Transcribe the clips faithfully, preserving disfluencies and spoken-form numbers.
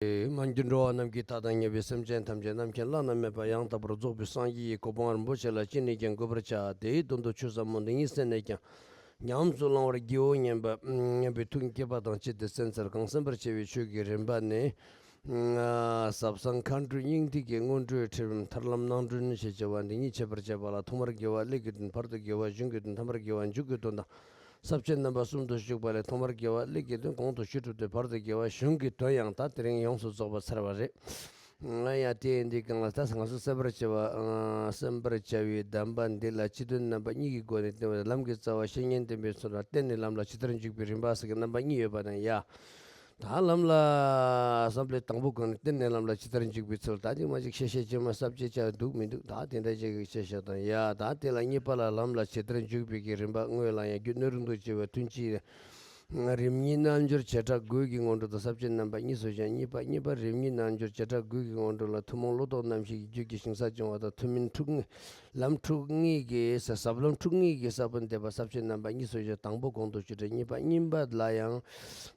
མ་གྱུར་འགྲོ་བ་རྣམས་ཀྱི་མཐའ་དང་ཉེ་བའི་སེམས་ཅན་ཐམས་ཅད་རྣམ་མཁྱེན་བླ་ན་མེད་པ་ཡང་དག་པར་རྫོགས་པའི་སངས་རྒྱས་ཀྱི་གོ་འཕང་རིན་པོ་ཆེ་ལ་ཅི་ནས་ཀྱང་འགོད་པར་བྱ། དེའི་དོན་དུ་ཆོས་ཟབ་མོ་འདི་ཉིད་གསན་ནས་ཀྱང་ཉམས་སུ་བླང་བར་བགྱིའོ་སྙམ་པ་སྙམ་པའི་ཐུགས་བསྐྱེད་པ་དང་བཅས་ཏེ། གསན་འཚལ། གང་གསན་པར་བྱ་བའི་ཆོས་ཀྱི་རིམ་པ་ནི། ཟབ་གསང་མཁའ་འགྲོའི་སྙིང་ཐིག་གི་སྔོན་འགྲོའི་ཁྲིད་རིམ་ཐར་ལམ་སྣང་སྒྲོན་ཞེས་བྱ་བ་འདི་ཉིད་འཆད་པར་བྱེད་པ་ལ། ཐོག་མར་དགེ་བ་ཀླད་ཀྱི་དོན། བར་དུ་དགེ་བ་གཞུང་གི་དོན། ཐ་མར་དགེ་བ་མཇུག་གི་དོན་དང་། ས་བཅད་རྣམ་པ་གསུམ་དུ་བཞུགས་པ་ལས། ཐོག་མར་དགེ་བ་ཀླད་ཀྱི་དོན་གོང་དུ་ཞུས་གྲུབ་སྟེ། བར་དུ་དགེ་བ་གཞུང་གི་དོན་ཡང་ད་དེ་རིང་ཡོངས་སུ་རྫོགས་པར་ཚར་བ་རེད། ང་ཡང་དེ་ཡིན་དུས་གང་ལ་ད་ང་ཚོ་གསན་པར་བྱ་བ། གསན་པར་བྱ་བའི་གདམས་པ་འདི་ལ་སྤྱི་དོན་རྣམ་པ་གཉིས་ཀྱི་སྒོ་ནས་བསྟན་པ། ལམ་གྱི་རྩ་བ་བཤེས་གཉེན་བསྟེན་པའི་ཚུལ་དང་། བརྟེན་ནས་ལམ་ལ་ཇི་ལྟར་འཇུག་པའི་རིམ་པ་ཟེར་གྱི་རྣམ་པ་གཉིས་ཡོད་པ་དང་། ཡ། ད་ལམ་ལ་བསམ་པའི་དང་པོ་གོང་ནས་བརྟེན་ནས་ལམ་ལ་ཇི་ལྟར་འཇུག་པའི་ཚུལ། ད་ཅིག་མ་ཅིག་བཤད་བཤད་ཅིག་མ་ས་བཅད་ཅིག་འདུག་མི་འདུག་ད་དེ་འདྲ་ཅིག་གི་བཤད་བཤད་དང་། ཡ། ད་དེ་ལ་གཉིས་པ་ལ་ལམ་ལ་ཇི་ལྟར་འཇུག་པའི་གི་རིམ་པ། དངོས་ལ་ཡང་རྒྱུ་སྣོད་རིང་དུ་བྱེད་པའི་ཐུན་གཅིག་རིམ་གཉིས་རྣལ་འབྱོར་བྱེ་བྲག་དགུ་གི་སྔོན་འགྲོ་དང་། ས་བཅད་རྣམ་པ་གཉིས་སུ་བཞག་གཉིས་པ། གཉིས་པ་རིམ་གཉིས་རྣལ་འབྱོར་བྱེ་བྲག་དགུ་གི་སྔོན་འགྲོ་ལ། ཐུན་མོང་བློ་ལྡོག་རྣམ་བཞི་ཡི་རྒྱུད་ཀྱི་ཞིང་ས་སྦྱོང་བ་དང་། ཐུན་མིན་ཁྲིད་ལམ་ཁྲིད་ལྔའི་གི་ས། ཟབ་ལམ་ཁྲིད་ལྔའི་གི་ས་བོན་འདེབས་པ། ས་བཅད་རྣམ་པ་གཉིས་སུ་བཞག་དང་པོ་གོང་དུ་ཞུས་ཏེ། གཉིས་པ། གཉིས་པ་ལ་ཡང་།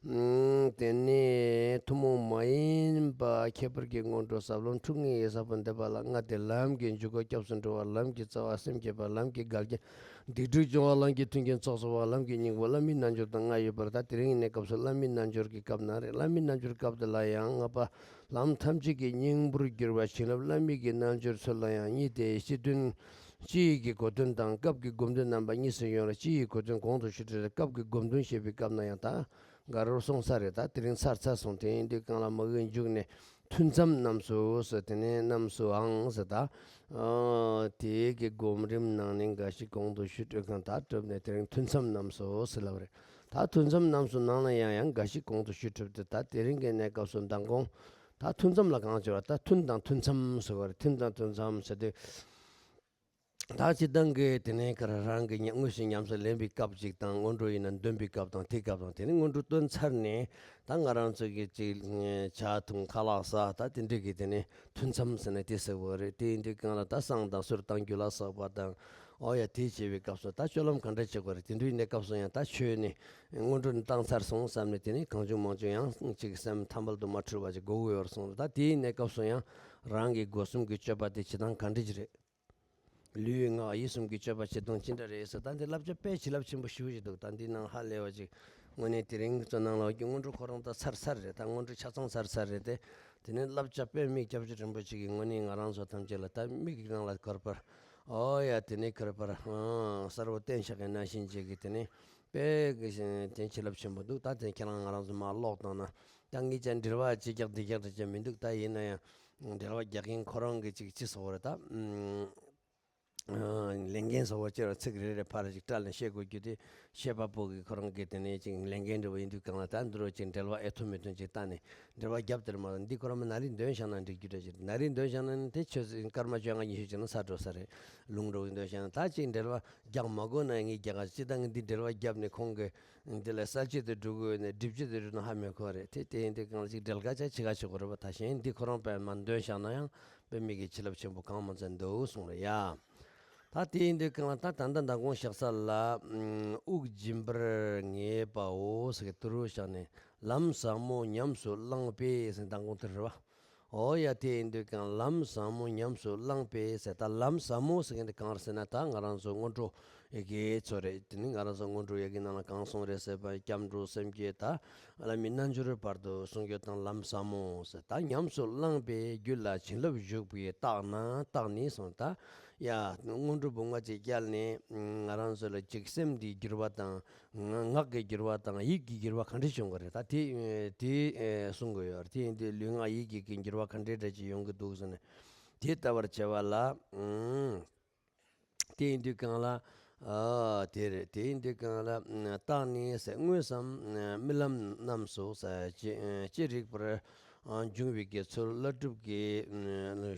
ཨུམ། དེ་ནས་ཐུན་མོང་མ་ཡིན་པ་ཁྱད་པར་གྱི་སྔོན་འགྲོ་ཟབ་ལམ་ཁྲིད་ལྔའི་ས་བོན་འདེབས་པ་ལ། ལྔ་སྟེ། ལམ་གྱི་འཇུག་སྒོ་སྐྱབས་སུ་འགྲོ་བ། ལམ་གྱི་རྩ་བ་སེམས་བསྐྱེད་པ། ལམ་གྱི་འགལ་རྐྱེན་སྡིག་སྒྲིབ་སྦྱོང་བ། ལམ་གྱི་མཐུན་རྐྱེན་ཚོགས་གསོག་པ། ལམ་གྱི་སྙིང་པོ་བླ་མའི་རྣལ་འབྱོར་དང་ལྔ་ཡོད་པར། ད་དེ་རིང་གི་གནས་སྐབས་སུ་བླ་མའི་རྣལ་འབྱོར་གྱི་སྐབས་ན་རེད། བླ་མའི་རྣལ་འབྱོར་སྐབས་དེ་ལ་ཡང་ལྔ་པ། ལམ་ཐམས་ཅད་ཀྱི་སྙིང་པོར་གྱུར་པ་བྱིན་རླབས་བླ་མའི་གི་རྣལ་འབྱོར་ཚུལ་ལ་ཡང་གཉིས་ཏེ། སྤྱི་དོན། སྤྱི་ཡི་གི་གོ་དོན་དང་སྐབས་ཀྱི་སྒོམ་དོན་རྣམ་པ་གཉིས་སུ་ཡོད་ལ། སྤྱི་ཡི་གོ་དོན་གོང་དུ་ཞུས་ཏེ། སྐབས་ཀྱི་སྒོམ་དོན་བཤད་པའི་སྐབས་ན་ཡང་ད་ག་རེ་གསུངས་ཚར་རེད། ད་དེ་རིང་ཚར་ཚར་སོང་། དེ་ཡིན་དུས་གང་ལ་མ་གི་མཇུག་ནས་ཐུན་མཚམས་རྣམས་སུ་ཟེར། དེ་ནས་རྣམས་སུའང་ཟེར། ད་དེའི་གི་སྒོམ་རིམ་ནང་ནས་འགའ་ཞིག་གོང་དུ་ཞུས་གྲུབ་མཁན་ད་གྲུབ་ནས། དེ་རིང་ཐུན་མཚམས་རྣམས་སུ་ཟེར་ལབ་རེད། ད་ཐུན་མཚམས་རྣམས་སུ་ནང་ལ་ཡང་ཡང་འགའ་ཞིག་གོང་དུ་ཞུས་གྲུབ་སྟེ། ད་དེ་རིང་གི་གནས་སྐབས་སུ་མདང་དགོང་ད་ཐུན་མཚམས་ལ་གང་བྱེད་པ། ད་ཐུན་དང་ཐུན་མཚམས་ཟེར་བ་རེད། ཐུན་དང་ཐུན་མཚམས་ཟེར་དུས། ད་སྤྱིར་བཏང་གི་དེ་ནས་ག་རེ་རང་གི་ཉམས། དངོས་སུ་ཉམས་སུ་ལེན་པའི་སྐབས་ཅིག་དང་། སྔོན་འགྲོ་ཡིན་ན་འདོན་པའི་སྐབས་དང་། དེའི་སྐབས་དང་། དེ་ནས་སྔོན་འགྲོ་བཏོན་ཚར་ནས་ད་ང་རང་ཚོ་གི་ཅིག་ཇ་འཐུང་། ཁ་ལག་ཟ། ད་དེ་འདྲ་གི་དེ་ནས་ཐུན་མཚམས་ཟེར་ནས་དེ་ཟེར་བ་རེད། དེ་ཡིན་དུས་གང་ལ་ད་བསང་དང་གསུར་བཏང་། རྒྱུ་ལ་བསགས་པ་དང་། ཨོ་ཡ། དེ་བྱེད་པའི་སྐབས་སུ་ད་སྤྱོད་ལམ་ག་འདྲ་བྱེད་དགོས་རེད། དེ་འདྲ་ཡིན་ནའི་སྐབས་སུ་ཡང་ད་ཆོས་ནི་སྔོན་འགྲོ་ནི་བཏང་ཚར་སོང་བསམ་ནས། དེ་ནས་གང་བྱུང་མང་བྱུང་ཡང་ཅིག་སེམས་ཐར་པ་དུ་མ་འཁྲུལ་བ་ཅིག་དགོས་ཀྱི་ཡོད་རེད་གསུངས། ད་དེ་ཡིན་ནའི་སྐབས་སུ་ཡང་རང་གི་སྒོ་གསུམ་གྱི་སྤྱོད་པ་དེ་བྱེད་སྟངས་ག་འདྲ་ཅིག་རེད། ལུས་ངག་ཡིད་གསུམ་གྱི་སྤྱོད་པ་བྱེད་སྟངས་ཅི་འདྲ་རེད་ཟེར། ད་འདི་བསླབ་བྱ་དཔེ་བྱིན་རླབས་ཆེན་པོ་ཞེ་པོ་ཞིག་འདུག་ད་འདི་ནང་ཧ་ལས་པ་ཅིག་དངོས་གནས་དེ་རིང་ཚོ་ནང་ལ་ཡོད་ཀྱི་སྔོན་འགྲོ་ཁོ་རང་ད་ཚར་ཚར་རེད། ད་སྔོན་འགྲོ་ཆ་ཚང་ཚར་ཚར་རེད་དེ། དེ་ནས་བསླབ་བྱ་དཔེ་མིག་སྐྱབས་རྗེ་རིན་པོ་ཆེ་གིས་དངོས་གནས་ང་རང་ཚོ་ཐམས་ཅད་ལ་ད་མིག་གི་སྒང་ལ་གར་པར། ཨོ་ཡ། དེ་ནས་གར་པར་གསལ་པོ་བསྟན་བཞག་གི་ནང་བཞིན་ཅིག་གི་དེ་ནས་དཔེ་གི་བཞིན་དེ་བྱིན་རླབས་ཆེན་པོ་འདུག་ད་དེ་ཁྱེད་རང་ང་རང་ཚོ་མར་ཀློག་བཏང་ན། ད་ངས་ཀྱང་འགྲེལ་པ་ཅི་རྒྱག་འདི་རྒྱག་འདྲ་ཅིག་མི་འདུག་ད་ཡིན་ན་ཡང་འགྲེལ་པ་རྒྱག་མཁན་ཁོ་རང་གི་ཅིག་ཅི་ཟེར་དགོས་རེད་ད། ཨ། ལས་འགན་ཟེར་བ་ཅིག་ལ་ཚིག་རེ་རེ་ཕར་ཅིག་བཀྲལ་ནས་བཤད་དགོས་རྒྱུ་དེ། བཤད་པ་པོ་གིས་ཁོ་རང་གི་དེ་ནས་ཅིག་ལས་འགན་འདྲ་བོ་ཡིན་དུས་གང་ལ་ད་འདི་རུ་ཅིག་འགྲེལ་པ་ཨེ་ཐུབ་མི་ཐུབ་ཅིག་བལྟས་ནས་འགྲེལ་པ་བརྒྱབ་དེར་མ་གཏོགས། འདི་ཁོ་རང་མི་ན་རིང་འདོན་བཞག་ན་འགྲིག་རྒྱུ་འདྲ་ཅིག་ན་རིང་འདོན་བཞག་ན་ནི་དེ་ཆོས་སྐར་མ་བཅོ་ལྔ་ཉི་ཤུ་ཅིག་ན་ཚར་འགྲོ་ས་རེད། ལུང་འདྲ་བོ་འདོན་བཞག་ན། ད་ཅིག་འགྲེལ་པ་རྒྱག་མ་དགོས་ན་ངས་རྒྱག་ག་ཅི་ད་ངས་འདི་འགྲེལ་པ་བརྒྱབ་ནས་ཁོང་གི་འདི་ལ་གསལ་བྱེད་དུ་འགྲོ་དགོས་ནས་སྒྲིབ་བྱེད་དུ་འགྲོ་ན་ཧ་མི་གོ་རེད་དེ། དེ་ཡིན་དུས་གང་ལ་ཅིག་འགྲེལ་དཀའ་ཆ་ཆེ་ག་ཆེ་གོ་རེད་པ། ད་གཞན་འདི་ཁོ་རང་དཔེ་མ་འདོན་བཞག་ན་ཡང་། དཔེ་མི་གི་བྱིན་རླབས་ཆེན་པོ་གང་མང་ཙམ་འདུག་གསུངས་རེད་ཡ། ད་དེ་ཡིན་དུས་གང་ལ་ད་ད་ལྟ་མདང་དགོང་བཞག་ས་ལ། ཨུམ། དབུགས་འབྱིན་པར་ངེས་པའོ་ཟེར་གི་དུ་རུ་བཞག་ནས། ལམ་ཟབ་མོ་ཉམས་སུ་བླངས་པས་ཟེར་མདང་དགོང་དེ་རེད་བ། ཨོ་ཡ། དེ་ཡིན་དུས་གང་ལམ་ཟབ་མོ་ཉམས་སུ་བླངས་པས་ཟེར། ད་ལམ་ཟབ་མོ་ཟེར་མཁན་དེ་གང་རེད་ཟེར་ན། ད་ང་རང་ཚོ་སྔོན་འགྲོ་ཡི་གེ་ཚོ་རེད། དེ་ནི་ང་རང་ཚོ་སྔོན་འགྲོ་ཡི་གེ་ནང་ལ་གང་གསུངས་རེད་ཟེར་བ། སྐྱབས་འགྲོ་སེམས་བསྐྱེད་དང་བླ་མའི་རྣལ་འབྱོར་བར་དུ་གསུང་རྒྱུ་དང་ལམ་ཟབ་མོ་ཟེར། ད་ཉམས་སུ་བླངས་པས་རྒྱུད་ལ་བྱིན་རླབས་ཞུགས་པས་རྟག་ན་རྟག་ནི་གསུངས། ད་ཡ། སྔོན་འགྲོ་བུང་བ་ཅིག་བསྐྱལ་ནས་ང་རང་ཚོ་ལ་ཅིག་སེམས་འདིའི་འགྱུར་བ་དང་། ངག་གི་འགྱུར་བ་དང་ཡིད་ཀྱི་འགྱུར་བ་ག་འདྲ་བྱུང་གི་རེད། ད་དེ་དེ་གསུང་གི་ཡོད་རེད། དེ་ཡིན་དུས་ལུས་ངག་ཡིད་ཀྱི་གི་འགྱུར་བ་ག་འདྲའི་འདྲ་ཅིག་ཡོང་གི་འདུག་ཟེར་ནས་དེ་ལྟ་བར་བྱ་བ་ལ། ཨུམ། དེ་ཡིན་དུས་གང་ལ། ཨ། དེ་རེད། དེ་ཡིན་དུས་གང་ལ། རྟག་ནི་ཟེར། དངོས་སམ་རྨི་ལམ་རྣམས་སུ་ཟེར། ཅི་ཅི་རིགས་པར་འབྱུང་བའི་གི་ཚུལ། བློ་གྲུབ་ཀྱི་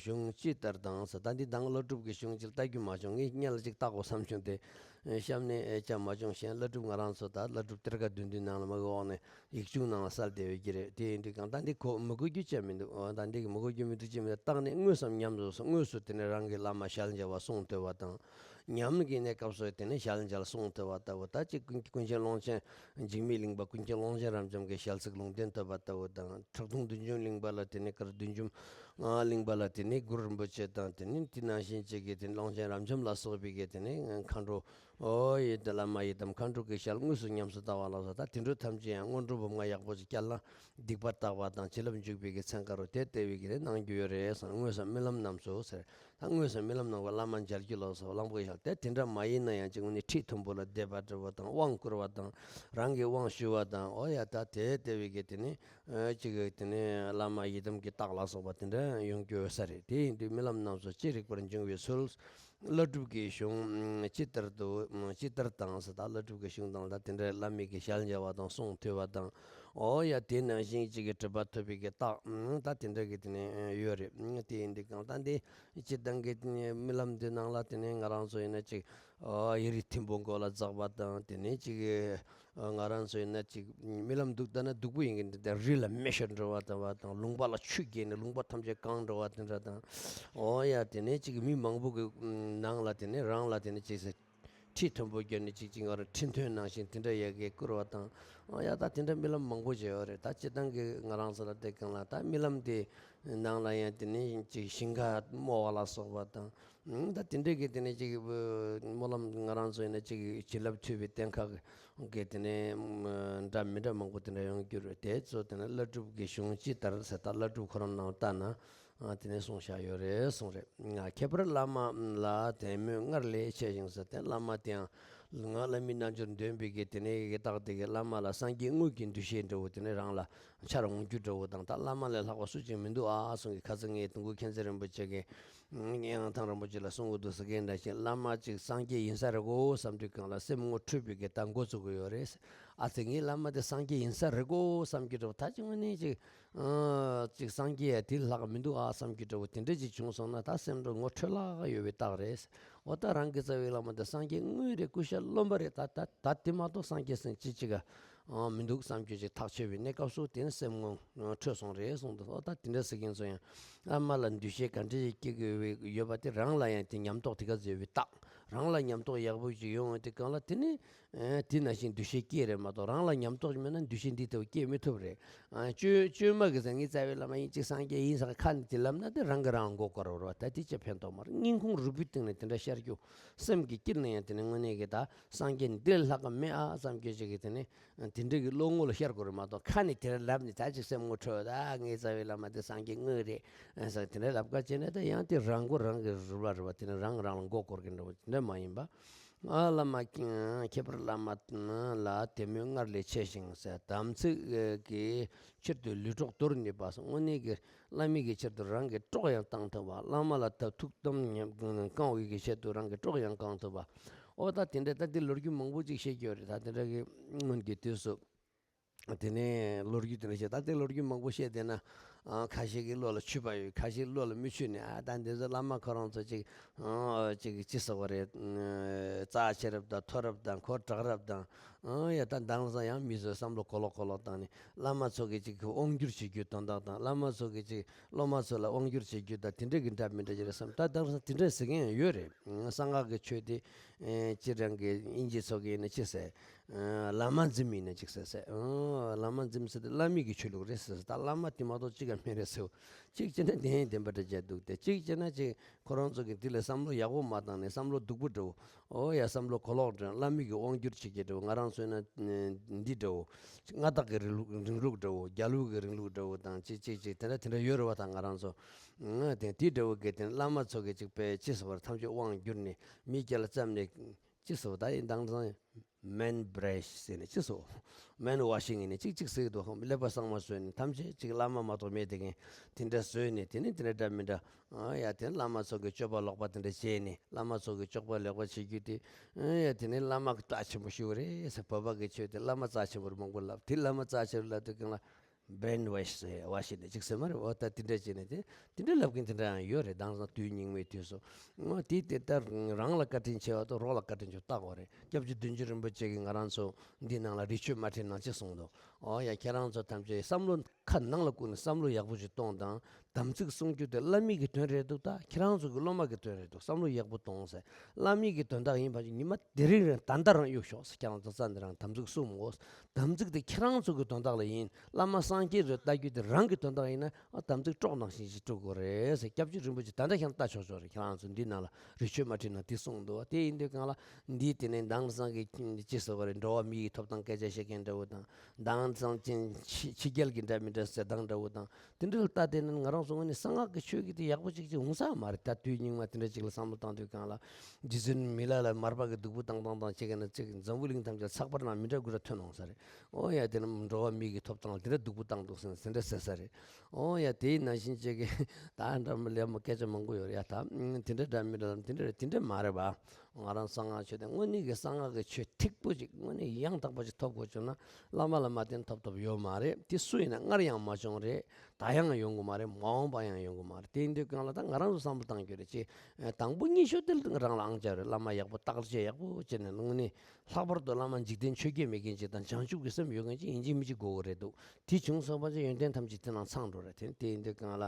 གཞུང་ཅི་ལྟར་དང་ཟེར། ད་འདི་དང་བློ་གྲུབ་ཀྱི་གཞུང་ཅིག་ལྟ་རྒྱུ་མ་བྱུང་། ངས་སྔོན་ལ་ཅིག་བལྟ་དགོས་བསམ་བྱུང་སྟེ། གཤམ་ནས་ཨེ་ཅང་མ་བྱུང་ཞེས་བླ་སྒྲུབ་ང་རང་ཚོ་ད་བླ་སྒྲུབ་གཏེར་ཁ་བདུན་བདུན་ནང་ལ་མ་གི་འོག་ནས་ཡིག་ཆུང་ནང་ལ་གསལ་བསྡད་ཡོད་ཀྱི་རེད། དེ་ཡིན་དུས་གང་ལྟར་འདི་གོ་མི་གོ་རྒྱུ་ཅན་མི་འདུག་འོ་ད་འདི་གི་མི་གོ་རྒྱུ་མི་འདུག་ཅེས་མི་འདུག་བརྟག་ནས་དངོས་སམ་ཉམས་སུ་སོང་། དངོས་སུ་དེ་ནས་རང་གི་བླ་མ་ཞལ་མཇལ་བ་གསུང་ཐོས་པ་དང་། ཉམས་ཀྱི་གནས་སྐབས་སུ་དེ་ནས་ཞལ་མཇལ་གསུང་ཐོས་པ་ལྟ་བུ། ད་ཅིག་ཀུན་ཀུན་མཁྱེན་ཀློང་ཆེན་འཇིགས་མེད་གླིང་པ་ཀུན་མཁྱེན་ཀློང་ཆེན་རབ་འབྱམས་ཀྱི་ཞལ་གཟིགས་ལུང་བསྟན་ཐོས་པ་ལྟ་བུ་དང་། ཁྲག་འཐུང་བདུད་འཇོམས་གླིང་པ་ལ་དེ་ནས་གར་བདུད་འཇོམས་གླིང་པ་ལ་དེ་ནས་གུ་རུ་རིན་པོ་ཆེ་དང་། དེ་ནས་དེ་ནང་བཞིན་ཅིག་གི་དེ་ནས་ཀློང་ཆེན་རབ་འབྱམས་ལ་སོགས་པའི་གི་དེ་ནས་མཁའ་འགྲོ། ཨོ་ཡི་དེ་བླ་མ་ཡི་དམ་མཁའ་འགྲོ་གི་ཞལ་དངོས་སུ་ཉམས་སུ་བསྟར་བ་ལ་སོགས། ད་དེ་འགྲོ་ཐམས་ཅད་ཡང་སྔོན་འགྲོ་བུམ་ལྔ་ཡག་པོ་ཅིག་བསྐྱལ་ན་སྡིག་པ་དག་པ་དང་བྱིན་རླབས་འཇུག་པའི་གི་ཚན་ཁ་རུ་དེ་ལྟ་བུའི་གི་རེ་གནང་རྒྱུ་ཡོད་རེད་གསུངས། དངོས་སུ་རྨི་ལམ་རྣམས་སུ་ཟེར། ད་དངོས་སུ་རྨི་ལམ་ནང་བ་བླ་མ་མཇལ་རྒྱུ་ལ་སོགས་གླང་པོ་གི་ཞལ་དེ་དེ་འདྲ་མ་ཡིན་ན་ཡང་ཅིག་དངོས་གནས་ཁྲི་མཐོན་པོ་ལ་བསྡད་པ་འདྲ་བོ་དང་། དབང་བསྐུར་བ་དང་རང་གི་དབང་ཞུ་བ་དང་། ཨོ་ཡ་ད་དེ་ལྟ་བུའི་གི་དེ་ནི་ཨ་ཅིག་གི་དེ་ནི་བླ་མ་ཡི་དམ་གྱི་རྟགས་ལ་སོགས་པ་དེ་འདྲ་ཡོང་རྒྱུ་ཡོད་ས་རེད། དེ་ཡིན་དུས་རྨི་ལམ་རྣམས་སུ་ཅི་རིགས་པར་འབྱུང་བའི་ཚུལ། བླ་སྒྲུབ་ཀྱི་གཞུང་ཇི་ལྟར་དུ་ཇི་ལྟར་དང་ཟེར། ད་བླ་སྒྲུབ་ཀྱི་གཞུང་དང་ད་དེ་འདྲའི་བླ་མའི་གི་ཞལ་མཇལ་བ་དང་གསུང་ཐོས་པ་དང་། ཨོ་ཡ་དེ་ནང་བཞིན་ཅིག་གི་གྲུབ་པ་ཐོབ་པའི་གི་རྟགས་ད་དེ་འདྲ་གི་དེ་ནས་ཡོད་རེད། དེ་ཡིན་དུས་གང་ལྟར་འདི་སྤྱིར་བཏང་གི་རྨི་ལམ་འདི་ནང་ལ་དེ་ནས་ང་རང་ཚོ་ཡིན་ན་ཅིག་ཨོ་ཡ་རི་ཐིམ་པོ་མགོ་ལ་འཛེགས་པ་དང་། དེ་ནས་ཅིག་ང་རང་ཚོ་ཡིན་ན་ཅིག་རྨི་ལམ་འདུག་ལྟ་ན་སྡུག་པོ་ཡིན་གྱི་འདུག་ད་རི་ལ་མེ་ཤོར་འགྲོ་བ་དང་བ་དང་། ལུང་པ་ལ་ཆུ་རྒྱས་ནས་ལུང་པ་ཐམས་ཅད་གངས་འགྲོ་བ་དེ་འདྲ་དང་། ཨོ་ཡ་དེ་ནས་ཅིག་མི་མང་པོ་གི་ནང་ལ་དེ་ནས་རང་ལ་དེ་ནས་ཅིག་ཟེར་ཁྲི་མཐོན་པོ་བརྒྱབ་ནས་ཅིག་ཅིག་ང་རང་ཁྲི་མཐོན་ནང་བཞིན་དེ་འདྲ་ཡ་གི་བསྐུར་བ་དང་། ཨོ་ཡ་ད་དེ་འདྲ་རྨི་ལམ་མང་པོ་ཅིག་ཡོད་རེད། ད་སྤྱིར་བཏང་གི་ང་རང་ཚོ་ལ་བལྟས་གང་ལ་ད་རྨི་ལམ་དེ་ནང་ལ་ཡང་དེ་ནས་ཅིག་ཞིང་ཁ་རྨོ་བ་ལ་སོགས་པ་དང་། ད་དེ་འདྲའི་གི་དེ་ནས་ཅིག་སྨོན་ལམ་ང་རང་ཚོ་ཡིན་ན་ཅིག་བྱིན་རླབས་ཐོབ་པའི་རྟེན་ཁག་གི་དེ་ནས་འདྲ་མི་འདྲ་མང་པོ་དེ་འདྲ་ཡོང་རྒྱུ་རེད། དེ་ཚོ་དེ་ནས་བླ་སྒྲུབ་ཀྱི་གཞུང་ཇི་ལྟར་ཟེར། ད་བླ་སྒྲུབ་ཁོ་རང་ནང་ལྟ་ན་དེ་ནས་གསུངས་བཞག་ཡོད་རེད་གསུངས་རེད། ཁྱད་པར་བླ་མ་ལ་དད་མོས་སྔར་ལས་ཆེ་ཞིང་ཟེར། དེ་བླ་མ་དེའང་ང་བླ་མའི་རྣལ་འབྱོར་འདོན་པའི་གི་དེ་ནས་གི་རྟགས་དེ་གི་བླ་མ་ལ་སངས་རྒྱས་དངོས་ཀྱི་འདུ་ཤེས་འདྲ་བོ་དེ་ནས་རང་ལ་འཆར་འོང་རྒྱུ་འདྲ་བོ་དང་། ད་བླ་མ་ལས་ལྷག་པ་སུ་གཅིག་མི་འདུག་ཨ་གསུང་གི། ཁ་སང་ངས་དུང་དཀར་མཁྱེན་བརྩེ་རིན་པོ་ཆེ་གི་སྙན་ངག་ཐང་རིན་པོ་ཆེ་ལ་གསུང་གི་འདུག་ཟེར་མཁན་འདྲ་ཞིག་བླ་མ་གཅིག་སངས་རྒྱས་ཡིན་ས་རེད་གོ་བསམ་དུས་གང་ལ་སེམས་ངོ་འཕྲོད་པའི་གི་ད་འགོ་བཙུགས་གི་ཡོད་རེད། ཨ་ཙི་ངའི་བླ་མ་དེ་སངས་རྒྱས་ཡིན་ས་རེད་གོ་བསམ་གྱི་འདྲ་བོ། ད་ཅིག་དངོས་གནས་ཅིག་ཨ་ཅིག་སངས་རྒྱས་ཡ་དེ་ལྷག་མི་འདུག་ཨ་བསམ་གྱི་འདྲ་བོ་དེ་འདྲ་ཅིག་བྱུང་སོང་ན་ད་སེམས་ཁྲོད་ངོ་འཕྲོད་ལྷག་ཡོད་པའི་རྟགས་རེད། འོ་ད་རང་གི་རྩ་བའི་བླ་མ་དེ་སངས་རྒྱས་དངོས་རེད། སྐུ་ཤ་རློན་པ་རེད། ད་ད་ད་དེ་མ་གཏོགས་སངས་རྒྱས་སེམས་ཅི་ཅིག་ག་ཨ་མི་འདུག་བསམ་རྒྱུ་ཅིག་ཐག་ཆོད་པའི་གནས་སྐབས་སུ་དེ་ནི་སེམས་ངོ་འཕྲོད་སོང་རེད་གསུངས་འདུག་འོ་ད་དེ་འདྲ་ཟེར་མཁན་ཚོ་ཡང་བླ་མ་ལ་འདུ་ཤེས་ག་འདྲ་ཞིག་སྐྱེ་དགོས་པའི་ཡོད་པ་དེ་རང་ལ་ཡང་དེ་ཉམས་རྟོགས་དེ་ག་ཚོད་ཡོད་པའི་རྟགས། རང་ལ་ཉམས་རྟོགས་ཡག་པོ་ཞིག་ཡོང་བ་དེ་གང་ལ་དེ་ནི་ཨེ་དེ་ནང་བཞིན་འདུ་ཤེས་སྐྱེས་རེད་མ་གཏོགས་རང་ལ་ཉམས་རྟོགས་མེད་ན་འདུ་ཤེས་འདི་ལྟ་བུ་སྐྱེ་མི་ཐུབ་རེད། ཨ་བཅོས་བཅོས་མ་གི་ཟེར་ངའི་རྩ་བའི་བླ་མ་ཡིན་གཅིག་སངས་རྒྱས་ཡིན་ཟེར་ཁ་ནས་དེ་ལབ་ན་དེ་རང་གི་རང་མགོ་སྐོར་བ་རེད་བ། ད་དེ་ཅི་ཕན་ཐོགས་མ་རེད། སྙིང་ཁུང་རུས་པའི་གཏིང་ནས་དེ་འདྲ་ཤར་རྒྱུ་སེམས་ཀྱི་དཀྱིལ་ནས་ཡང་དེ་ནི་དངོས་གནས་ཀྱི་ད་སངས་རྒྱས་འདི་ལས་ལྷག་ག་མེད་ཨ་བསམ་རྒྱུ་ཅིག་གི་དེ་ནི་དེ་འདྲ་གི་བློ་ངོ་ལ་ཤར་དགོས་རེད་མ་གཏོགས་ཁ་ནས་དེ་འདྲ་ལབ་ནས་ད་ཅིག་སེམས་ངོ་འཕྲོད་ད་ངའི་རྩ་བའི་བླ་མ་དེ་སངས་རྒྱས་དངོས་རེད་ཟེར་དེ་འདྲ་ལབ་ག་བྱས་ན་ད་ཡང་དེ་རང་མགོ་རང་གིས་རུལ་བ་རེད་བ། དེ་ནི་རང་རང་ལ་མགོ་སྐོར་གི་འདྲ་བོ་དེ་འདྲ་མ་ཡིན་པ། ཨ་བླ་མ་ཁྱད་པར་བླ་མ་ལ་དད་མོས་སྔར་ལས་ཆེ་ཞིང་ཟེར། དམ་ཚིག་གི་ཕྱིར་དུ་ལུས་གྲོགས་དོར་ནུས་པ་སོགས་དངོས་གནས་ཀྱི་བླ་མའི་གི་ཕྱིར་དུ་རང་གི་གྲོགས་ཡང་བཏང་ཐུབ་པ། བླ་མ་ལ་ད་ཐུགས་དམ་ཉམས་བསྐང་བའི་གི་ཆེད་དུ་རང་གི་གྲོགས་ཡང་བསྐང་ཐུབ་པ། ཨོ་ད་དེ་འདྲ་ད་འདི་ལོ་རྒྱུས་མང་པོ་ཅིག་བཤད་ཀྱི་ཡོད་རེད། ད་དེ་འདྲ་གི་སྔོན་གྱི་དུས་སུ། དེ་ནས་ལོ་རྒྱུས་དེ་འདྲ་བཤད། ད་དེ་ལོ་རྒྱུས་མང་པོ་བཤད་བསྡད་ན། ཨ་ཁ་ཤས་ཀྱི་བློ་ལ་ཆུད་པ་ཡོད། ཁ་ཤས་བློ་ལ་མི་ཆུད་ནས། ཨ་ད་འདི་ཚོ་བླ་མ་ཁོ་རང་ཚོ་ཅིག་ཨ་ཅིག་ཅི་ཟེར་བ་རེད། ཨ་རྩ་ཆེ་རབས་དང་མཐོ་རབས་དང་གོ་དྲག་རབས་དང་། ཨ་ཡ་ད་འདང་ས་ཡང་མི་བཟོད་བསམ་བློ་གོ་ལོག་གོ་ལོག་བཏང་ནས་བླ་མ་ཚོ་གི་ཅིག་དབང་བསྒྱུར་བྱེད་རྒྱུ་དོན་དག་དང་། བླ་མ་ཚོ་གི་ཅིག་སློབ་མ་ཚོ་ལ་དབང་བསྒྱུར་བྱེད་རྒྱུ་དང་། དེ་འདྲ་གི་འདྲ་མི་འདྲ་ཅིག་རེད་བསམ། ད་འདང་ས་དེ་འདྲ་ཟེར་མཁན་ཡང་ཡོད་རེད། གསང་སྔགས་ཀྱི་ཆོས་དེ་ཨེ་སྤྱིར་རང་གི་དབྱིན་ཇི་ཚོ་གི་ཡིན་ན་ཅི་ཟེར། ཨ་བླ་མ་ཛིམ་ཡིན་ན་ཅིག་ཟེར་ཟེར། ཨ་བླ་མ་ཛིམ་ཟེར་དེ་བླ་མའི་གི་ཆོས་ལུགས་རེད་ཟེར་ཟེར། ད་བླ་མ་དེ་མ་གཏོགས་ཅི་ག་མེད་རེད་ཟེར། གཅིག་བྱས་ན་དེ་ཡང་བདེན་པ་འདྲ་བྱས་འདུག་སྟེ། གཅིག་བྱས་ན་ཅིག་ཁོ་རང་ཚོ་གི་འདི་ལ་བསམ་བློ་ཡག་པོ་མ་བཏང་ནས་བསམ་བློ་སྡུག་པོ་འདྲ་བོ། ཨོ་ཡ་བསམ་བློ་གོ་ལོག་འདྲ། བླ་མའི་གི་དབང་བསྒྱུར་བྱེད་ཀྱི་འདྲ་བོ། ང་རང་ཚོ་ཡིན་ན་འདི་འདྲ་བོ། མངའ་བདག་གི་རིང་ལུགས་རིང་ལུགས་འདྲ་བོ། རྒྱལ་པོ་གི་རིང་ལུགས་འདྲ་བོ་དང་ཅིག་ཅིག་ཅིག་དེ་འདྲ་དེ་འདྲ་ཡོད་རེད་བ། ད་ང་རང་ཚོ་ཨ་དེ་དེ་འདྲ་བོ་གི་དེ་བླ་མ་ཚོ་གི་ཅིག་པའི་ཅི་ཟེར་བར་ཐམས་ཅད་དབང་བསྒྱུར་ནས་མི་སྐྱ་ལ་བརྩམས་ནས། ཅི་སོ་ད་ཡིན་དང་དང་མེན་བྷ་རེཤ་ཟེར་ནས་ཅི་སོ། མེན་ཝ་ཤིང་ཡིན་ནས་ཅིག་ཅིག་ཟེར་གི་འདུག་ཀླད་པ་གཙང་མ་བཟོས་ནས་ཐམས་ཅད་ཅིག་བླ་མ་མ་གཏོགས་མེད་དེ་གིན་དེ་འདྲ་བཟོས་ནས། དེ་ནས་དེ་འདྲ་འདྲ་མི་འདྲ། ཨ་ཡ་དེ་བླ་མ་ཚོ་གི་སྤྱོད་པ་ལོག་པ་དེ་འདྲ་བྱས་ནས། བླ་མ་ཚོ་གི་སྤྱོད་པ་ལོག་པ་བྱེད་རྒྱུ་དེ། ཨ་ཡ་དེ་ནས་བླ་མ་རྩ་ཆེན་པོ་ཞིག་རེད་ཟེར། བོད་པ་གི་ཆོས་དེ་བླ་མ་རྩ་ཆེན་པོར་མང་པོ་ལབ། དེ་བླ་མ་རྩ་ཆེན་པོ་ལབ་དུས་གང་ལ། brainwash ཟེར་བ་ཞིག་ནས་ཅིག་ཟེར་མ་རེད། འོ་ད་དེ་འདྲ་བྱས་ནས་དེ་དེ་འདྲ་ལབ་མཁན་དེ་འདྲ་ཡང་ཡོད་རེད། དེང་སང་དུས་སྙིགས་མའི་དུས་སུ་འོ་དེ་དེ་ལྟར་རང་ལ་བཀའ་དྲིན་ཆེ་བ་དང་རོགས་ལ་བཀའ་དྲིན་ཆེ་བ་བརྟག་དགོས་རེད། སྐྱབས་རྗེ་བདུད་འཇོམས་རིན་པོ་ཆེ་གིས་ང་རང་ཚོ་འདི་ནང་ལ་རི་ཆོས་མ་ཁྲིད་ནང་ཅིག་གསུངས་འདུག་འོ་ཡ་ཁྱེད་རང་ཚོ་ཐམས་ཅད་བསམ་བློ་ཁ་ནང་ལ་བཀུག་ནས་བསམ་བློ་ཡག་པོ་ཞིག་གཏོང་དང་། དམ་ཚིག་སྲུང་རྒྱུ་དེ་བླ་མའི་གི་དོན་རེད་འདུག་ད་ཁྱེད་རང་ཚོ་གི་སློབ་མ་གི་དོན་རེད་འདུག་བསམ་བློ་ཡག་པོ་གཏོང་ཟེར། བླ་མའི་གི་དོན་དག་ཡིན་པ་ཅིག་ཉི་མ་དེ་རིང་རང་ད་ལྟ་རང་གཡུག་ཤོག་ཟེར། ཁྱེད་རང་ཚོ་རྩ་འདི་རང་དམ་ཚིག་སྲུང་དགོས། དམ་ཚིག་དེ་ཁྱེད་རང་ཚོ་གི་དོན་དག་ལ་ཡིན། བླ་མ་སངས་རྒྱས་རེད་ལྟ་རྒྱུ་དེ་རང་གི་དོན་དག་ཡིན་ན་ཨ་དམ་ཚིག་གྲོགས་ནང་བཞིན་ཞིག་སྒྲུབ་དགོས་རེད་ཟེར། སྐྱབས་རྗེ་རིན་པོ་ཆེ་ད་ལྟ་ཁྱེད་རང་ལྟ་ཆོག་ཆོག་རེད། ཁྱེད་རང་ཚོ་འདི་ནང་ལ་རི་ཆོས་མ་ཁྲིད་ནང་དེ་གསུངས་འདུག་དེ་ཡིན་དུས་གང་ལ་འདིའི་དེ་ནས་དེང་སང་གི་ཅི་ཟེར་བ་རེད། འགྲོ་བ་མི་ཡི་ཐོབ་ཐང་སྐད་ཆ་བཤད་མཁན་འདྲ་བོ་དང་། དེང་སང་ཅན་ཕྱི་ཕྱི་རྒྱལ་གྱི་འདྲ་མི་འདྲ་ཟེར་སྟངས་འདྲ་བོ་དང་། དེ་འདྲ་ལ་ལྟ་དེ་ནི་ང་རང་ཚོ་ངོས་ནས་གསང་སྔགས་ཀྱི་ཆོས་ཀྱི་དེ་ཡག་པོ་ཅིག་ཅིག་འོང་ས་མ་རེད། ད་དུས་སྙིགས་མ་དེ་འདྲ་ཅིག་ལ་བསམ་བློ་བཏང་དུས་གང་ལ་རྗེ་བཙུན་མི་ལ་ལ་མར་པ་གི་སྡུག་པོ་བཏང་བཏང་བཏང་བྱེད་མཁན་ན་ཅིག་འཛམ་བུ་གླིང་ཐམས་ཅད་ཚགས་པར་ནང་མི་འདྲ་དགུ་ར་ཐོན་འོང་ས་རེད། ཨོ་ཡ་དེ་ནི་འགྲོ་བ་མི་གི་ཐོབ་ཐང་ལ་དེ་འདྲ་སྡུག་པོ་བཏང་འདུག་ཟེར་ནས་དེ་འདྲ་ཟེར་ས་རེད། ཨོ་ཡ་དེའི་ནང་བཞིན་ཅིག་གི་ད་འདྲ་མི་ལས་མ་སྐད་ཆ་མང་པོ་ཡོད་རེད་ཡ། ད་དེ་འདྲ་འདྲ་མི་འདྲ་དེ་འདྲ་དེ་འདྲ་མ་རེད་པ། ང་རང་གསང་སྔགས་ཆོས་དེ་དངོས་གནས་ཀྱི་གསང་སྔགས་ཀྱི་ཆོས་ཐིག་པོ་ཅིག་དངོས་གནས་ཡང་དག་པ་ཅིག་ཐོབ་དགོས་བྱུང་ན་བླ་མ་ལ་མ་བརྟེན་ཐོབ་ཐབས་ཡོད་མ་རེད། དེ་སུ་ཡིན་ན་སྔར་ཡང་མ་བྱུང་རེད། ད་ཡང་ཡོང་གི་མ་རེད། མ་འོངས་པ་ཡང་ཡོང་གི་མ་རེད། དེ་ཡིན་དུས་གང་ལ་ད་ང་རང་ཚོ་བསམ་བློ་བཏང་རྒྱུ་རེད་ཅེ། དང་པོ་ཉི་ཤུ་དེ་རང་ལ་ཨང་ཅག་རེད། བླ་མ་ཡག་པོ་བརྟག་དཔྱད་ཡག་པོ་བྱས་ནས་དངོས་གནས་ལྷག་པར་དུ་བླ་མ་འཇིག་རྟེན་ཆོས་བརྒྱད་མེད་མཁན་ཅིག་དང་བྱང་ཆུབ་ཀྱི་སེམས་ཡོད་མཁན་ཅིག་ཡིན་གཅིག་མིན་གཅིག་དགོས་ཀྱི་རེད་འདུག་དེ་བྱུང་སོང་པ་ཅིག་ཡོན་ཏན་ཐམས་ཅད་དེ་ནང་ཚང་འགྲོ་རེད། དེ་དེ་ཡིན་དུས་གང་ལ་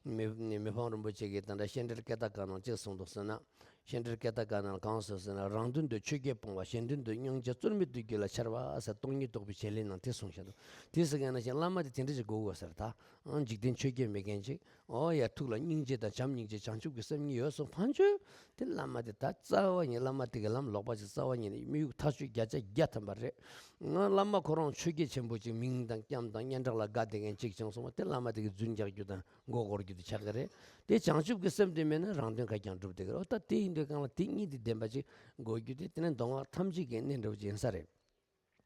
མི་མི་ཕམ་རིན་པོ་ཆེ་གིས་ད་ལྟ་བཤད་འགྲེལ་སྐད་བརྡ་དཀར་ནང་ཅིག་གསུངས་འདུག་ཟེར་ན། བཤད་འགྲེལ་སྐད་བརྡ་དཀར་ནང་གང་གསུངས་ཟེར་ན། རང་དོན་དུ་ཆོས་བརྒྱད་སྤོང་བ། གཞན་དོན་དུ་སྙིང་རྗེ་རྩོལ་མེད་བདུད་རྒྱུད་ལ་འཆར་བ་ཟེར། སྟོང་ཉིད་རྟོགས་པའི་བྱེད་ལས་ནང་དེ་གསུངས་བཞག་འདུག་དེ་ཟེར་མཁན་ན་བཞིན་བླ་མ་དེ་དེ་འདྲ་ཞིག་དགོས་དགོས་ཟེར། ད་འཇིག་རྟེན་ཆོས་བརྒྱད་མེད་མཁན་ཅིག་ཨོ་ཡ་ཐུགས་ལ་སྙིང་རྗེ་དང་བྱམས་སྙིང་རྗེ་བྱང་ཆུབ་ཀྱི་སེམས་གཉིས་ཡོད་སོང་ཕན་ཆོད། དེ་བླ་མ་དེ་ད་རྩ་བ་ཉིད་བླ་མ་དེ་གི་ལམ་ལོག་པ་ཞིག་རྩ་བ་ཉིད་ནས་དམིགས་ཡུལ་ཐག་ཆོད་བརྒྱ་ཆ་བརྒྱ་ཐམ་པ་རེད། ང་བླ་མ་ཁོ་རང་ཆོས་བརྒྱད་ཆེན་པོ་ཅིག་མིང་དང་ཀྱམ་དང་སྙན་གྲགས་ལ་དགའ་བསྡད་མཁན་ཅིག་བྱུང་སོང་བ་དེ་བླ་མ་དེ་གི་རྫུན་རྒྱག་རྒྱུ་དང་མགོ་སྐོར་རྒྱུ་དེ་ཆགས་ཀྱི་རེད། དེ་བྱང་ཆུབ་ཀྱི་སེམས་དེ་མེད་ན་རང་དོན་ག་ཀྱང་འགྲུབ་བསྡད་ཀྱི་རེད། ཨོ་ད་དེ་ཡིན་དུས་གང་ལ་དེ་གཉིས་དེ་ལྡན་པ་ཅིག་དགོས་རྒྱུ་དེ་དེ་ནས་མདོ་སྔགས་ཐམས་ཅད་ཀྱི་གནད་འདྲ་བོ་ཅིག་ཡིན་ས་རེད།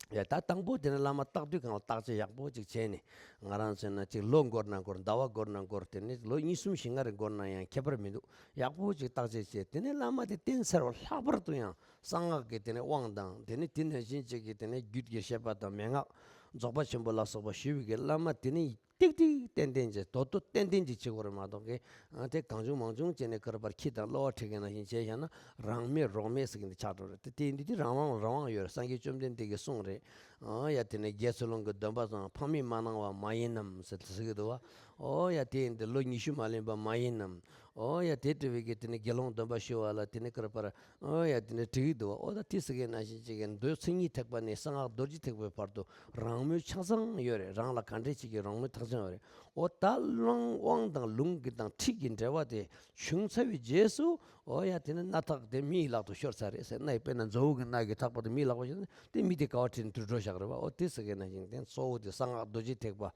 ཡ་ད་དང་པོ་དེ་ནི་བླ་མ་བརྟག་དུས་གང་ལ་བརྟག་དཔྱད་ཡག་པོ་ཅིག་བྱས་ནས་ང་རང་ཚོས་ན་ཅིག་ལོ་འགོར་ན་འགོར་ཟླ་བ་འགོར་ན་འགོར་དེ་ནི་ལོ་གཉིས་གསུམ་བཞི་ལྔ་རེ་འགོར་ན་ཡང་ཁྱད་པར་མི་འདུག་ཡག་པོ་ཅིག་བརྟག་དཔྱད་བྱས་དེ་ནས་བླ་མ་དེ་བསྟེན་ཚར་བ་ལྷག་པར་དུ་ཡང་གསང་སྔགས་ཀྱི་དེ་ནས་དབང་དང་དེ་ནས་དེ་ནས་གཞན་གཅིག་གི་དེ་ནས་རྒྱུད་ཀྱི་བཤད་པ་དང་མན་ངག་རྫོགས་པ་ཆེན་པོ་ལ་སོགས་པ་ཞུ་བའི་གི་བླ་མ་དེ་ནས་ཏིག་ཏིག་ཏན་ཏན་ཅིག་དོ་དོ་ཏན་ཏན་ཅིག་བྱེད་དགོས་རེད་མ་གཏོགས་ཀི། ཨ་དེ་གང་བྱུང་མང་བྱུང་བྱས་ནས་ཁར་པར་ཁྱི་དང་གློ་བ་ཁྲིད་མཁན་ནང་བཞིན་བྱས་བཞག་ན་རང་མེད་རོགས་མེད་ཟེར་གྱི་འདི་ཆགས་འགྲོ་རེད། དེ་དེ་འདི་དེ་རང་དབང་རང་དབང་ཡོད་རེད། སངས་རྒྱས་བཅོམ་ལྡན་འདས་ཀྱིས་གསུངས་རེད། ཨ་ཡ་དེ་ནས་རྒྱལ་ཚུལ་སློང་གི་སྡོམ་པ་སོང་ཕ་མས་མ་གནང་བ་མ་ཡིན་ནམ་ཟེར་ཟེར་གྱི་འདུག་བ། ཨོ་ཡ་དེ་འདི་ལོ་ཉི་ཤུ་མ་ལོན་པ་མ་ཡིན་ནམ། ཨོ་ཡ་དེ་འདྲ་བའི་གི་དེ་ནས་དགེ་སློང་སྡོམ་པ་ཞུ་བ་ལ་དེ་ནས་ཁར་པར། ཨོ་ཡ་དེ་འདྲ་འགྲིག་གི་འདུག་ཨོ་ད་དེ་ཟེར་མཁན་ནང་བཞིན་ཅིག་གི་མདོའི་མཚན་ཉིད་ཐེག་པ་ནས་གསང་སྔགས་རྡོ་རྗེ་ཐེག་པའི་བར་དུ་རང་མོས་ཆ་ཚང་ཡོད་རེད། རང་ལ་ག་འདྲས་ཅིག་གི་རང་མོས་ཐག་ཆོད་ཡོད་རེད། ཨོ་ད་དབང་དབང་དང་ལུང་གི་དང་ཁྲིད་ཀྱི་འབྲེལ་བ་དེ་བྱུང་ཚར་བའི་རྗེས་སུ་ཨོ་ཡ་དེ་ནི་སྣ་ཐག་དེ་མིའི་ལག་ཏུ་ཤོར་ཚར་རེད་ཟེར། སྣའི་དཔེར་ན་མཛོ་བོ་གི་སྣ་གིས་ཐག་པ་དེ་མིའི་ལག་པ་ཤོར་ན་དེ་མི་དེ་ག་བ་ཁྲིད་ནས་དུར་འགྲོ་བཞག་རེད་བ། ཨོ་དེ་ཟེར་མཁན་ནང་བཞིན་དེ་གཙོ་བོ་དེ་གསང་སྔགས་རྡོ་རྗེ་ཐེག་པ།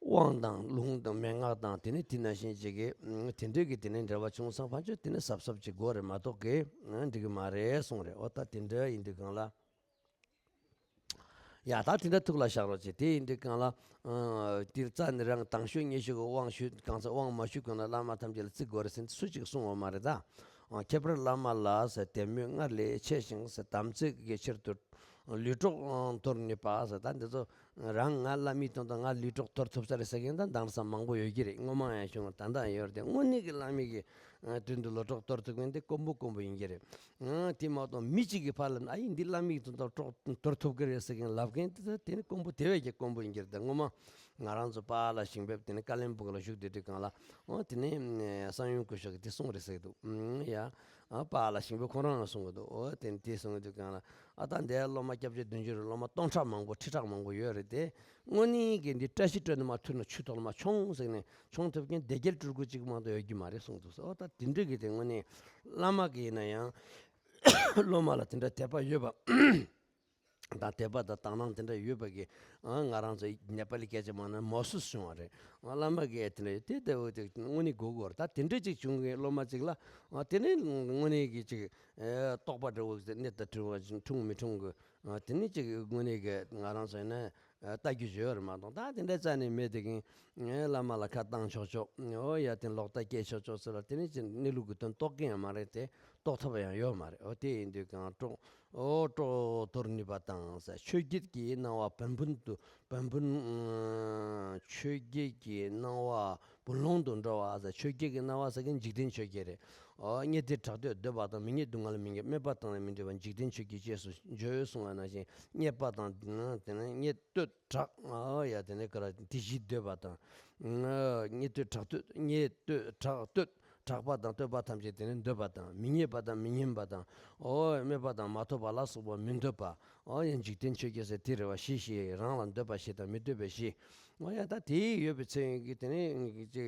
དབང་དང་ལུང་དང་མན་ངག་དང་དེ་ནི་དེ་ནང་བཞིན་ཅིག་གི་དེ་འདྲའི་གི་དེ་ནི་འབྲེལ་བ་བྱུང་སོང་ཕན་ཆོད་དེ་ནི་གཟབ་གཟབ་ཅིག་དགོས་རེད་མ་གཏོགས་གི་འགྲིག་གི་མ་རེད་གསུངས་རེད། ཨོ་ད་དེ་འདྲ་ཡིན་དུས་གང་ལ། ཡ་ད་དེ་འདྲ་ཐུགས་ལ་བཞག་རོགས་བྱེད། དེ་ཡིན་དུས་གང་ལ། དེར་རྩ་ནས་རང་དང་ཤོས་ཉེ་ཤོས་ཀྱི་དབང་ཞུས་གང་ཟེར་དབང་མ་ཞུས་གོང་ན་བླ་མ་ཐམས་ཅད་ལ་བརྩི་དགོས་རེད་ཟེར་སུ་གཅིག་གསུང་བ་མ་རེད་ད། ཁྱད་པར་བླ་མ་ལ་ཟེར་དད་མོས་སྔར་ལས་ཆེ་ཞིང་ཟེར་དམ་ཚིག་གི་ཕྱིར་དུ་ལུས་གྲོགས་དོར་ནུས་པ་ཟེར། ད་འདི་ཚོ་རང་ང་བླ་མའི་དོན་དུ་ང་ལུས་གྲོགས་དོར་ཐུབ་ས་རེད་ཟེར་མཁན་ད་དེང་སང་མང་པོ་ཡོད་ཀྱི་རེད། སྔོན་མ་ཡང་བྱུང་ད་ལྟ་ཡང་ཡོད་རེད། དེ་དངོས་གནས་ཀྱི་བླ་མའི་གི་དོན་དུ་ལུས་གྲོགས་དོར་ཐུབ་མཁན་དེ་དཀོན་པོ་དཀོན་པོ་ཡིན་གྱི་རེད། དེ་མ་གཏོགས་མི་གཅིག་གི་ཕར་ལ་ཨ་ཡིན་འདི་བླ་མའི་དོན་དུ་གྲོགས་དོར་ཐུབ་ཀྱི་རེད་ཟེར་མཁན་ལབ་མཁན་དེ་དེ་ནི་དཀོན་པོ་དེ་བས་ཀྱང་དཀོན་པོ་ཡིན་གྱི་རེད། དེ་སྔོན་མ་ང་རང་ཚོ་པཱ་ལགས་ཞིང་ཕེབས་དེ་ནི་ཀ་ལོན་སྦུག་ལ་བཞུགས་བསྡད་དུས་གང་ལ། ཨོ་དེ་ནས་གསང་ཡུམ་སྐུ་ཞབས་ཀྱིས་དེ་གསུངས་རེད་ཟེར་གྱི་འདུག་ཡ། ཨ་པཱ་ལགས་ཞིང་ཕེབས་ཁོང་རང་ལ་གསུང་གི་འདུག་ཨོ་དེ་ནས་དེ་གསུང་གི་འདུག་གང་ལ་ཨ་ད་འདའི་སློབ་མ་སྐྱབས་རྗེ་བདུད་འཇོམས་རིན་སློབ་མ་སྟོང་ཕྲག་མང་པོ་ཁྲི་ཕྲག་མང་པོ་ཡོད་རེད་དེ། དངོས་གནས་ཀྱི་འདི་བཀྲ་ཤིས་སྤྲོ་ནས་མ་ཐུག་ན་ཆུ་ཐོག་ལ་མ་མཆོང་ཟེར་ནས་མཆོང་ཐུབ་མཁན་སྡེ་དགེ་སྤྲུལ་སྐུ་གཅིག་མ་གཏོགས་ཡོད་རྒྱུ་མ་རེད་གསུངས་འདུག་ཟེར། ཨོ་ད་དེ་འདྲ་གི་དེ་དངོས་གནས་བླ་མ་གི་ཡིན་ན་ཡང་སློབ་མ་ལ་དེ་འདྲ་དད་པ་ཡོད་པ། དང་དད་པ་དང་དག་སྣང་དེ་འདྲ་ཡོད་པ་གི་ཨ་ང་རང་ཚོ་ནེ་པ་ལི་སྐད་ཆ་མང་ན་མོ་སུ་སུ་བྱུང་བ་རེད། ཨ་བླ་མ་གི་དེ་འདྲ་ཡོད་དེ་ལྟ་བུ་དེ་དངོས་གནས་དགོས་དགོས་རེད། ད་དེ་འདྲ་ཅིག་བྱུང་གི་སློབ་མ་ཅིག་ལ་ཨ་དེ་ནས་དངོས་གནས་ཀྱི་ཅིག་ཨེ་རྟོགས་པ་འདྲ་བོ་གནས་དང་བྲལ་བ་འཁྲུངས་མི་འཁྲུངས་གི་ཨ་དེ་ནས་ཅིག་དངོས་གནས་ཀྱི་ང་རང་ཚོ་ཡིན་ན་ཨ་ལྟ་རྒྱུ་ཅིག་ཡོད་རེད་མ་གཏོགས། ད་དེ་འདྲ་རྩ་ནས་མེད་དེ་གིན་ཨེ་བླ་མ་ལ་ཁ་བཏང་ཆོག་ཆོག་ཨོ་ཡ་དེ་ལོག་ལྟ་སྐྱེ་ཆོག་ཆོག་ཟེར་ལ་དེ་ནས་ཅིག་གནས་ལུགས་ཀྱི་དོན་རྟོགས་ཀྱི་ཡང་མ་རེད་དེ་རྟོགས་ཐུབ་པ་ཡང་ཡོད་མ་རེད། ཨོ་དེ་ཡིན་དུས་གང་རྟོགས། ཨོ་སྤྲོ་དོར་ནུས་པ་དང་ཟེར། ཆོས་བརྒྱད་ཀྱི་སྣང་བ་བན་བུན་དུ་བན་བུན། ཨ་ཆོས་བརྒྱད་ཀྱི་སྣང་བ་བུན་ལོང་དུ་འགྲོ་བ་ཟེར། ཆོས་བརྒྱད་ཀྱི་སྣང་བ་ཟེར་མཁན་འཇིག་རྟེན་ཆོས་བརྒྱད་རེད། ཨོ་རྙེད་དུས་གྲགས་འདོད་འདོད་པ་དང་མི་རྙེད་སྡུག་བསྔལ་མི་འགེབས། སྨད་པ་དང་ནི་མི་འབྲལ་བ་འཇིག་རྟེན་ཆོས་བརྒྱད་ཅེས་སུ་བརྗོད་གསུངས་པ་ནང་བཞིན། རྙེད་པ་དང་དེ་ནི་རྙེད་འདོད་གྲགས། ཨོ་ཡ་དེ་ནི་ག་ར་དེ་བཞི་འདོད་པ་དང་། ཨ་རྙེད་འདོད་གྲགས་འདོད། རྙེད་འདོད་གྲགས་འདོད། གྲགས་པ་དང་འདོད་པ་ཐམས་ཅད་དེ་ནི་འདོད་པ་དང་། མི་རྙེད་པ་དང་མི་སྙན་པ་དང་། ཨོ་སྨད་པ་དང་མ་ཐོབ་པ་ལ་སོགས་པ་མི་འདོད་པ། ཨོ་ཡ་འཇིག་རྟེན་ཆོས་བརྒྱད་ཟེར་དེ་རེད་བ། བཞི་བཞི་རང་ལ་འདོད་པ་བཞི་དང་མི་འདོད་པ་བཞི། ཨོ་ཡ་ད་དེ་ཡོད་པའི་ཚེ་གི་དེ་ནི་ཅིག་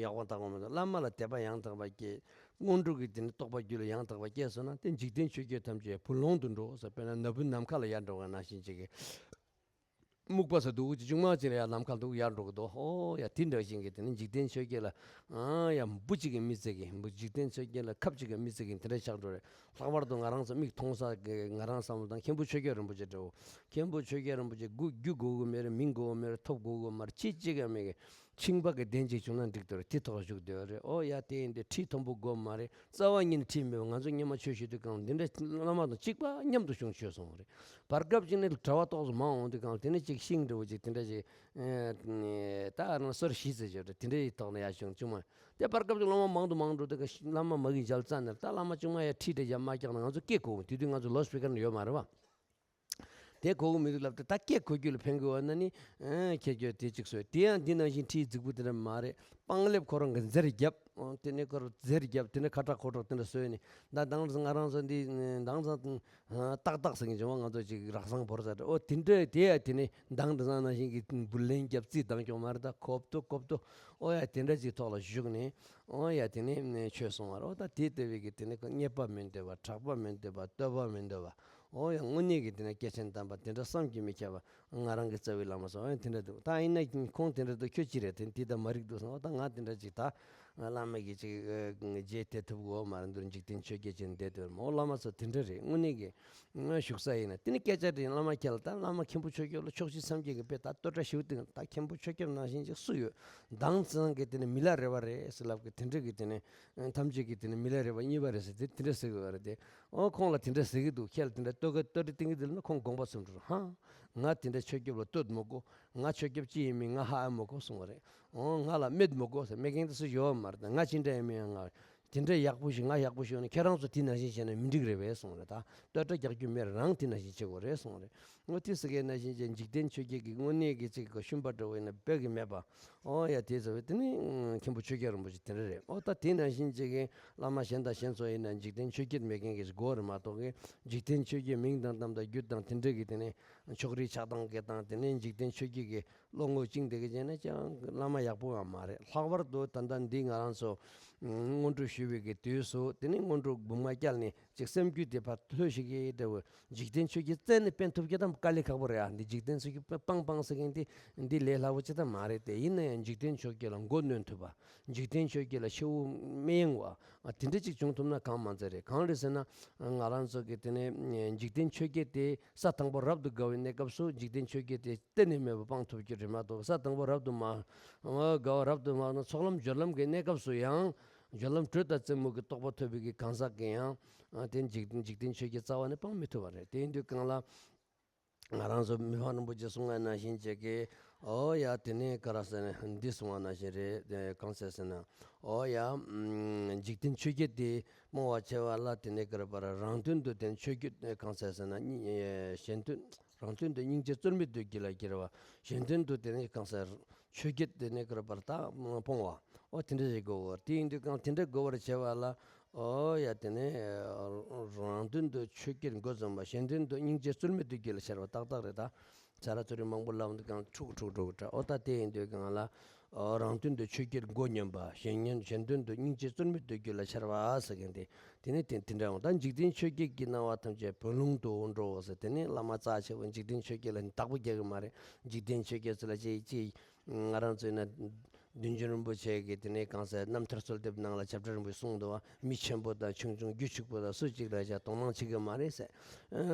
ཡག་པོ་བལྟ་དགོས་མི་འདུག་བླ་མ་ལ་དད་པ་ཡང་དག་པ་སྐྱེས། སྔོན་འགྲོ་གི་དེ་ནི་རྟོགས་པ་རྒྱུད་ལ་ཡང་དག་པ་སྐྱེས་སོང་ན་དེ་འཇིག་རྟེན་ཆོས་བརྒྱད་ཐམས་ཅད་བུན་ལོང་དུ་འགྲོ་ཟེར། དཔེར་ན་ན་བུན་ནམ་མཁའ་ལ་ཡར་འགྲོ་བ་ནང་བཞིན་ཅིག་གི་སྨུག་པ་ཟེར་འདུག་ཅིག་ཅུང་མ་ཅིག་ལ་ཡར་ནམ་མཁའ་འདུག་ཡར་འགྲོ་གི་འདུག་ཨོ་ཡ་དེ་འདྲ་ཞིག་གི་དེ་ནི་འཇིག་རྟེན་ཆོས་བརྒྱད་ལ་ཨ་ཡ་འབུ་གཅིག་གི་མི་ཚེ་གི་འབུ། འཇིག་རྟེན་ཆོས་བརྒྱད་ལ་ཁབ་གཅིག་གི་མི་ཚེ་གི་དེ་འདྲ་ཆགས་འགྲོ་རེད། ལྷག་པར་དུ་ང་རང་ཚོ་མིག་མཐོང་ས་གི་ང་རང་བསམ་བློ་དང་མཁན་པོ་ཆོས་རྒྱལ་རིན་པོ་ཆེ་འདྲ་བོ། མཁན་པོ་ཆོས་རྒྱལ་རིན་པོ་ཆེ་རྒྱུ་རྒྱུ་དགོས་གི་མེད་རེད། མིང་དགོས་གི་མེད་རེད། ཐོབ་དགོས་གི་མ་རེད། ཅི་གཅིག་ཀྱང་མེད་གི། ཁྱིམ་པ་གི་གདན་གཅིག་བྱུང་ན་འགྲིག་འདུག་རེད། དེ་ཐོག་བཞུགས་བསྡད་པ་རེད། ཨོ་ཡ་དེ་ཡིན་དུས་ཁྲིད་མཐོན་པོ་དགོས་མ་རེད། རྩ་བ་ཉིད་ནས་ཁྲིད་མེད་པ། ང་ཚོ་སྔོན་མ་ཆོས་ཞུ་དུས་གང་དེ་འདྲ་བླ་མ་དང་གཅིག་པ་མཉམ་དུ་བྱུང་ཆོས་སོང་བ་རེད། བར་སྐབས་ཅིག་ནས་གྲྭ་བ་ཏོག་ཙམ་མང་འོང་དུས་གང་དེ་ནས་ཅིག་ཤིང་འདྲ་བོ་ཅིག་དེ་འདྲ་ཅིག་ཨེ་ད་རང་སོར་བྱིས་ཟེར་བྱས་རེད། དེ་འདྲའི་ཐོག་ནས་ཡར་བྱུང་ཆུང་མ། དེ་བར་སྐབས་ཅིག་བླ་མ་མང་དུ་མང་དུ་དེ་ག་བླ་མ་མ་གི་མཇལ་རྩ་ནས་ད་བླ་མ་ཆུང་མ་ཡ་ཁྲིད་འདྲ་བྱས་མ་བཀྱག་ན་ང་ཚོ་སྐད་གོ་གི། དེ་དུས་ང་ཚོ་ལོ་སྤི་ཀར་ནང་ཡོད་མ་རེད་བ། དེ་གོ་གི་མི་འདུག་ལབ་སྟེ་ད་སྐད་གོ་རྒྱུ་ལ་ཕན་གི་ཡོད་ན་ནི། ཨ་ཁྱེད་ཀྱིས་དེ་གཅིག་བཟོས། དེ་ཡང་འདི་ནང་བཞིན་ཁྲིད་རྫིག་པོ་དེ་འདྲ་མ་རེད། པང་ལེབ་ཁོ་རང་གི་འཛེར་བརྒྱབ། ཨོ་དེ་ནས་ཁོ་རང་འཛེར་བརྒྱབ། དེ་ནས་ཁ་གྲག་ཁོ་གྲག་དེ་འདྲ་བཟོས་ནས། ད་དང་ང་རང་ཚོ་འདི་དང་ཚང་ཏག་ཏག་ཟེར་གྱི་བྱུང་བ། ང་ཚོ་ཅིག་རག་སང་བོར་ཟེར། ཨོ་དེ་འདྲ་དེ་ཡ་དེ་ནས་དང་དེ་ཚང་ནང་བཞིན་གྱི་འབུར་ལེན་བརྒྱབ་རྩིས་བཏང་ཀྱང་མ་རེད། ད་གོབ་ཏོ་གོབ་ཏོ། ཨོ་ཡ་དེ་འདྲ་ཅིག་ཐོག་ལ་བཞུགས་ནས། ཨོ་ཡ་དེ་ནས་ཆོས་གསུང་བ་རེད། ཨོ་ད་དེ་ལྟ་བུའི་གི་དེ་ནས་རྙེད་པ་མི་འདོད་པ། གྲགས་པ་མི་འདོད་པ། བསྟོད་པ་མི་འདོད་པ། ཨོ་ཡ་དངོས་གནས་ཀྱི་དེ་ན་སྐྱེས་ཆེན་དམ་པ་དེ་འདྲ་བསམ་གྱིས་མི་ཁྱབ་པ། ང་རང་གི་རྩ་བའི་བླ་མ་སོགས་ཨེ་དེ་འདྲ་འདུག་ད་ཡིན་ན་ཁོང་དེ་འདྲ་འདུག་ཁྱོད་ཅི་རེད། དེ་འདི་ད་མ་རིག་འདུག་བསམ། ཨོ་ད་ང་དེ་འདྲ་ཅིག་ད་བླ་མ་གི་ཅིག་རྗེས་དེད་ཐུབ་དགོས་མ་རེད། འདུག་འཇིག་རྟེན་ཆོས་བརྒྱད་ཅན་བསྡད་འདུག་མོ་བླ་མ་ཚོ་དེ་འདྲ་རེད། དངོས་གནས་ཀྱི་ང་བཞུགས་ས་ཡིན་ན་དེ་ནི་སྐད་ཆ་དྲིས། བླ་མ་ཁྱེད་ལ་ད་བླ་མ་མཁན་པོ་ཆོས་སྐྱོབ་ལ་ཕྱོགས་བཞི་མཚམས་བརྒྱད་ཀྱི་དཔེ་ད་བསྟོད་གྲ་ཞུ་དེ་ད་མཁན་པོ་ཆོས་སྐྱོབ་ནང་བཞིན་ཅིག་སུ་ཡོད། མདང་ཚང་གི་དེ་ནི་མི་ལ་རས་པ་རེད་ཟེར་ལབ་གི་དེ་འདྲ་གི་དེ་ནི་ཐམས་ཅད་ཀྱི་དེ་ནི་མི་ལ་རས་པ་གཉིས་པ་རེད་ཟེར་དེ་དེ་འདྲ་ཟེར་གི་ཡོད་རེད་དེ། ཨོ་ཁོང་ལ་དེ་འདྲ་ཟེར་གི་འདུག་ཁྱེད་ལ་དེ་འདྲ་བསྟོད་གི་བསྟོད་རེ་བཏིང་གི་འདུག་ལབ་ན་ཁོང་དགོངས་པ་ཚུམ་འགྲོ། ཧང་། ང་དེ་འདྲ་ཆོས་སྐྱོབ་ལ་བསྟོད་མི་དགོས། ང་ཆོས་སྐྱོབ་ཅི་ཡིན་མིན་ང་ཧ་ཨེ་མི་གོ་གསུང་བ་རེད། ཨོ་ང་ལ་སྨད་མི་དགོས་ཟེར། སྨད་མཁན་དེ་སུ་ཡོད་མ་རེད། ད་ང་ཅི་འདྲ་ཡིན་མིན་ང་དེ་འདྲ་ཡག་པོ་ཞིག་ང་ཡག་པོ་ཞིག་ཡོད་ན་ཁྱེད་རང་ཚོ་དེ་ནང་བཞིན་བྱས་ན་མི་འགྲིག་རེད་པས་གསུང་བ་རེད། ད་བསྟོད་གྲ་རྒྱག་རྒྱུ་མེད། རང་དེ་ནང་བཞིན་བྱེད་དགོས་རེད་གསུང་བ་རེད། ཨོ་དེ་ཟེར་མཁན་ནང་བཞིན་བྱས་འཇིག་རྟེན་ཆོས་བརྒྱད་ཀྱི་དངོས་གནས་ཀྱི་ཅིག་གི་ཤུན་པ་འདྲ་བོ་ཡིན་ན་དཔེ་གི་མེད་པ། ཨོ་ཡ་དེ་ཟེར་བས་དེ་ནི་མཁན་པོ་ཆོས་རྒྱལ་རིན་པོ་ཆེ་དེ་འདྲ་རེད། ཨོ་ད་དེ་ནང་བཞིན་ཅིག་གི་བླ་མ་གཞན་དང་གཞན་ཚོ་ཡིན་ན་འཇིག་རྟེན་ཆོས་བརྒྱད་མེད་མཁན་གྱི་ཞིག་དགོས་རེད་མ་གཏོགས་གི་འཇིག་རྟེན་ཆོས་བརྒྱད་མིང་དང་གཏམ་དང་རྒྱུད་དང་དེ་འདྲ་གི་དེ་ནི་ཕྱོགས་རིས་ཆགས་སྡང་གི་དང་དེ་ནི་འཇིག་རྟེན་ཆོས་བརྒྱད་ཀྱི་བློ་ངོ་བཅིངས་བསྡད་གི་བྱས་ན་ཅང་བླ་མ་ཡག་པོ་ཡང་མ་རེད། ལྷག་པར་དུ་ད་ལྟ་འདི་ང་རང་ཚོ་སྔོན་འགྲོ་ཞུ་བའི་གི་དུས་སུ་དེ་ནི་སྔོན་འགྲོ་སྦུག་མ་བསྐྱལ་ནས་ཅིག་སེམས་རྒྱུད་དེ་ཕར་ལྷོད་ཤིག་གི་འདྲ་བོ། འཇིག་རྟེན་ཆོས་བརྒྱད་རྩད་ནས་སྤེལ་ཐུབ་རྒྱུ་དང་དཀའ་ལས་ཁག་པོ་རེད་ཨ། འདི་འཇིག་རྟེན་ཆོས་བརྒྱད་སྤང་སྤང་ཟེར་མཁན་དེ་འདི་ལས་སླ་བོ་ཅི་ད་མ་རེད་དེ། ཡིན་ན་ཡང་འཇིག་རྟེན་ཆོས་བརྒྱད་ལ་མགོ་གནོན་ཐུབ་པ། འཇིག་རྟེན་ཆོས་བརྒྱད་ལ་ཤི་བོ་མི་གཡེང་བ། ཨ་དེ་འདྲ་ཅིག་བྱུང་ཐུབ་ན་གང་མ་ཚད་རེད། གང་རེད་ཟེར་ན་ང་རང་ཚོ་གི་དེ་ནས་འཇིག་རྟེན་ཆོས་བརྒྱད་དེ་ས་དང་པོ་རབ་ཏུ་དགའ་བའི་གནས་སྐབས་སུ་འཇིག་རྟེན་ཆོས་བརྒྱད་དེ་གཏན་ནས་མེད་པ་སྤང་ཐུབ་རྒྱུ་རེད་མ་གཏོགས། ས་དང་པོ་རབ་ཏུ་མ་དགའ་བ་རབ་ཏུ་མ་ན་ཚོགས་ལམ་སྦྱོར་ལམ་གྱི་གནས་སྐབས་སུ་ཡང་སྦྱོར་ལམ་དྲོད་དང་རྩེ་མོ་གི་རྟོགས་པ་ཐོབ་པའི་གི་གང་ཟག་གིས་ཡང་ཨ་དེ་འཇིག་འཇིག་རྟེན་ཆོས་བརྒྱད་རྩ་བ་ནས་སྤང་མི་ཐུབ་པ་རེད། དེ་ཡིན་དུས་གང་ལ་ང་རང་ཚོ་མི་ཕམ་རིན་པོ་ཆེ་གསུང་ང་ནང་བཞིན་བྱས་ཀྱི་ཨོ་ཡ་དེ་ནས་ག་ར་ཟེར་ན་འདི་གསུང་བ་ནང་བཞིན་རེད། གང་ཟེར་ཟེར་ན་ཨོ་ཡ་འཇིག་རྟེན་ཆོས་བརྒྱད་དེ་སྤོང་བ་བྱེད་པ་ལ་དེ་ནས་ག་ར་བར་རང་དོན་དུ་དེ་ཆོས་བརྒྱད་གང་ཟེར་ཟེར་ན་གཞན་དོན། རང་དོན་དུ་སྙིང་རྗེ་རྩོལ་མེད་བདུད་རྒྱུད་ལ་སྐྱེ་བ། གཞན་དོན་དུ་དེ་ནི་གང་ཟེར་ཆོས་བརྒྱད་དེ་ནི་ག་ར་བར་དག་སྤོང་བ། ཨོ་དེ་འདྲ་ཞིག་དགོས་པར། དེ་ཡིན་དུས་གང་དེ་འདྲ་དགོས་པར་བྱེད་པ་ལ་ཨོ་ཡ་དེ་ནི་རང་དོན་དུ་ཆོས་བརྒྱད་མགོ་འཛོམས་པ། གཞན་དོན་དུ་སྙིང་རྗེ་རྩོལ་མེད་བདུད་རྒྱུད་ལ་ཤར་བ་ཏག་ཏག་རེད་ད། ཆ་ར་ཚོ་རིགས་མང་པོ་ལབ་འདུག་གང་འཁྲུག་འཁྲུག་འགྲོ་གི་འདྲ། ཨོ་ད་དེ་ཡིན་དུས་གང་ལ། རང་དོན་དུ་ཆོས་བརྒྱད་མགོ་སྙོམས་པ། གཞན་གཞན་དོན་དུ་སྙིང་རྗེ་རྩོལ་མེད་བདུད་རྒྱུད་ལ་ཤར་བ་ཟེར་མཁན་དེ། དེ་ནི་དེ་དེ་འདྲ་འོང་། ད་འཇིག་རྟེན་ཆོས་བརྒྱད་ཀྱི་སྣང་བ་ཐམས་ཅད་བུན་ལོང་དུ་འགྲོ་ཟེར། དེ་ནི་བླ་མ་རྩ་ཆེ་བོ་འཇིག་རྟེན་ཆོས་བརྒྱད་ལ་བདག་པོ་རྒྱག་གི་མ་རེད། འཇིག་རྟེན་ཆོས་བརྒྱད་ཚོ་ལ་ཅིག་ཅིག་ང་རང་ཚོའི་ན་བདུད་འཇོམས་རིན་པོ་ཆེ་གི་དེ་ནས་གང་ཟེར་རྣམ་ཐར་གསོལ་འདེབས་ནང་ལ་བྱབས་སྒྲ་རིན་པོ་ཆེ་གསུངས་འདུག་བ། མི་ཆེན་པོ་དང་ཆུང་ཆུང་རྒྱུ་ཕྱུག་པོ་དང་སུ་གཅིག་ལ་ཡང་དོ་སྣང་བྱེད་ཀྱི་མ་རེད་ཟེར།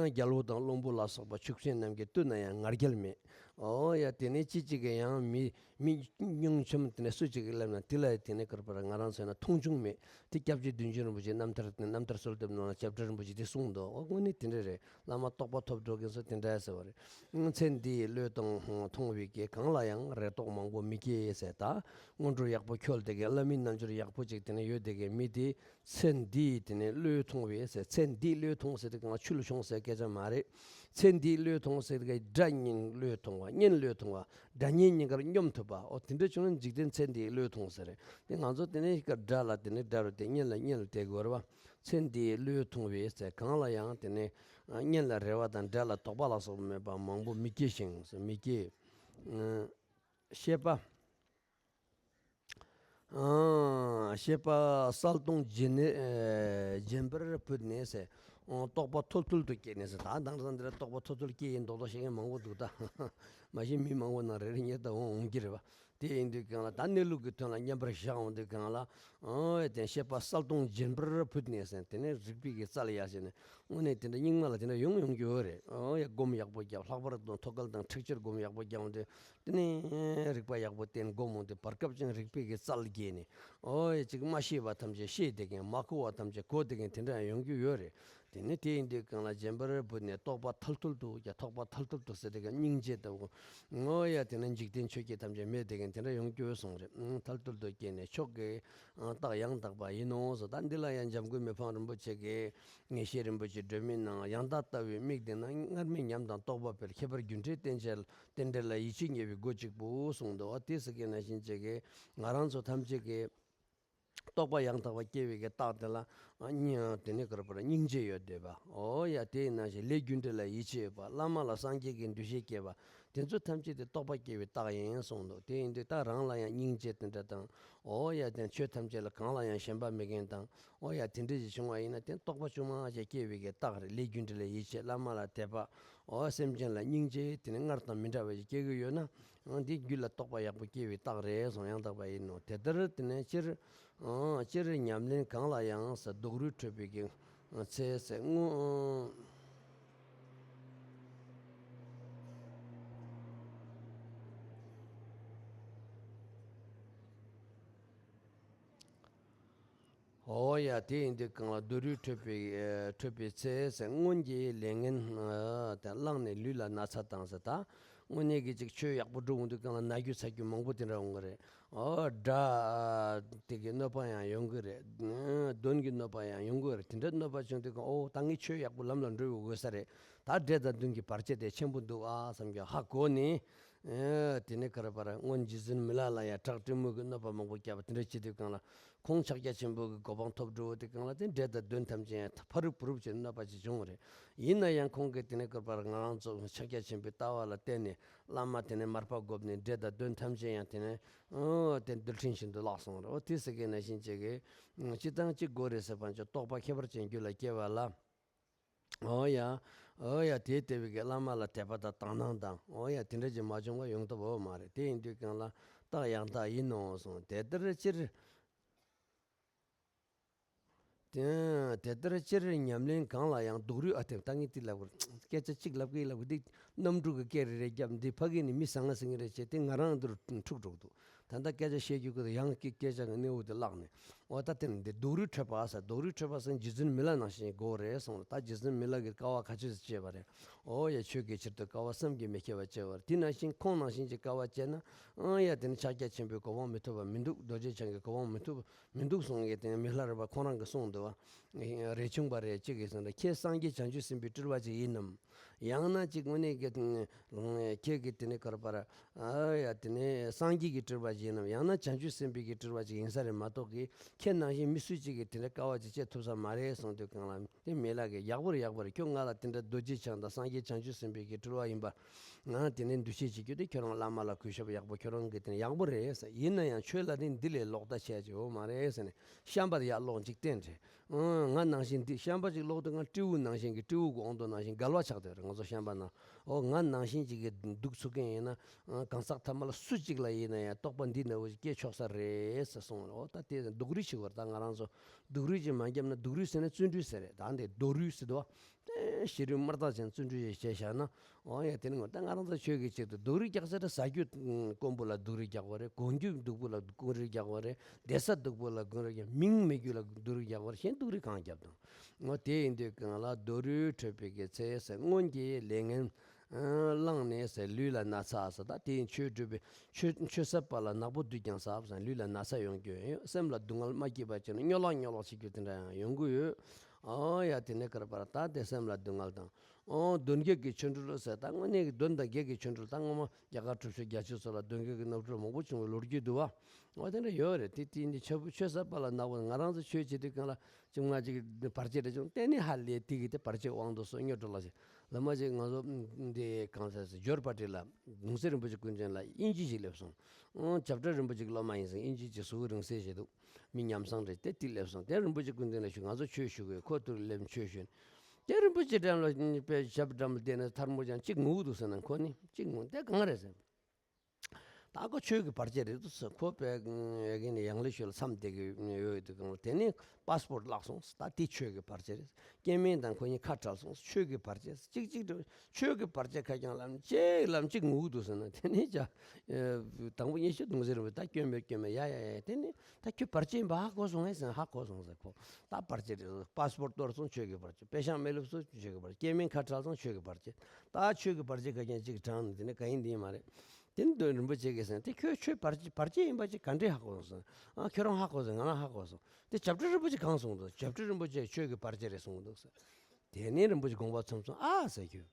རྒྱལ་པོ་དང་བློན་པོ་ལ་སོགས་པ་ཕྱུག་ཆེན་རྣམས་ཀྱིས་བཏུད་ན་ཡང་ང་རྒྱལ་མེད། ཨོ་ཡ། དེ་ནས་ཅི་གཅིག་གིས་ཡང་མི་མི་ཉུང་ཤོས་དེ་ནས་སུ་གཅིག་གིས་སླེབས་ན་དེ་ལ་དེ་ནས་ག་རེ་ཟེར་ན་མཐོང་ཆུང་མེད། དེ་སྐྱབས་རྗེ་བདུད་འཇོམས་རིན་པོ་ཆེ་རྣམ་ཐར་དེ་རྣམ་ཐར་གསོལ་འདེབས་ནང་ལ་སྐྱབས་རྗེ་རིན་པོ་ཆེ་དེ་གསུངས་འདུག། ཨོ་དངོས་གནས་དེ་འདྲ་རེད། བླ་མ་རྟོགས་པ་ཐོབ་འགྲོ་མཁན་ཚོ་དེ་འདྲ་ཟེར་བ་རེད། ཚེ་འདིའི་བློས་གཏོང་མཐོང་བའི་སྐད། གང་ལ་ཡང་རེ་དོགས་མང་པོ་མི་སྐྱེ་ཟེར། ད་སྔོན་འགྲོ་ཡག་པོ་འཁྱོལ་བསྡད་མཁན། བླ་མའི་རྣལ་འབྱོར་ཡག་པོ་ཅིག་དེ་ནས་ཡོད་བསྡད་མཁན་མི་དེ། ཚེ་འདིའི་དེ་ནས་བློས་ཐོང་བའི་ཟེར། ཚེ་འདིའི་བློས་ཐོང་ཟེར་དེ་གང་ཆུ་ལ་ཤོང་ཟེར་སྐད་ཆ་མ་རེད། ཚེ་འདིའི་བློས་ཐོང་ཟེར་དེ་དགྲ་གཉེན་བློས་ཐོང་བ། གཉེན་བློས་ཐོང་བ། དགྲ་གཉེན་གཉིས་ཀར་སྙོམས་ཐུབ་པ། ཨོ་དེ་འདྲ་བྱུང་ན་འཇིག་རྟེན་ཚེ་འདིའི་བློས་ཐོང་ཟེར་རེད། དེ་ང་ཚོ་དེ་ནས་ཀ་དགྲ་ལ་དེ་ནས་དགྲ་རུ་དེ་གཉེན་ལ་གཉེན་ལ་དེ་དགོས་རེད་བ། ཚེ་འདིའི་བློས་ཐོང་བའི་ཟེར། གང་ལ་ཡང་དེ་ནས་གཉེན་ལ་རེ་བ་དང་དགྲ་ལ་དོགས་པ་ལ་སོགས་པ་མེད་པ་མང་པོ་མི་སྐྱེ་ཞིང་ཟེར། མི་སྐྱེ། ཤེས་པ། ཨང་། ཤེས་པ་གསལ་སྟོང་རྒྱུན་ནས་ཨེ་རྒྱུན་པར་བུད་ནས་ཟེར། ཨང་། རྟོགས་པ་ཐོལ་ཐོལ་དུ་སྐྱེས་ནས་ཟེར། ད་དེང་སང་འདིར་རྟོགས་པ་ཐོལ་ཐོལ་སྐྱེས་ཡིན་མདོག་མདོག་བཤད་མཁན་མང་པོ་འདུག། ད་མ་གཞི་མི་མང་པོ་ནང་རེ་རེ་གཉིས་ད་འོང་འོང་གི་རེད་བ། དེ་ཡིན་དུས་གང་ལ་ད་གནས་ལུགས་ཀྱི་དོན་ལ་མཉམ་པར་བཞག་འོང་དུས་གང་ལ། ཨང་། དེ་ཤེས་པ་གསལ་སྟོང་རྒྱུན་པར་བུད་ནས་ཟེར། དེ་ནས་རིག་པའི་གི་རྩལ་ཡར་བྱས་ནས་དངོས་གནས་དེ་འདྲ་སྙིགས་མ་ལ་དེ་འདྲ་ཡོང་ཡོང་རྒྱུ་ཡོད་རེད། ཨང་། ཡ་སྒོམ་ཡག་པོ་རྒྱབ། ལྷག་པར་དུ་ཐོད་རྒལ་དང་ཁྲིགས་ཆེར་སྒོམ་ཡག་པོ་རྒྱབ་འོང་དུས། དེ་ནས་རིག་པ་ཡག་པོ་བསྟེན། སྒོམ་འོང་དུས་བར་སྐབས་ཅིག་རིག་པའི་གི་རྩལ་རྒྱས་ནས། ཨོ་ཡ། ཅིག་མ་ཤེས་པ་ཐམས་ཅད་ཤེས་བསྡད་མཁན། མ་གོ་བ་ཐམས་ཅད་གོ་བསྡད་མཁན་དེ་འདྲ་ཡང་ཡོང་རྒྱུ་ཡོད་རེད། དེ་ནས་དེ་ཡིན་དུས་གང་ལ་རྒྱུན་པར་བུད་ནས་རྟོགས་པ་ཐལ་ཐུལ་དུ། ཡ་རྟོགས་པ་ཐལ་ཐུལ་དུ་ཟེར་དེ་ག་སྙིང་རྗེ་ལྟ་བུ། ཨོ་ཡ། དེ་ནས་འཇིག་རྟེན་ཆོས་བརྒྱད་ཐམས་ཅད་མེད་བསྡད་མཁན་དེ་འདྲ་ཡོང་རྒྱུ་སོང་རེད། ཨང་། ཐལ་ཐུལ་དུ་སྐྱེས་ནས་མཆོག་གི་རྟགས་ཡང་དག་པ་ཡིན་ནོ་ཟེར། ད་འདི་ལ་ཡང་འཇམ་མགོན་མི་ཕམ་རིན་པོ་ཆེ་གིས། ངེས་ཤེས་རིན་པོ་ཆེའི་སྒྲོན་མེའི་ནང་། ཡང་དག་ལྟ་བའི་མིག་འདི་ན། སྔར་མེད་ཉམས་དང་རྟོགས་པ་འཕེལ། ཁྱད་པར་རྒྱུ་འབྲས་རྟེན་ཅན། རྟེན་འབྲེལ་ལ་ཡིད་ཆེས་ཉེ་བའི་སྒོ་གཅིག་པུ་གསུངས་འདུག། དེ་ཟེར་མཁན་ནང་བཞིན་བྱས་ཀྱི་ང་རང་ཚོ་ཐམས་ཅད་ཀྱི་རྟོགས་པ་ཡང་དག་པ་སྐྱེ་བའི་གི་རྟགས་དེ་ལ། ཨ། སྙིང་། དེ་ནས་ག་རེ་ཟེར། སྙིང་རྗེ་ཡོད་བསྡད་པ། ཨོ་ཡ། དེ་ཡིན་ནང་བཞིན་ལས་རྒྱུ་འབྲས་ལ་ཡིད་ཆེས་ཡོད་པ། བླ་མ་ལ་སངས་རྒྱས་ཀྱི་འདུ་ཤེས་སྐྱེས་པ། དེ་ཚོ་ཐམས་ཅད་དེ་རྟོགས་པ་སྐྱེ་བའི་རྟགས་ཡིན་གསུངས་འདུག། དེ་ཡིན་དུས་ད་རང་ལ་ཡང་སྙིང་རྗེ་དེ་འདྲ་དང་། ཨོ་ཡ། དེ་ཆོས་ཐམས་ཅད་ལ་གང་ལ་ཡང་ཞེན་པ་མེད་མཁན་དང་། ཨོ་ཡ། དེ་འདྲ་ཞིག་བྱུང་བ་ཡིན་ན་དེ་རྟོགས་པ་ཅུང་མང་ཞིག་སྐྱེ་བའི་གི་རྟགས་རེད། ལས་རྒྱུ་འབྲས་ལ་ཡིད་ཆེས། བླ་མ་ལ་དད་པ། ཨོ། སེམས་ཅན་ལ་སྙིང་རྗེ། དེ་ནས་སྔར་དང་མི་འདྲ་བ་ཞིག་སྐྱེ་གི་ཡོད་ན། ཨང་། འདི་རྒྱུད་ལ་རྟོགས་པ་ཡག་པོ་སྐྱེ་བའི་རྟགས་རེད་གསུངས། ཡང་དག་པ་ཡིན་ནོ། དེ་ལྟར་དེ་ནས་སྤྱིར། ཨང་། སྤྱིར་ཉམས་ལེན་གང་ལ་ཡང་ཟེར། སྡུག་རུས་འཕྲོད་པའི་གི་ཚེ་ཟེར། སྔོན། ཨོ་ཡ། དེ་ཡིན་དུས་གང་ལ་སྡུག་རུས་འཕྲོད་པའི། ཨེ། འཕྲོད་པའི་ཚེ་ཟེར། སྔོན་གྱི་ལས་ངན་དེ་བླངས་ནས་ལུས་ལ་ན་ཚ་དང་ཟེར། ད་དངོས་གནས་ཀྱི་ཅིག་ཆོས་ཡག་པོ་སྒྲུབ་འོང་དུས་གང་ལ་ན་རྒྱུ་ཚ་རྒྱུ་མང་པོ་དེ་འདྲ་འོང་གི་རེད། ཨོ། དགྲ་དེ་གི་གནོད་པ་ཡང་ཡོང་གི་རེད། གདོན་གྱི་གནོད་པ་ཡང་ཡོང་གི་རེད། དེ་འདྲ་གནོད་པ་བྱུང་དུས་གང་། ཨོ། ད་ངས་ཆོས་ཡག་པོ་ལམ་ལ་འགྲོ་དགོས་ས་རེད། ད་འདྲེ་དང་གདོན་གྱི་བར་ཆད་དེ་ཆེན་པོ་འདུག་ཨ་བསམ་གྱི་ཧ་གོ་ནས། ཨེ། དེ་ནས་ག་རེ་ཟེར། སྔོན་རྗེ་བཙུན་མི་ལ་ལ་ཡ་བྲག་སྲིན་མོ་གི་གནོད་པ་མང་པོ་བརྒྱབ་པ་དེ་འདྲ་བྱེད་དུས་གང་ལ། ཁོང་ཕྱག་རྒྱ་ཆེན་པོ་གི་གོ་འཕང་ཐོབ་འགྲོ་དུས་གང་ལ། དེ་འདྲེ་དང་གདོན་ཐམས་ཅད་ཡང་ཕ་རུབ་ཕུ་རུབ་བྱས་ནས་གནོད་པ་ཅིག་བྱུང་བ་རེད། ཡིན་ན་ཡང་ཁོང་གིས་དེ་ནས་ག་རེ་ཟེར། ང་རང་ཚོ་ཕྱག་རྒྱ་ཆེན་པོའི་ལྟ་བ་ལ་བརྟེན་ནས། བླ་མ་དེ་ནས་མར་པ་བསྒོམས་ནས། འདྲེ་དང་གདོན་ཐམས་ཅད་ཡང་དེ་ནས། ཨོ། དེ་འདུལ་ཕྲན་བཞིན་དུ་བརླག་སོང་བ་རེད། ཨོ། དེ་ཟེར་མཁན་ནང་བཞིན་བྱས་ཀྱི། ཨང་། སྤྱིར་བཏང་གཅིག་དགོས་རེད་ཟེར་བ་ཅིག་རྟོགས་པ་ཁྱད་པར་ཅན་རྒྱུད་ལ་སྐྱེ་བ་ལ། ཨོ་ཡ། ཨོ་ཡ། དེ་ལྟ་བུའི་གི་བླ་མ་ལ་དད་པ་དང་དག་སྣང་དང་། ཨོ་ཡ། དེ་འདྲ་ཅིག་མ་བྱུང་བ་ཡོང་ཐབས་ཡོད་མ་རེད། དེ་ཡིན་དུས་གང་ལ་རྟགས་ཡང་དག་ཡིན་ནོ་གསུངས། དེ་ལྟར་སྤྱིར། དེ་དེ་ལྟར་སྤྱིར་ཉམས་ལེན་གང་ལ་ཡང་སྡུག་རུས། ཨ། དེ་ད་ངས་དེ་ལབ་དགོས། སྐད་ཆ་གཅིག་ལབ་གི་ལབ་གི་འདི་གནམ་གྲུ་གི་སྐད་རེ་རེ་བརྒྱབ། འདི་ཕ་གི་ནས་མི་ཟ་ང་ཟིང་རེ་བྱས། དེ་ང་རང་འདིར་འཁྲུག་འགྲོ་གི་འདུག། ད་ལྟ་སྐད་ཆ་བཤད་རྒྱུ་གི་ཡང་སྐད་སྐད་ཆ་གི་གནས་བབ་དེ་བརླག་ནས། འོ། ད་དེ་ནི་འདི་སྡུག་རུས་འཕྲོད་པ་ཟེར། སྡུག་རུས་འཕྲོད་པ་ཟེར་རྗེ་བཙུན་མི་ལ་ནང་བཞིན་དགོས་རེད་གསུངས། ད་རྗེ་བཙུན་མི་ལ་གིས་དཀའ་བ་ག་ཚོད་ཅིག་སྤྱད་པ་རེད། ཨོ་ཡ། ཆོས་ཀྱི་ཕྱིར་དུ་དཀའ་བ་བསམ་གྱིས་མི་ཁྱབ་པ་སྤྱད་པ་རེད། དེ་ནང་བཞིན་ཁོང་ནང་བཞིན་གྱི་དཀའ་བ་སྤྱད་ན། ཨང་། ཡ། དེ་ནི་ཕྱག་རྒྱ་ཆེན་པོའི་གོ་འཕང་མི་ཐོབ་པ་མི་འདུག། རྡོ་རྗེ་འཆང་གི་གོ་འཕང་མི་ཐོབ་མི་འདུག་གསུངས་ཀྱི། དེ་ནི་མི་ལ་རས་པ་ཁོང་རང་གིས་གསུངས་འདུག་བ། རས་ཆུང་པ་རེད། གཅིག་གིས་གསུངས་རེད། ཁྱེད་སངས་རྒྱས་བྱང་ཆུབ་སེམས་དཔའི་སྤྲུལ་པ་ཅིག་ཡིན་ནམ། ཡང་ན་ཅིག་དངོས་གནས་ཀྱི། ཁྱེད་ཀྱིས་དེ་ནས་ག་རེ་ཟེར། ཨ་ཡ། དེ་ནས་སངས་རྒྱས་ཀྱི་སྤྲུལ་པ་ཅིག་ཡིན་ནམ། ཡང་ན་བྱང་ཆུབ་སེམས་དཔའི་གི་སྤྲུལ་པ་ཅིག་ཡིན་ས་རེད་མ་གཏོགས་ཀྱི། ཁྱེད་ནང་བཞིན་མི་སུ་གཅིག་གིས་དེ་འདྲ་དཀའ་བ་ཅིག་སྤྱད་ཐུབ་ས་མ་རེད་གསུངས་དུས་གང་ལ། དེ་མི་ལ་གིས་ཡག་པོ་རེད། ཡག་པོ་རེད། ཁྱོད་ང་ལ་དེ་འདྲ་རྡོ་རྗེ་འཆང་དང་སངས་རྒྱས་བྱང་ཆུབ་སེམས་དཔའི་གི་སྤྲུལ་པ་ཡིན་པ། ང་དེ་ནས་འདུ་ཤེས་བྱེད་རྒྱུ་དེ་ཁྱོད་རང་བླ་མ་ལ་གུས་ཞབས་ཡག་པོ། ཁྱོད་རང་གིས་དེ་ནས་ཡག་པོ་རེད་ཟེར། ཡིན་ན་ཡང་ཆོས་ལ་ནི་འདི་ལས་ལོག་ལྟ་བྱས་ཀྱི་ཡོད་མ་རེད་ཟེར་ནས། བཤན་པ་དེ་ཡར་ལོག་འཇིག་རྟེན་རེད། ཨང་། ང་ནང་བཞིན་འདི་བཤན་པ་ཅིག་ལོག་དུས། ང་སྤྲེའུ་ནང་བཞིན་གྱི། སྤྲེའུ་གི་འོག་ཏུ་ནང་བཞིན་གལ་བ་ཆགས་བསྡད་རེད། ང་ཚོ་བཤན་པ་ནང་ ཨོ་ང་ནང་བཞིན་ཅིག་གིས་སྡུག་ཚུགས་མཁན་ཡིན་ན། ཨ་གང་ཟག་ཐ་མ་ལ་སུ་གཅིག་ལ་ཡིན་ན་ཡང་རྟོགས་པ་འདི་འདྲ་བོ་ཞིག་སྐྱེ་ཆོག་ས་རེད་ཟེར་གསུངས། ཨོ་ད་དེ་སྡུག་རུས་བྱེད་དགོས་རེད། ད་ང་རང་ཚོ་སྡུག་རུས་ཅིག་མ་བརྒྱབ་ན། སྡུག་རུས་ཟེར་ན་བརྩོན་འགྲུས་ཟེར་རེད། ད་འདི་རྡོ་རུས་ཟེར་དོ། ཨེ་ཤི་རུས་དམར་ཐག་ཅན་བརྩོན་འགྲུས་ཞིག་བྱས་བཞག་ན། ཨོ་ཡ་དེ་ནི་ངོ་། ད་ང་རང་ཚོ་ཆོས་ཀྱི་ཆེད་དུ་སྡུག་རུས་རྒྱག་ས་རེད། ཟ་རྒྱུ་དཀོན་པོ་ལ་སྡུག་རུས་རྒྱག་དགོས་རེད། གོན་རྒྱུ་སྡུག་པོ་ལ་སྡུག་རུས་རྒྱག་དགོས་རེད། བསྡད་ས་སྡུག་པོ་ལ་སྡུག་རུས་རྒྱག་མིང་མེད་རྒྱུ་ལ་སྡུག་རུས་རྒྱག་དགོས་རེད། གཞན་སྡུག་རུས་གང་རྒྱབ་དང་། ངོ་། དེ་ཡིན་དུས་གང་ལ་རྡོ་རུས་ཁྲོད་པའི་གི་ཚེ་ཟེར། སྔོན་གྱི་ལས་ངན་བླངས་ནས་ཟེར། ལུས་ལ་ན་ཚ་ཟེར། ད་དེ་ཡིན་ཆོས་སྒྲུབ་པའི་ཆོས་ཆོས་ཟབ་པ་ལ་ནག་པོ་བདུད་ཀྱང་ཟབ་ཟེར། ལུས་ལ་ན་ཚ་ཡོང་རྒྱུ་ཡོད། སེམས་ལ་སྡུག་བསྔལ་མ་སྐྱིད་པ་བྱས་ན་སྨྱོ་ལགས་སྨྱོ་ལགས་བྱེད་རྒྱུ་དེ་འདྲ་ཡང་ཡོང་གི་ཡོད། ཨོ་ཡ་དེ་ནས་ཀར་པར་ད་དེ་སེམས་ལ་སྡུག་བསྔལ་དང་། ཨོ་གདོན་བགེགས་ཀྱི་ཆོ་འཕྲུལ་ཟེར། ད་དངོས་གནས་ཀྱི་གདོན་དང་བགེགས་ཀྱི་ཆོ་འཕྲུལ། ད་སྔོན་མ་རྒྱ་གར་གྲུབ་ཆེན་རྒྱལ་ཆེན་ཚོ་ལ་གདོན་བགེགས་ཀྱི་ནོར་འཁྲུལ་མང་པོ་བྱུང་བའི་ལོ་རྒྱུས་འདུག་བ། འོ་དེ་འདྲ་ཡོད་རེད། དེ་དེ་ནི་ཆོས་ཆོས་ཟབ་པ་ལ་ནག་པོ། ང་རང་ཚོ་ཆོས་བྱེད་དུས་གང་ལ་ཅུང་མ་ཅིག་བར་ཆད་རེ་བྱུང་། དེ་ནི་ཧ་ལས་དེ་གི་དེ་བར་ཆད་དབང་དུ་སོང་། སྨྱོ་འགྲོ་ལ་ཞིག་ལ་མ་ཅིག་ང་ཚོ་འདི་གང་ཟེར་ཟེར་འབྱོར་པ་ཏི་ལ་གདུང་སྲས་རིན་པོ་ཆེ་ཀུན་མཁྱེན་ལ་དབྱིན་ཇི་ཞིག་སླེབས་སོང་། ཨང་བྱ་བྲལ་རིན་པོ་ཆེ་གི་སློབ་མ་ཡིན་ཟེར། དབྱིན་ཇི་ཅིག་གཟུགས་རིང་སེ་ཞིག་འདུག་མི་ཉམས་སང་རེད། དེ་དེ་སླེབས་སོང་། དེ་རིན་པོ་ཆེ་ཀུན་མཁྱེན་ལ་ཞུ། ང་ཚོ་ཆོས་ཞུ་དགོས། ཁོ་ཐུར་སླེབས་ཆོས་ཞུ། དེ་རིན་པོ་ཆེ་འགྲམ་ལ་དཔེ་ཞབས་འགྲམ་ལ་བསྡད་ནས་ཐལ་མོ་སྦྱར། གཅིག་ངུ་འདུག་ཟེར་ན། ཁོ་ནི་གཅིག་ངུ། དེ་གང་རེད་ཟེར། ད་ཁོ་ཆོས་ཀྱི་བར་ཆད་རེད་འདུག་ཟེར། ཁོ་དཔེ་ཡ་གི་ནས་ཡང་ལེ་ཤོད་ལ་མཚམས་བསྡད་ཀྱི་ཡོད་དུས་གང་ལ། དེ་ནས་པཱ་སི་པོར་བརླག་སོང་ཟེར། ད་དེ་ཆོས་ཀྱི་བར་ཆད་རེད། སྐྱེ་དམན་དང་ཁོ་གཉིས་ཁ་བྲལ་སོང་ཟེར། ཆོས་ཀྱི་བར་ཆད་ཟེར། གཅིག་གཅིག་འདྲ། ཆོས་ཀྱི་བར་ཆད་ཁ་རྐྱང་ལབ་ནས་གཅིག་ལབ་ནས་གཅིག་ངུ་འདུག་ཟེར་ན། དེ་ནས་ཇ་དང་པོ་ཉི་ཤུ་གདུང་སྲས་རིན་པོ་ཆེ་ད་སྐྱོན་མེད་སྐྱོན་མེད། ཡ་ཡ་ཡ། དེ་ནས་ད་ཁྱོད་བར་ཆད་ཡིན་པ་ཧ་གོ་སོང་ངས་ཟེར། ཧ་གོ་སོང་ཟེར། ཁོ་ད་བར་ཆད་རེད། པཱ་སི་པོར་གཏོར་སོང་། ཆོས་ཀྱི་བར་ཆད། པེ་ཤག་མེད་ལུགས་སུ་ཆོས་ཀྱི་བར་ཆད། སྐྱེ་དམན་ཁ་བྲལ་སོང་། ཆོས་ཀྱི་བར་ཆད། ད་ཆོས་ཀྱི་བར་ཆད་ཁ་རྐྱང་གཅིག་དྲངས་ནས་དེ་ནས་གང་ཡིན་འདི་ཡིན་མ་རེད། དེ་ནི་དོན་རིན་པོ་ཆེ་གིས་ཟེར། དེ་ཁྱོད་ཆོས་བར་ཆད་བར་ཆད་ཡིན་པ་ཅིག་ག་འདྲས་ཧ་གོ་སོང་ཟེར། ཨ་ཁྱོད་རང་ཧ་གོ་སོང་། ང་རང་ཧ་གོ་སོང་། དེ་བྱ་བྲལ་རིན་པོ་ཆེ་གང་གསུངས་འདུག་བྱ་བྲལ་རིན་པོ་ཆེས་ཆོས་ཀྱི་བར་ཆད་རེད་གསུངས་འདུག་ཟེར། དེ་ནས་རིན་པོ་ཆེ་དགོངས་པ་ཚོམ་སོང་། ཨ་ཟེར། ཁྱོད་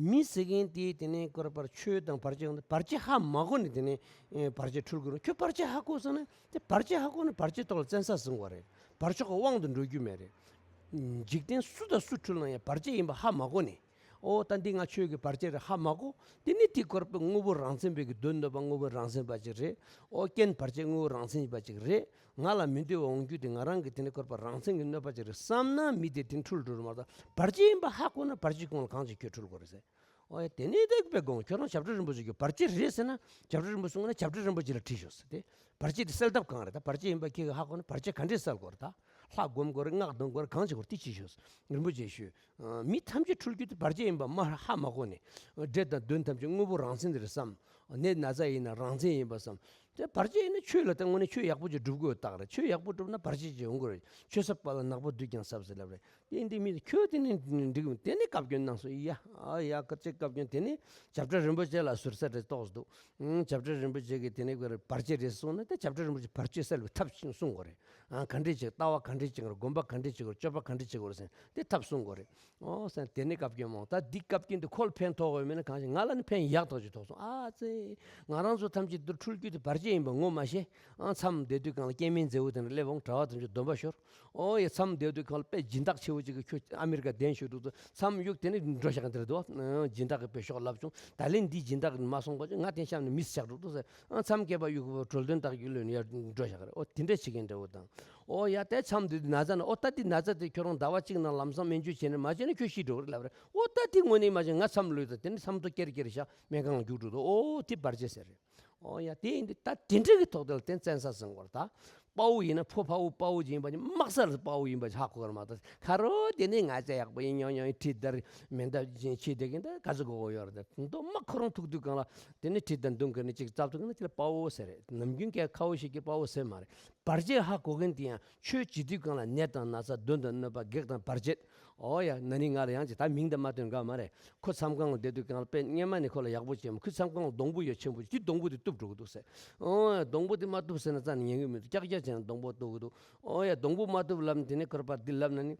མི་ཟེར་མཁན་དེས་དེ་ནས་ཀར་པར་ཆོས་དང་བར་ཆད་ཡོང་དུས་བར་ཆད་ཧ་མ་གོ་ནས་དེ་ནས་ཨེ་བར་ཆད་འཁྲུལ་དགོས་རུང་། ཁྱོད་བར་ཆད་ཧ་གོ་སོང་ན། དེ་བར་ཆད་ཧ་གོ་ན་བར་ཆད་ཐོག་ལ་བཙན་ས་ཟིན་དགོས་རེད། བར་ཆད་ཀྱི་དབང་དུ་འགྲོ་རྒྱུ་མེད་རེད། འཇིག་རྟེན་སུ་དང་སུ་འཁྲུལ་ན་ཡང་བར་ཆད་ཡིན་པ་ཧ་མ་གོ་ནས། ཨོ་ད་འདི་ང་ཆོས་ཀྱི་བར་ཆད་རེད་ཧ་མ་གོ། དེ་ནི་དེ་ཀར་པར་དངོས་པོ་རང་མཚན་པའི་གི་གདོན་འདོན་པ་དངོས་པོ་རང་མཚན་པ་ཅིག་རེད། ཨོ་རྐྱེན་བར་ཆད་དངོས་པོ་རང་མཚན་པ་ཅིག་རེད། ང་ལ་མི་འདོད་པ་འོང་རྒྱུ་དེ་ང་རང་གི་དེ་ནི་ཀར་པར་རང་མཚན་གྱི་གནོད་པ་ཅིག་རེད་བསམ་ན། མི་དེ་དེ་འཁྲུལ་འགྲོ་རུ་མ་གཏོགས། བར་ཆད་ཡིན་པ་ཧ་གོ་ན་བར་ཆད་ཀྱི་དབང་ལ་གང་ཅིག་ཁྱོད་འཁྲུལ་དགོས་རེད་ཟེར། ཨོ་ཡ་དེ་ནས་དེ་དཔེ་དགོངས། ཁྱོད་རང་བྱ་བྲལ་རིན་པོ་ཆེ་གི་བར་ཆད་རེད་ཟེར་ན། བྱ་བྲལ་རིན་པོ་ཆེ་གསུངས་ན་བྱ་བྲལ་རིན་པོ་ཆེ་ལ་དྲིས་ཤོག་ཟེར། དེ་བར་ཆད་དེ་སེལ་ཐབས་གང་རེད། ད་བར་ཆད་ཡིན་པ་ཁྱེད་ཀྱིས་ཧ་གོ་ན་བར་ཆད་ག་འདྲས་སེལ་དགོས་རེད། ད་ལྷ་སྒོམ་དགོས་རེད། སྔགས་འདོན་དགོས་རེད། གང་བྱེད་དགོས་རེད། དེ་དྲིས་ཤོག་ཟེར། རིན་པོ་ཆེས་ཞུས། ཨ་མི་ཐམས་ཅད་འཁྲུལ་རྒྱུ་དེ་བར་ཆད་ཡིན་པ་མ་ཧ་མ་གོ་ནས། འདྲེ་དང་གདོན་ཐམས་ཅད་དངོས་པོ་རང་མཚན་དེ་རེད་བསམ། ནད་ན་ཚ་ཡིན་ན་རང་མཚན་ཡིན་པ་བསམ། དེ་བར་ཆད་ཡིན་ན་ཆོས་ལ་ད་དངོས་གནས་ཆོས་ཡག་པོ་ཅིག་སྒྲུབ་དགོས་རྟགས་རེད། ཆོས་ཡག་པོ་སྒྲུབ་ན་བར་ཆད་ཅིག་ཡོང་གི་རེད། ཆོས་ཟབ་པ་ལ་ནག་པོ་བདུད་ཀྱང་ཟབ་ཟེར་ལབ་རེད། དེ་འདི་མི་ཁྱོད་དེ་ནས་འགྲིག་མི། དེ་ནས་བཀའ་བཀྱོན་གནང་སོང་། ཡ་ཨ་ཡ་སྐད་ཆ་བཀའ་བཀྱོན། དེ་ནས་བྱ་བྲལ་རིན་པོ་ཆེ་ལ་ཟུར་ཟ་རེ་གཏོགས་འདུག་ཨང་བྱ་བྲལ་རིན་པོ་ཆེ་གིས་དེ་ནས་བར་ཆད་རེད་གསུངས་ན། དེ་བྱ་བྲལ་རིན་པོ་ཆེ་བར་ཆད་སེལ་བའི་ཐབས་ཤིག་གསུང་དགོས་རེད། ཨང་ག་འདྲས་བྱེད། ལྟ་བ་ག་འདྲས་བྱེད་དགོས་རེད། སྒོམ་པ་ག་འདྲས་བྱེད་དགོས་རེད། སྤྱོད་པ་ག་འདྲས་བྱེད་དགོས་རེད་ཟེར། དེ་ཐབས་གསུང་དགོས་རེད། ཨོ་ཟེར་དེ་ནས་བཀའ་བཀྱོན་མོ། ད་འདི་བཀའ་བཀྱོན་དེ་ཁོ་ལ་ཕན་ཐོགས་དགོས་མེད་ན་གང་ཞིག་ང་ལ་ནི་ཕན་ཡག་ཐོགས་ཅིག་ཐོགས་སོང་། ཨ་ཙེ། ང་རང་ཚོ་ཐམས་ཅད་འདིར་འཁྲུལ་རྒྱུ་དེ་བར་ཆད་ཡིན་པ་ངོ་མ་ཤེས། ཨང་མཚམས་བསྡད་དུས་གང་ལ་སྐྱེ་དམན་མཛེས་པོ་དེ་འདྲ་སླེབས་འོང་། གྲྭ་པ་དེ་ཚོས་སྡོམ་པ་ཤོར། ཨོ་ཡ་མཚམས་བསྡད་དུས་གང་ལ་དཔེ་སྦྱིན་བདག་ཆེ་བོ་ཅིག་གིས་ཁྱོད་ཨ་མི་རི་ཀ་གདན་ཞུས་འདུག་ཟེར། མཚམས་གཡུག་དེ་ནས་འགྲོ་བཞག་གི་འདིར་འདུག་ཨང་སྦྱིན་བདག་གིས་དཔེ་ཤོག་ལབ་བྱུང་། ད་ལན་འདི་སྦྱིན་བདག་གིས་མ་སོང་གོ། ང་དེ་བཤམས་ནས་མི་ཚོ་བཞག་འགྲོ་འདུག་ཟེར། ཨང་མཚམས་བསྐལ་པ་གཡུག་གི་བྲོ་བརྡུང་བཏང་གི་ལོན་ཡར་འགྲོ་བཞག་གི་རེད། ཨོ་དེ་འདྲ་བྱེད་མཁན་འདྲ་བོ་དང་། ཨོ་ཡ་དེ་མཚམས་འདི་ན་ཚ་ན། ཨོ་ད་འདི་ན་ཚ་དེ་ཁྱོད་རང་ཟླ་བ་གཅིག་ནང་ལམ་སང་སྨན་བཅོས་བྱས་ནས་མ་བྱས་ན་ཁྱོད་ཤི་འགྲོ་གི་རེད་ལབ་རེད། ཨོ་ད་དེ་དངོས་གནས་མ་བྱས་ང་མཚམས་ལུས་ད། དེ་ནས་མཚམས་ཐོ་ཀེར་ཀེར་བཞག་སྨན་ཁང་ལ་རྒྱུགས་འགྲོ་འདུག་ཨོ་དེ་བར་ཆད་ཟེར་རེད། ཨོ་ཡ་དེ་ཡིན་དུས་ད་དེ་འདྲ་གི་ཐོག་དེ་ལ་དེ་བཙན་ས་ཟིན་དགོས་རེད། ད་དཔའ་བོ་ཡིན་ན་ཕོ་དཔའ་བོ་དཔའ་བོ་ཅིག་ཡིན་པ་ནི་དམག་ས་ལ་དཔའ་བོ་ཡིན་པ་ཧ་གོ་གི་རེད་མ་གཏོགས། ཁ་རོག་དེ་ནས་ང་ཅག་ཡག་པོ་ཡིན་སྙོང་སྙོང་ཡིན། ཁྲིད་དར་མེ་མདའ་ཅན་ཁྱེར་བསྡད་མཁན་ད་ག་ཚོད་གོ་གོ་ཡོད་རེད། ད་མདོ་དམག་ཁོ་རང་ཐུག་དུས་གང་ལ་དེ་ནས་ཁྲིད་དར་མདུང་གིས་ནི་ཅིག་བཙབ་ཐུབ་མཁན་ན་དེ་ལ་དཔའ་བོ་ཟེར་རེད། ནམ་རྒྱུན་སྐད་ཁ་བོ་ཞིག་གིས་དཔའ་བོ་ཟེར་མ་རེད། བར་ཆད་ཧ་གོ་མཁན་དེ་ཡང་ཆོས་བྱེད་དུས་གང་ལ་ནད་དང་ན་ཚ་གདོན་དང་གནོད་པ་བགེགས་དང་བར་ཆད། ཨོ་ཡ་ན་ནིང་ང་ལ་ཡང་ཅིག་ད་མིང་དེ་མ་བཏོན་དགའ་མ་རེད། ཁོ་མཚམས་ཁང་ལ་བསྡད་དུས་གང་ལ་དཔེ་སྔོན་མ་ནས་ཁོ་ལ་ཡག་པོ་བྱས་མོ། ཁོའི་མཚམས་ཁང་ལ་སྡོང་པོ་ཡོད་ཆེན་པོ་ཅིག་དེ་སྡོང་པོ་དེ་གཏུབ་འགྲོ་གི་འདུག་ཟེར། ཨོ་སྡོང་པོ་དེ་མ་གཏུབ་ཟེར་ན་རྩ་ནས་ཉན་གི་མི་འདུག་ཀྱག་ཀྱག་བྱས་ན་སྡོང་པོ་གཏུབ་གི་འདུག་ཨོ་ཡ་སྡོང་པོ་མ་གཏུབ་ལབ་ན་དེ་ནས་ཁོར་པ་འདི་ལབ་ན་ནི།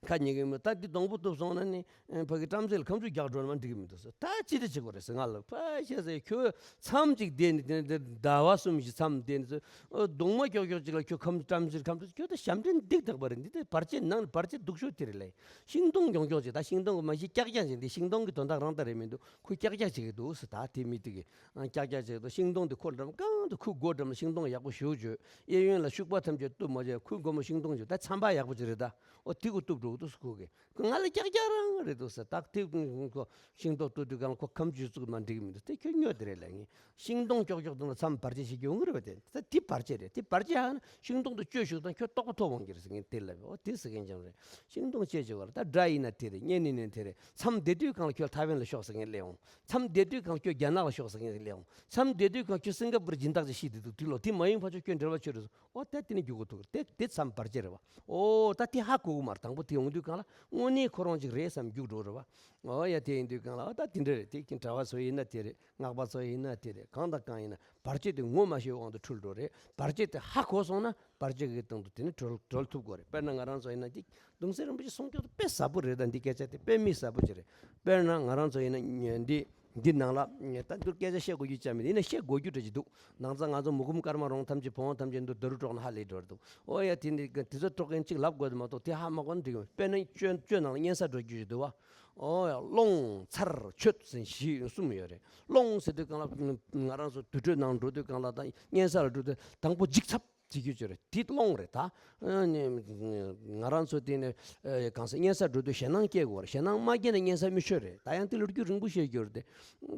ཁ་ཉན་གི་མི་འདུག་ད་འདི་སྡོང་པོ་གཏུབ་སོང་ན་ནི་ཕ་གི་བྲམ་ཟེ་ལ་ཁ་མཆུ་རྒྱག་འགྲོ་ན་མ་འགྲིག་གི་མི་འདུག་ཟེར། ད་ཅི་འདྲ་བྱེད་དགོས་རེད་ཟེར། ང་ལ་ཕ་ཤེས་ཟེར། ཁྱོད་མཚམས་ཅིག་བསྡད་ནས་དེ་ནས་དེ་ཟླ་བ་གསུམ་ཞིག་མཚམས་བསྡད་ནས་ཟེར། ཨོ་གདོང་མ་ཀྱོག་ཀྱོག་ཅིག་ལ་ཁྱོད་ཁ་མཆུ་བྲམ་ཟེ་ཁ་མཆུ། ཁྱོད་ད་ཞབས་འདྲེན་སྡིག་དག་པ་རེད། འདི་ད་བར་ཆད་ནང་ནས་བར་ཆད་སྡུག་ཤོས་དེ་རེད་ལེ། ཤིང་སྡོང་ཀྱོག་ཀྱོག་ཅིག་ད་ཤིང་སྡོང་གི་མ་གཞི་ཀྱག་ཀྱག་ཅིག་འདི་ཤིང་སྡོང་གི་དོན་དག་རང་ད་རེད་མི་འདུག་ཁོས་ཀྱག་ཀྱག་བྱེད་ཀྱི་འདུག་ཟེར། ད་དེ་མི་དེ་གི་ཀྱག་ཀྱག་བྱེད་ཀྱི་འདུག་ཤིང་སྡོང་དེ་ཁོ་འགྲམ་གང་དུ་ཁོའི་སྒོ་འགྲམ་ལ་ཤིང་སྡོང་ཡག་པོ་ཞེ་པོ་ཅིག་གཡས་གཡོན་ལ་ཤུག་པ་ཐམས་ཅད་གཏུབ་མ་བྱས། ཁོའི་སྒོ་མོ་ཤིང་སྡོང་ཅིག་ད་ཚན་པ་ཡག་པོ་ཅིག་རེད། ད་ཨོ་དེ་གི་གཏུབ་འགྲོ། འདུག་འདུག་སུ་ཁུག་གི། ཁོ་ང་ལ་ཀྱག་ཀྱག་རང་རེད་འདུག་ཟེར། ད་དེ་ཁོ་ཤིང་ཏོག་གཏོར་དུས་གང་ལ་ཁོ་ཁམ་ཆུ་བཙུགས་མ་འགྲིག་གི་མི་འདུག་དེ་ཁྱོད་སྨྱོ་དེ་རེད་ལབ། ངས་ཤིང་སྡོང་ཀྱོག་ཀྱོག་དེ་ལ་མཚམས་བར་ཆད་བྱེད་རྒྱུ་ཡོང་གི་རེད་པ། དེ་ད་དེ་བར་ཆད་རེད། དེ་བར་ཆད་ཧ་ན་ཤིང་སྡོང་དུ་བཅོས་ཞུགས་དང་ཁྱོད་ལྟོགས་པ་ཐོབ་འོང་གི་རེད་ཟེར། ངས་དེ་ལབ་པས། འོ་དེ་ཟེར་མཁན་ཅང་རེད། ཤིང་སྡོང་བཅད་བྱེད་བར་ད་དགྲ་ཡིན་ན་དེ་རེད། གཉེན་ཡིན་ན་དེ་རེད། མཚམས་བསྡད་དུས་གང་ལ་ཁྱོད་ཐའེ་ཝན་ལ་ཤོག་ཟེར་མཁན་སླེབས་འོང་། མཚམས་བསྡད་དུས་གང་ལ་ཁྱོད་རྒྱ་ནག་ལ་ཤོག་ཟེར་མཁན་སླེབས་འོང་། མཚམས་བསྡད་དུས་གང་ཁྱོད་སིང་ག་པུར་སྦྱིན་བདག་ཅིག་ཤི་བསྡད་འདུག་དུས་ལོ། དེ་མ་ཡིན་ཕར་ཕྱོགས་ཁྱོད་འབྲེལ་བ་ཆོད་རེད། འོ་ད་དེ་ནི་རྒྱུག་གོ་ཐུག་རེད། དེ་དེ་མཚམས་བར་ཆད་རེད་བ། འོ་ད་དེ་ཧ་གོ་གི་མ་རེད། དང་པོ་དེ་ཡོང་དུས་གང་ལ་དངོས་གནས་ཁོ་རང་ཅིག་རེད་བསམ་རྒྱུག་འགྲོ་རེད་བ། འོ་ཡ་དེ་ཡིན་དུས་གང་ལ་འོ་ད་དེ་འདྲ་རེད། དེ་ཀྱི་གྲྭ་བ་ཚོ་ཡིན་ན་དེ་རེད། སྔགས་པ་ཚོ་ཡིན་ན་དེ་རེད། གང་དང་གང་ཡིན་ན་བར་ཆད་དེ་ངོ་མ་ཤེས་དབང་དུ་འཁྲུལ་འགྲོ་རེད། བར་ཆད་དེ་ཧ་གོ་སོང་ན་བར་ཆད་ཀྱི་སྟེང་དུ་དེ་ནི་གྲོལ་གྲོལ་ཐུབ་དགོས་རེད། དཔེར་ན་ང་རང་ཚོ་ཡིན་ན་འདི་གདུང་སྲས་རིན་པོ་ཆེ་གསུང་སྐྱོང་དེ་དཔེ་ཟབ་པོ་རེད། ད་འདི་སྐད་ཆ་དེ་དཔེ་མི་ཟབ་པོ་ཅིག་རེད། དཔེར་ན་ང་རང་ཚོ་ཡིན་ན་འདི་འདི་ནང་ལ་ད་འདིར་སྐད་ཆ་བཤད་དགོས་རྒྱུ་ཅང་མེད། ཡིན་ན་བཤད་དགོས་རྒྱུ་འདྲ་ཅིག་འདུག་ནང་ཚང་ང་ཚོ་མུ་ཁུམ་ཀརྨ་རོང་ཐམས་ཅད་བོང་བ་ཐམས་ཅད་འདུ་ད་རུ་དཀྲོག་ན་ཧ་ལས་འགྲོ་རེད་འདུག་འོ་ཡ་དེ་འདི་དེ་ཚོ་དཀྲོག་མཁན་གཅིག་ལབ་དགོས་དེ་མ་གཏོགས་དེ་ཧ་མ་གོ་ན་འགྲིག་གི་མེད། དཔེར་ན་བཅོས་བཅོས་ནང་ལ་གཉན་ས་འགྲོ་རྒྱུ་ཞིག་འདུག་བ། འོ་ཡ་རླུང་ཚར་ཆོད་ཟེར་བཞི་གསུམ་ཡོད་རེད། རླུང་ཟེར་དུས་གང་ལ་ང་རང་ཚོ་དུར་ཁྲོད་ནང་འགྲོ་དུས་གང་ལ་དང་གཉན་ས་ལ་འགྲོ་དུས་དང་པོ་འཇིགས་ཚབ་བྱེད་རྒྱུ་ཅིག་རེད། དེ་རླུང་རེད་ད། ཨ་ནི་ང་རང་ཚོ་དེ་ནས་ཨ་གང་ཟེར་གཉན་ས་འགྲོ་དུས་ཞེད་སྣང་སྐྱེ་དགོས་རེད། ཞེད་སྣང་མ་སྐྱེས་ན་གཉན་ས་མི་ཆོད་རེད། ད་ཡང་དེ་ལ་རྒྱུ་རིང་པོ་བཤད་རྒྱུ་རེད་དེ།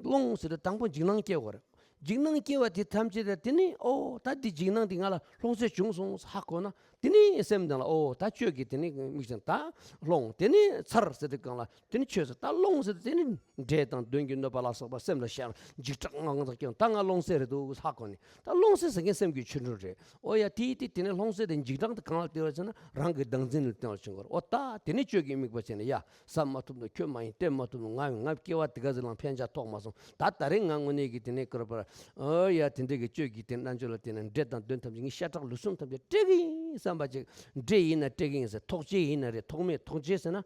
རླུང་ཟེར་དུས་དང་པོ་འཇིགས་སྣང་སྐྱེ་དགོས་རེད། འཇིགས་སྣང་སྐྱེ་བ་དེ་ཐམས་ཅད་དེ་ནི་ཨོ་ད་འདི་འཇིགས་སྣང་འདི་ང་ལ་ལྷུང་བཟེད་བྱུང་སོང་ཧ་གོ་ན། དེ་ནི་སེམས་ནང་ལ་ཨོ་ད་ཁྱོད་ཀྱིས་དེ་ནི་དམིགས་བྱས་ད་རླུང་དེ་ནི་ཚར་ཟེར་དུས་གང་ལ་དེ་ནི་ཆོད་ཟེར། ད་རླུང་ཟེར་དུས་དེ་ནི་འདྲེ་དང་གདོན་གྱི་གནོད་པ་ལ་སོགས་པ་སེམས་ལ་ཤར་འཇིགས་སྐྲག་དངངས་སྐྲག་སྐྱེ། ད་ང་རླུང་བཟེད་རེད་འདུག་ཧ་གོ་ནས། ད་རླུང་བཟེད་ཟེར་མཁན་སེམས་ཀྱི་ཆོ་འཕྲུལ་རེད། ཨོ་ཡ་དེ་དེ་དེ་ནི་རླུང་བཟེད་དེ་འཇིགས་སྐྲག་དེ་གང་ལ་སྟེར་བ་བྱས་ན་རང་གི་བདག་འཛིན་ལ་བརྟེན་པར་བྱུང་དགོས་རེད། ཨོ་ད་དེ་ནི་ཁྱོད་ཀྱིས་དམིགས་པ་བྱས་ན་ཡ། བསམ་མ་ཐུབ་ནོ། ཁྱོད་མ་ཡིན་བསྟན་མ་ཐུབ་ནོ། ང་ཡིན་ང་སྐྱེ་བ་འདི་ག་ཟིག་ལའང་ཕན་ཆ་ཐོགས་མ་སོང་། ད་ད་རེས་ང་དངོས་གནས་ཀྱི་དེ་ནས་བསྐོར་པར་ཨོ་ཡ་དེ་འདྲས་ཀྱི་གཅོད་ཀྱི་དེ་རྣལ་འབྱོར་ལ་བརྟེན་ནས་འདྲེ་དང་གདོན་ཐམས་ཅད་ངའི་ཤ་ཁྲག་ལུས་ཟུངས་ཐམས་ཅད་སྤྲད་གི་ཡིན་བསམ་པ་ཅིག་འདྲེ་ཡིན་ན་སྤྲད་གི་ཡིན་ཟེར། ཐོག་བཅད་ཡིན་ན་རེད། ཐོག་མེད་ཐོག་བཅད་ཟེར་ན།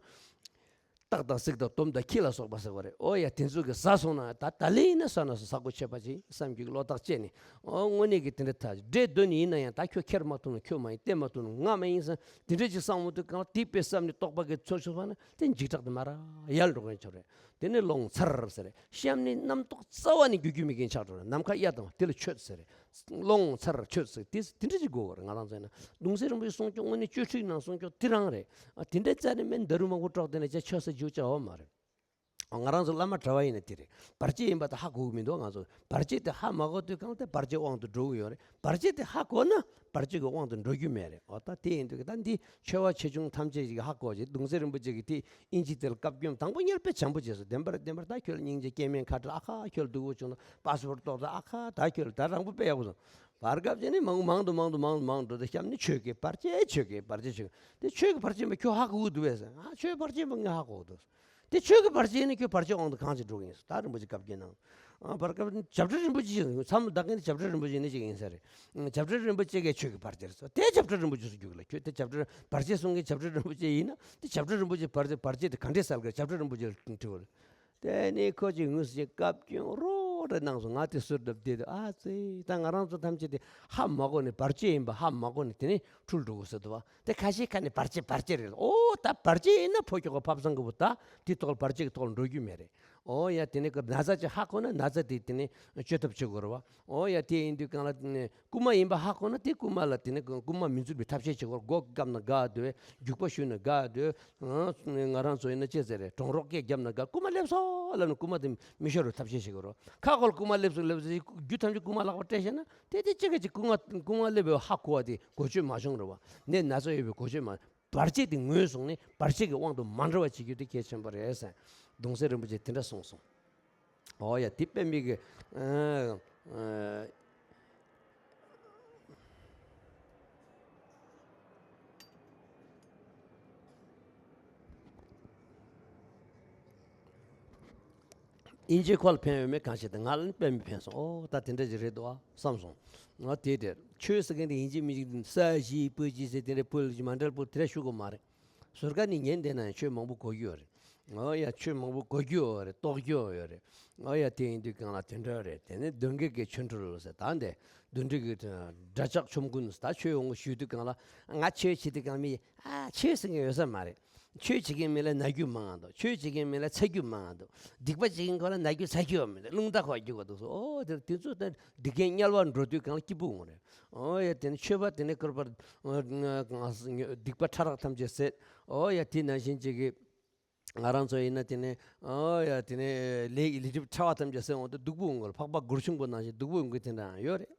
སྟག་དང་གཟིག་དང་དོམ་དང་ཁྱི་ལ་སོགས་པ་ཟེར་བ་རེད། ཨོ་ཡ་དེ་ཚོ་གི་ཟ་སོང་ན་ད་ད་ལེ་ཡིན་ན་ཟ་ན་སོ་ཟ་གོ་ཆད་པ་ཅིག་བསམ་རྒྱུ་གི་བློ་ཐག་བཅད་ནས། ཨོ་དངོས་གནས་ཀྱི་དེ་འདྲ་ད་འདྲེ་གདོན་ཡིན་ན་ཡང་ད་ཁྱོད་ཁྱེར་མ་ཐུབ་ན་ཁྱོད་མ་ཡིན་བསྟན་མ་ཐུབ་ན་ང་མ་ཡིན་ཟེར་དེ་འདྲ་ཅིག་བསམ་འོང་དུས་གང་ལ་དེ་དཔེ་བསམ་ནས་རྟོག་པ་གི་ཚོད་ཆུད་པ་ན་དེ་འཇིགས་སྐྲག་དེ་མར་ཡལ་འགྲོ་མཁན་ཆགས་རེད། དེ་ནས་རླུང་ཚར་ཟེར་རེད། གཤམ་ནས་རྣམ་རྟོག་རྩ་བ་ནས་རྒྱུག་རྒྱུ་མེད་མཁན་ཆགས་འགྲོ་རེད། ནམ་མཁའ་གཡའ་དང་དེ་ལ་ཆོད་ཟེར་རེད། རླུང་ཚར་ཆོད་ཟེར་དེ་དེ་འདྲ་ཅིག་དགོས་པ་རེད། ང་རང་ཚོ་ཡིན་ན་གདུང་སྲས་རིན་པོ་ཆེ་གསུང་སྐྱོང་དངོས་གནས་བཅུ་དྲུག་ནང་གསུང་སྐྱོང་དེ་རང་རེད། ཨ་དེ་འདྲ་རྩ་ནས་མེད། ད་རུང་མང་པོ་དཀྲོག་བསྡད་ན་ཅི་ཆོད་ས་རྒྱུ་ཅི་ཡོད་མ་རེད། ང་རང་ཚོ་བླ་མ་གྲྭ་བ་ཡིན་ན་དེ་རེད། བར་ཆད་ཡིན་པ་དེ་ཧ་གོ་གི་མི་འདུག་ང་ཚོ་བར་ཆད་དེ་ཧ་མ་གོ་དུས་གང་དེ་བར་ཆད་དབང་དུ་འགྲོ་གི་ཡོད་རེད། བར་ཆད་དེ་ཧ་གོ་ན་བར་ཆད་ཀྱི་དབང་དུ་འགྲོ་རྒྱུ་མེད་རེད། འོ་ད་དེ་ཡིན་དུས་ད་འདི་ཆེ་བ་ཆེ་ཆུང་ཐམས་ཅད་ཀྱིས་ཧ་གོ་ཅིག་གདུང་སྲས་རིན་པོ་ཆེ་གིས་དེ་དབྱིན་ཇི་དེ་ལ་བཀའ་བཀྱོན་དང་པོ་ཉར་དཔེ་བྱམས་པོ་བྱས་སོང་། བདེན་པར་བདེན་པར་ད་ཁྱོད་ལ་སྙིང་རྗེ་སྐྱེ་མེད་ཁ་བྲལ་ཨ་ཁ་ཁྱོད་ལ་སྡུག་པོ་བྱུང་ན་པ་སི་པོར་ཏོག་ཙམ་ཨ་ཁ་ད་ཁྱོད་ལ་ད་རང་པོ་དཔེ་ཡག་པོ་སོང་། བར་སྐབས་ཅིག་ནི་མང་མང་དུ་མང་དུ་མང་དུ་མང་དུ་འགྲོ་དུས་གཤམ་ནི་ཆོས་ཀྱི་བར་ཆད་ཆོས་ཀྱི་བར་ཆད་ཆོས་ཀྱི་དེ་ཆོས་ཀྱི་བར་ཆད་མ་ཁྱོད་ཧ་གོ་གི་འདུག་བས་ཟེར། ཨ་ཆོས་བར་ཆད་མ་ངས་ཧ་གོ་གི་འདུག་དེ་ཆོས་ཀྱི་བར་ཆད་ནི་ཁྱོད་བར་ཆད་དབང་དུ་གང་ཅིག་འགྲོ་གི་ཡིན་ཟེར། ད་རིན་པོ་ཆེ་བཀའ་བརྒྱུད་གནང་། ཨ་བར་སྐབས་བྱ་བྲལ་རིན་པོ་ཆེ་ཞིག་མཚམས་བདག་གིན་བྱ་བྲལ་རིན་པོ་ཆེ་ནི་ཅིག་ཡིན་ས་རེད། བྱ་བྲལ་རིན་པོ་ཆེ་གིས་ཆོས་ཀྱི་བར་ཆད་རེད་ཟེར། དེ་བྱ་བྲལ་རིན་པོ་ཆེ་སུ་རྒྱུགས་ལ་ཁྱོད་དེ་བྱ་བྲལ་བར་ཆད་གསུང་མཁན་བྱ་བྲལ་རིན་པོ་ཆེ་ཡིན་ན་དེ་བྱ་བྲལ་རིན་པོ་ཆེ་བར་ཆད་བར་ཆད་དེ་ག་འདྲས་སེལ་གི་རེད། བྱ་བྲལ་རིན་པོ་ཆེ་ལ་དྲི་བ་རེད། དེ་ནས་ཁོ་ཅིག་ངུས་སུ་ཅིག་བཀའ་བཀྱོན་རོ་རེ་གནང་སོང་། ང་དེ་ཟུར་བསྡབས་བསྡད་དུས་ཨ་ཙི་ད་ང་རང་ཚོ་ཐམས་ཅད་དེ་ཧ་མ་གོ་ནས་བར་ཆད་ཡིན་པ་ཧ་མ་གོ་ནས་དེ་ནས་འཁྲུལ་འགྲོ་གི་ཟེར་འདུག་བ། དེ་ཁ་ཤས་ཁ་ནས་བར་ཆད་བར་ཆད་རེད། ཨོ་ད་བར་ཆད་ཡིན་ན་ཕོ་ཁྱོ་ག་ཕབ་སང་གི་བུ་ད་དེ་ཐོག་ལ་བར་ཆད་ཀྱི་ཐོག་ལ་འགྲོ་རྒྱུ་མེད་རེད། ཨོ་ཡ་དེ་ནས་ཁོ་ན་ཚ་ཅིག་ཧ་གོ་ན་ན་ཚ་དེ་དེ་ནས་བཅོས་ཐབས་བྱེད་དགོས་རེད་བ། ཨོ་ཡ་དེ་ཡིན་དུས་གང་ལ་ནས་རྐུན་མ་ཡིན་པ་ཧ་གོ་ན་དེ་རྐུན་མ་ལ་དེ་ནས་རྐུན་མ་མི་འཛུལ་བའི་ཐབས་ཤེས་བྱེད་དགོས། སྒོ་བཀབ་ན་དགའ་འདོད། རྒྱུག་པ་གཞུས་ན་དགའ་འདོད། ང་རང་ཚོ་ཡིན་ན་ཅི་ཟེར་རེད། གྲོང་རོགས་སྐད་བརྒྱབ་ན་དགའ། རྐུན་མ་སླེབས་སོང་ལབ་ན་རྐུན་མ་དེ་མི་ཤོར་བའི་ཐབས་ཤེས་བྱེད་དགོས་རེད། ཁ་ཁོ་ལ་རྐུན་མ་སླེབས་སོང་སླེབས་སོང་རྒྱུ་ཐམས་ཅད་རྐུན་མ་ལག་པ་སྤྲད་བྱས་ན་དེ་དེ་ཅི་ག་ཅིག་རྐུན་མ་རྐུན་མ་སླེབས་པའི་ཧ་གོ་བ་དེ་གོ་ཆོད་མ་བྱུང་རེད་བ། ནད་ན་ཚ་ཡོད་པའི་གོ་ཆོད་མ། བར་ཆད་དེ་ངོས་བཟུང་ནས་བར་ཆད་ཀྱི་དབང་དུ་མ་འགྲོ་བ་བྱེད་རྒྱུ་དེ་གལ་ཆེན་པོ་རེད་ཟེར། གདུང་སྲས་རིན་པོ་ཆེས་དེ་འདྲ་གསུངས་སོང་། ཨོ་ཡ་དེ་དཔེ་མི་གི་ཨ་ཨ་དབྱིན་ཇི་ཁོ་ལ་ཕན་ཡོད་མེད་གང་ཤེས་ཏེ་ང་ལ་ནི་དཔེ་མི་ཕན་སོང་། ཨོ་ད་དེ་འདྲ་ཞིག་རེད་འདུག་ཨ་བསམ་སོང་། ང་དེ་དེར་ཆོས་ཟེར་མཁན་དེ་དབྱིན་ཇི་མི་ཞིག་ས་གཞི་སྤོས་ཀྱི་ཟེར་དེ་འདྲ་སྤོས་ལ་ཞིག་མ་འདྲ་པོ་དེ་འདྲ་ཞུ་གི་མ་རེད། ཟུར་ཁ་ནས་ཉན་བསྡད་ན་ཡང་ཆོས་མང་པོ་གོ་རྒྱུ་ཡོད་རེད། ཨོ་ཡ་ཆོས་མང་པོ་གོ་རྒྱུ་ཡོད་རེད། རྟོགས་རྒྱུ་ཡོད་རེད། ཨོ་ཡ་དེ་ཡིན་དུས་གང་ལ་དེ་འདྲ་རེད། དེ་ནས་གདོན་བགེགས་ཀྱི་ཆོ་འཕྲུལ་ཟེར་ད་འདི་གདོན་འདྲེ་གི་དགྲ་ཇག་ཆོམ་རྐུན་ཟེར་ད་ཆོས་འོང་གི་ཞུ་དུས་གང་ལ་ང་ཆོས་བྱེད་དུས་གང་མི་ཨ་ཆོས་ཟེར་མཁན་ཡོད་ས་མ་རེད། ཆོས་བྱེད་མཁན་མི་ལ་ན་རྒྱུ་མང་ང་འདུག་ཆོས་བྱེད་མཁན་མི་ལ་ཚ་རྒྱུ་མང་ང་འདུག་སྡིག་པ་བྱེད་མཁན་ཁོ་ལ་ན་རྒྱུ་ཚ་རྒྱུ་ཡོད་མི་འདུག་རླུང་རྟ་ཁོ་རྒྱུག་ག་འདུག་སོ། ཨོ་དེ་དེ་ཚོ་ད་སྡིག་རྒན་དམྱལ་བ་འགྲོ་དུས་གང་ལ་སྐྱིད་པོ་ངོ་རེད། ཨོ་ཡ་དེ་ནི་ཆོས་པ་དེ་ནི་སྐོར་པར་སྡིག་པ་ཕྲ་རགས་ཐམས་ཅད་ཟད། ཨོ་ཡ་དེ་ནང་བཞིན་ཅིག་གི་ང་རང་ཚོ་ཡིན་ན་དེ་ནས་ཨོ་ཡ་དེ་ནས་ལས་ལས་སྒྲིབ་ཕྲ་བ་ཐམས་ཅད་སེལ་འོང་དུས་སྡུག་པོ་འོང་གི་ལ། འཕགས་པ་སྒོར་ཆུང་པོ་ནང་བཞིན་སྡུག་པོ་འོང་གི་དེ་འདྲ་ཡང་ཡོད་རེད།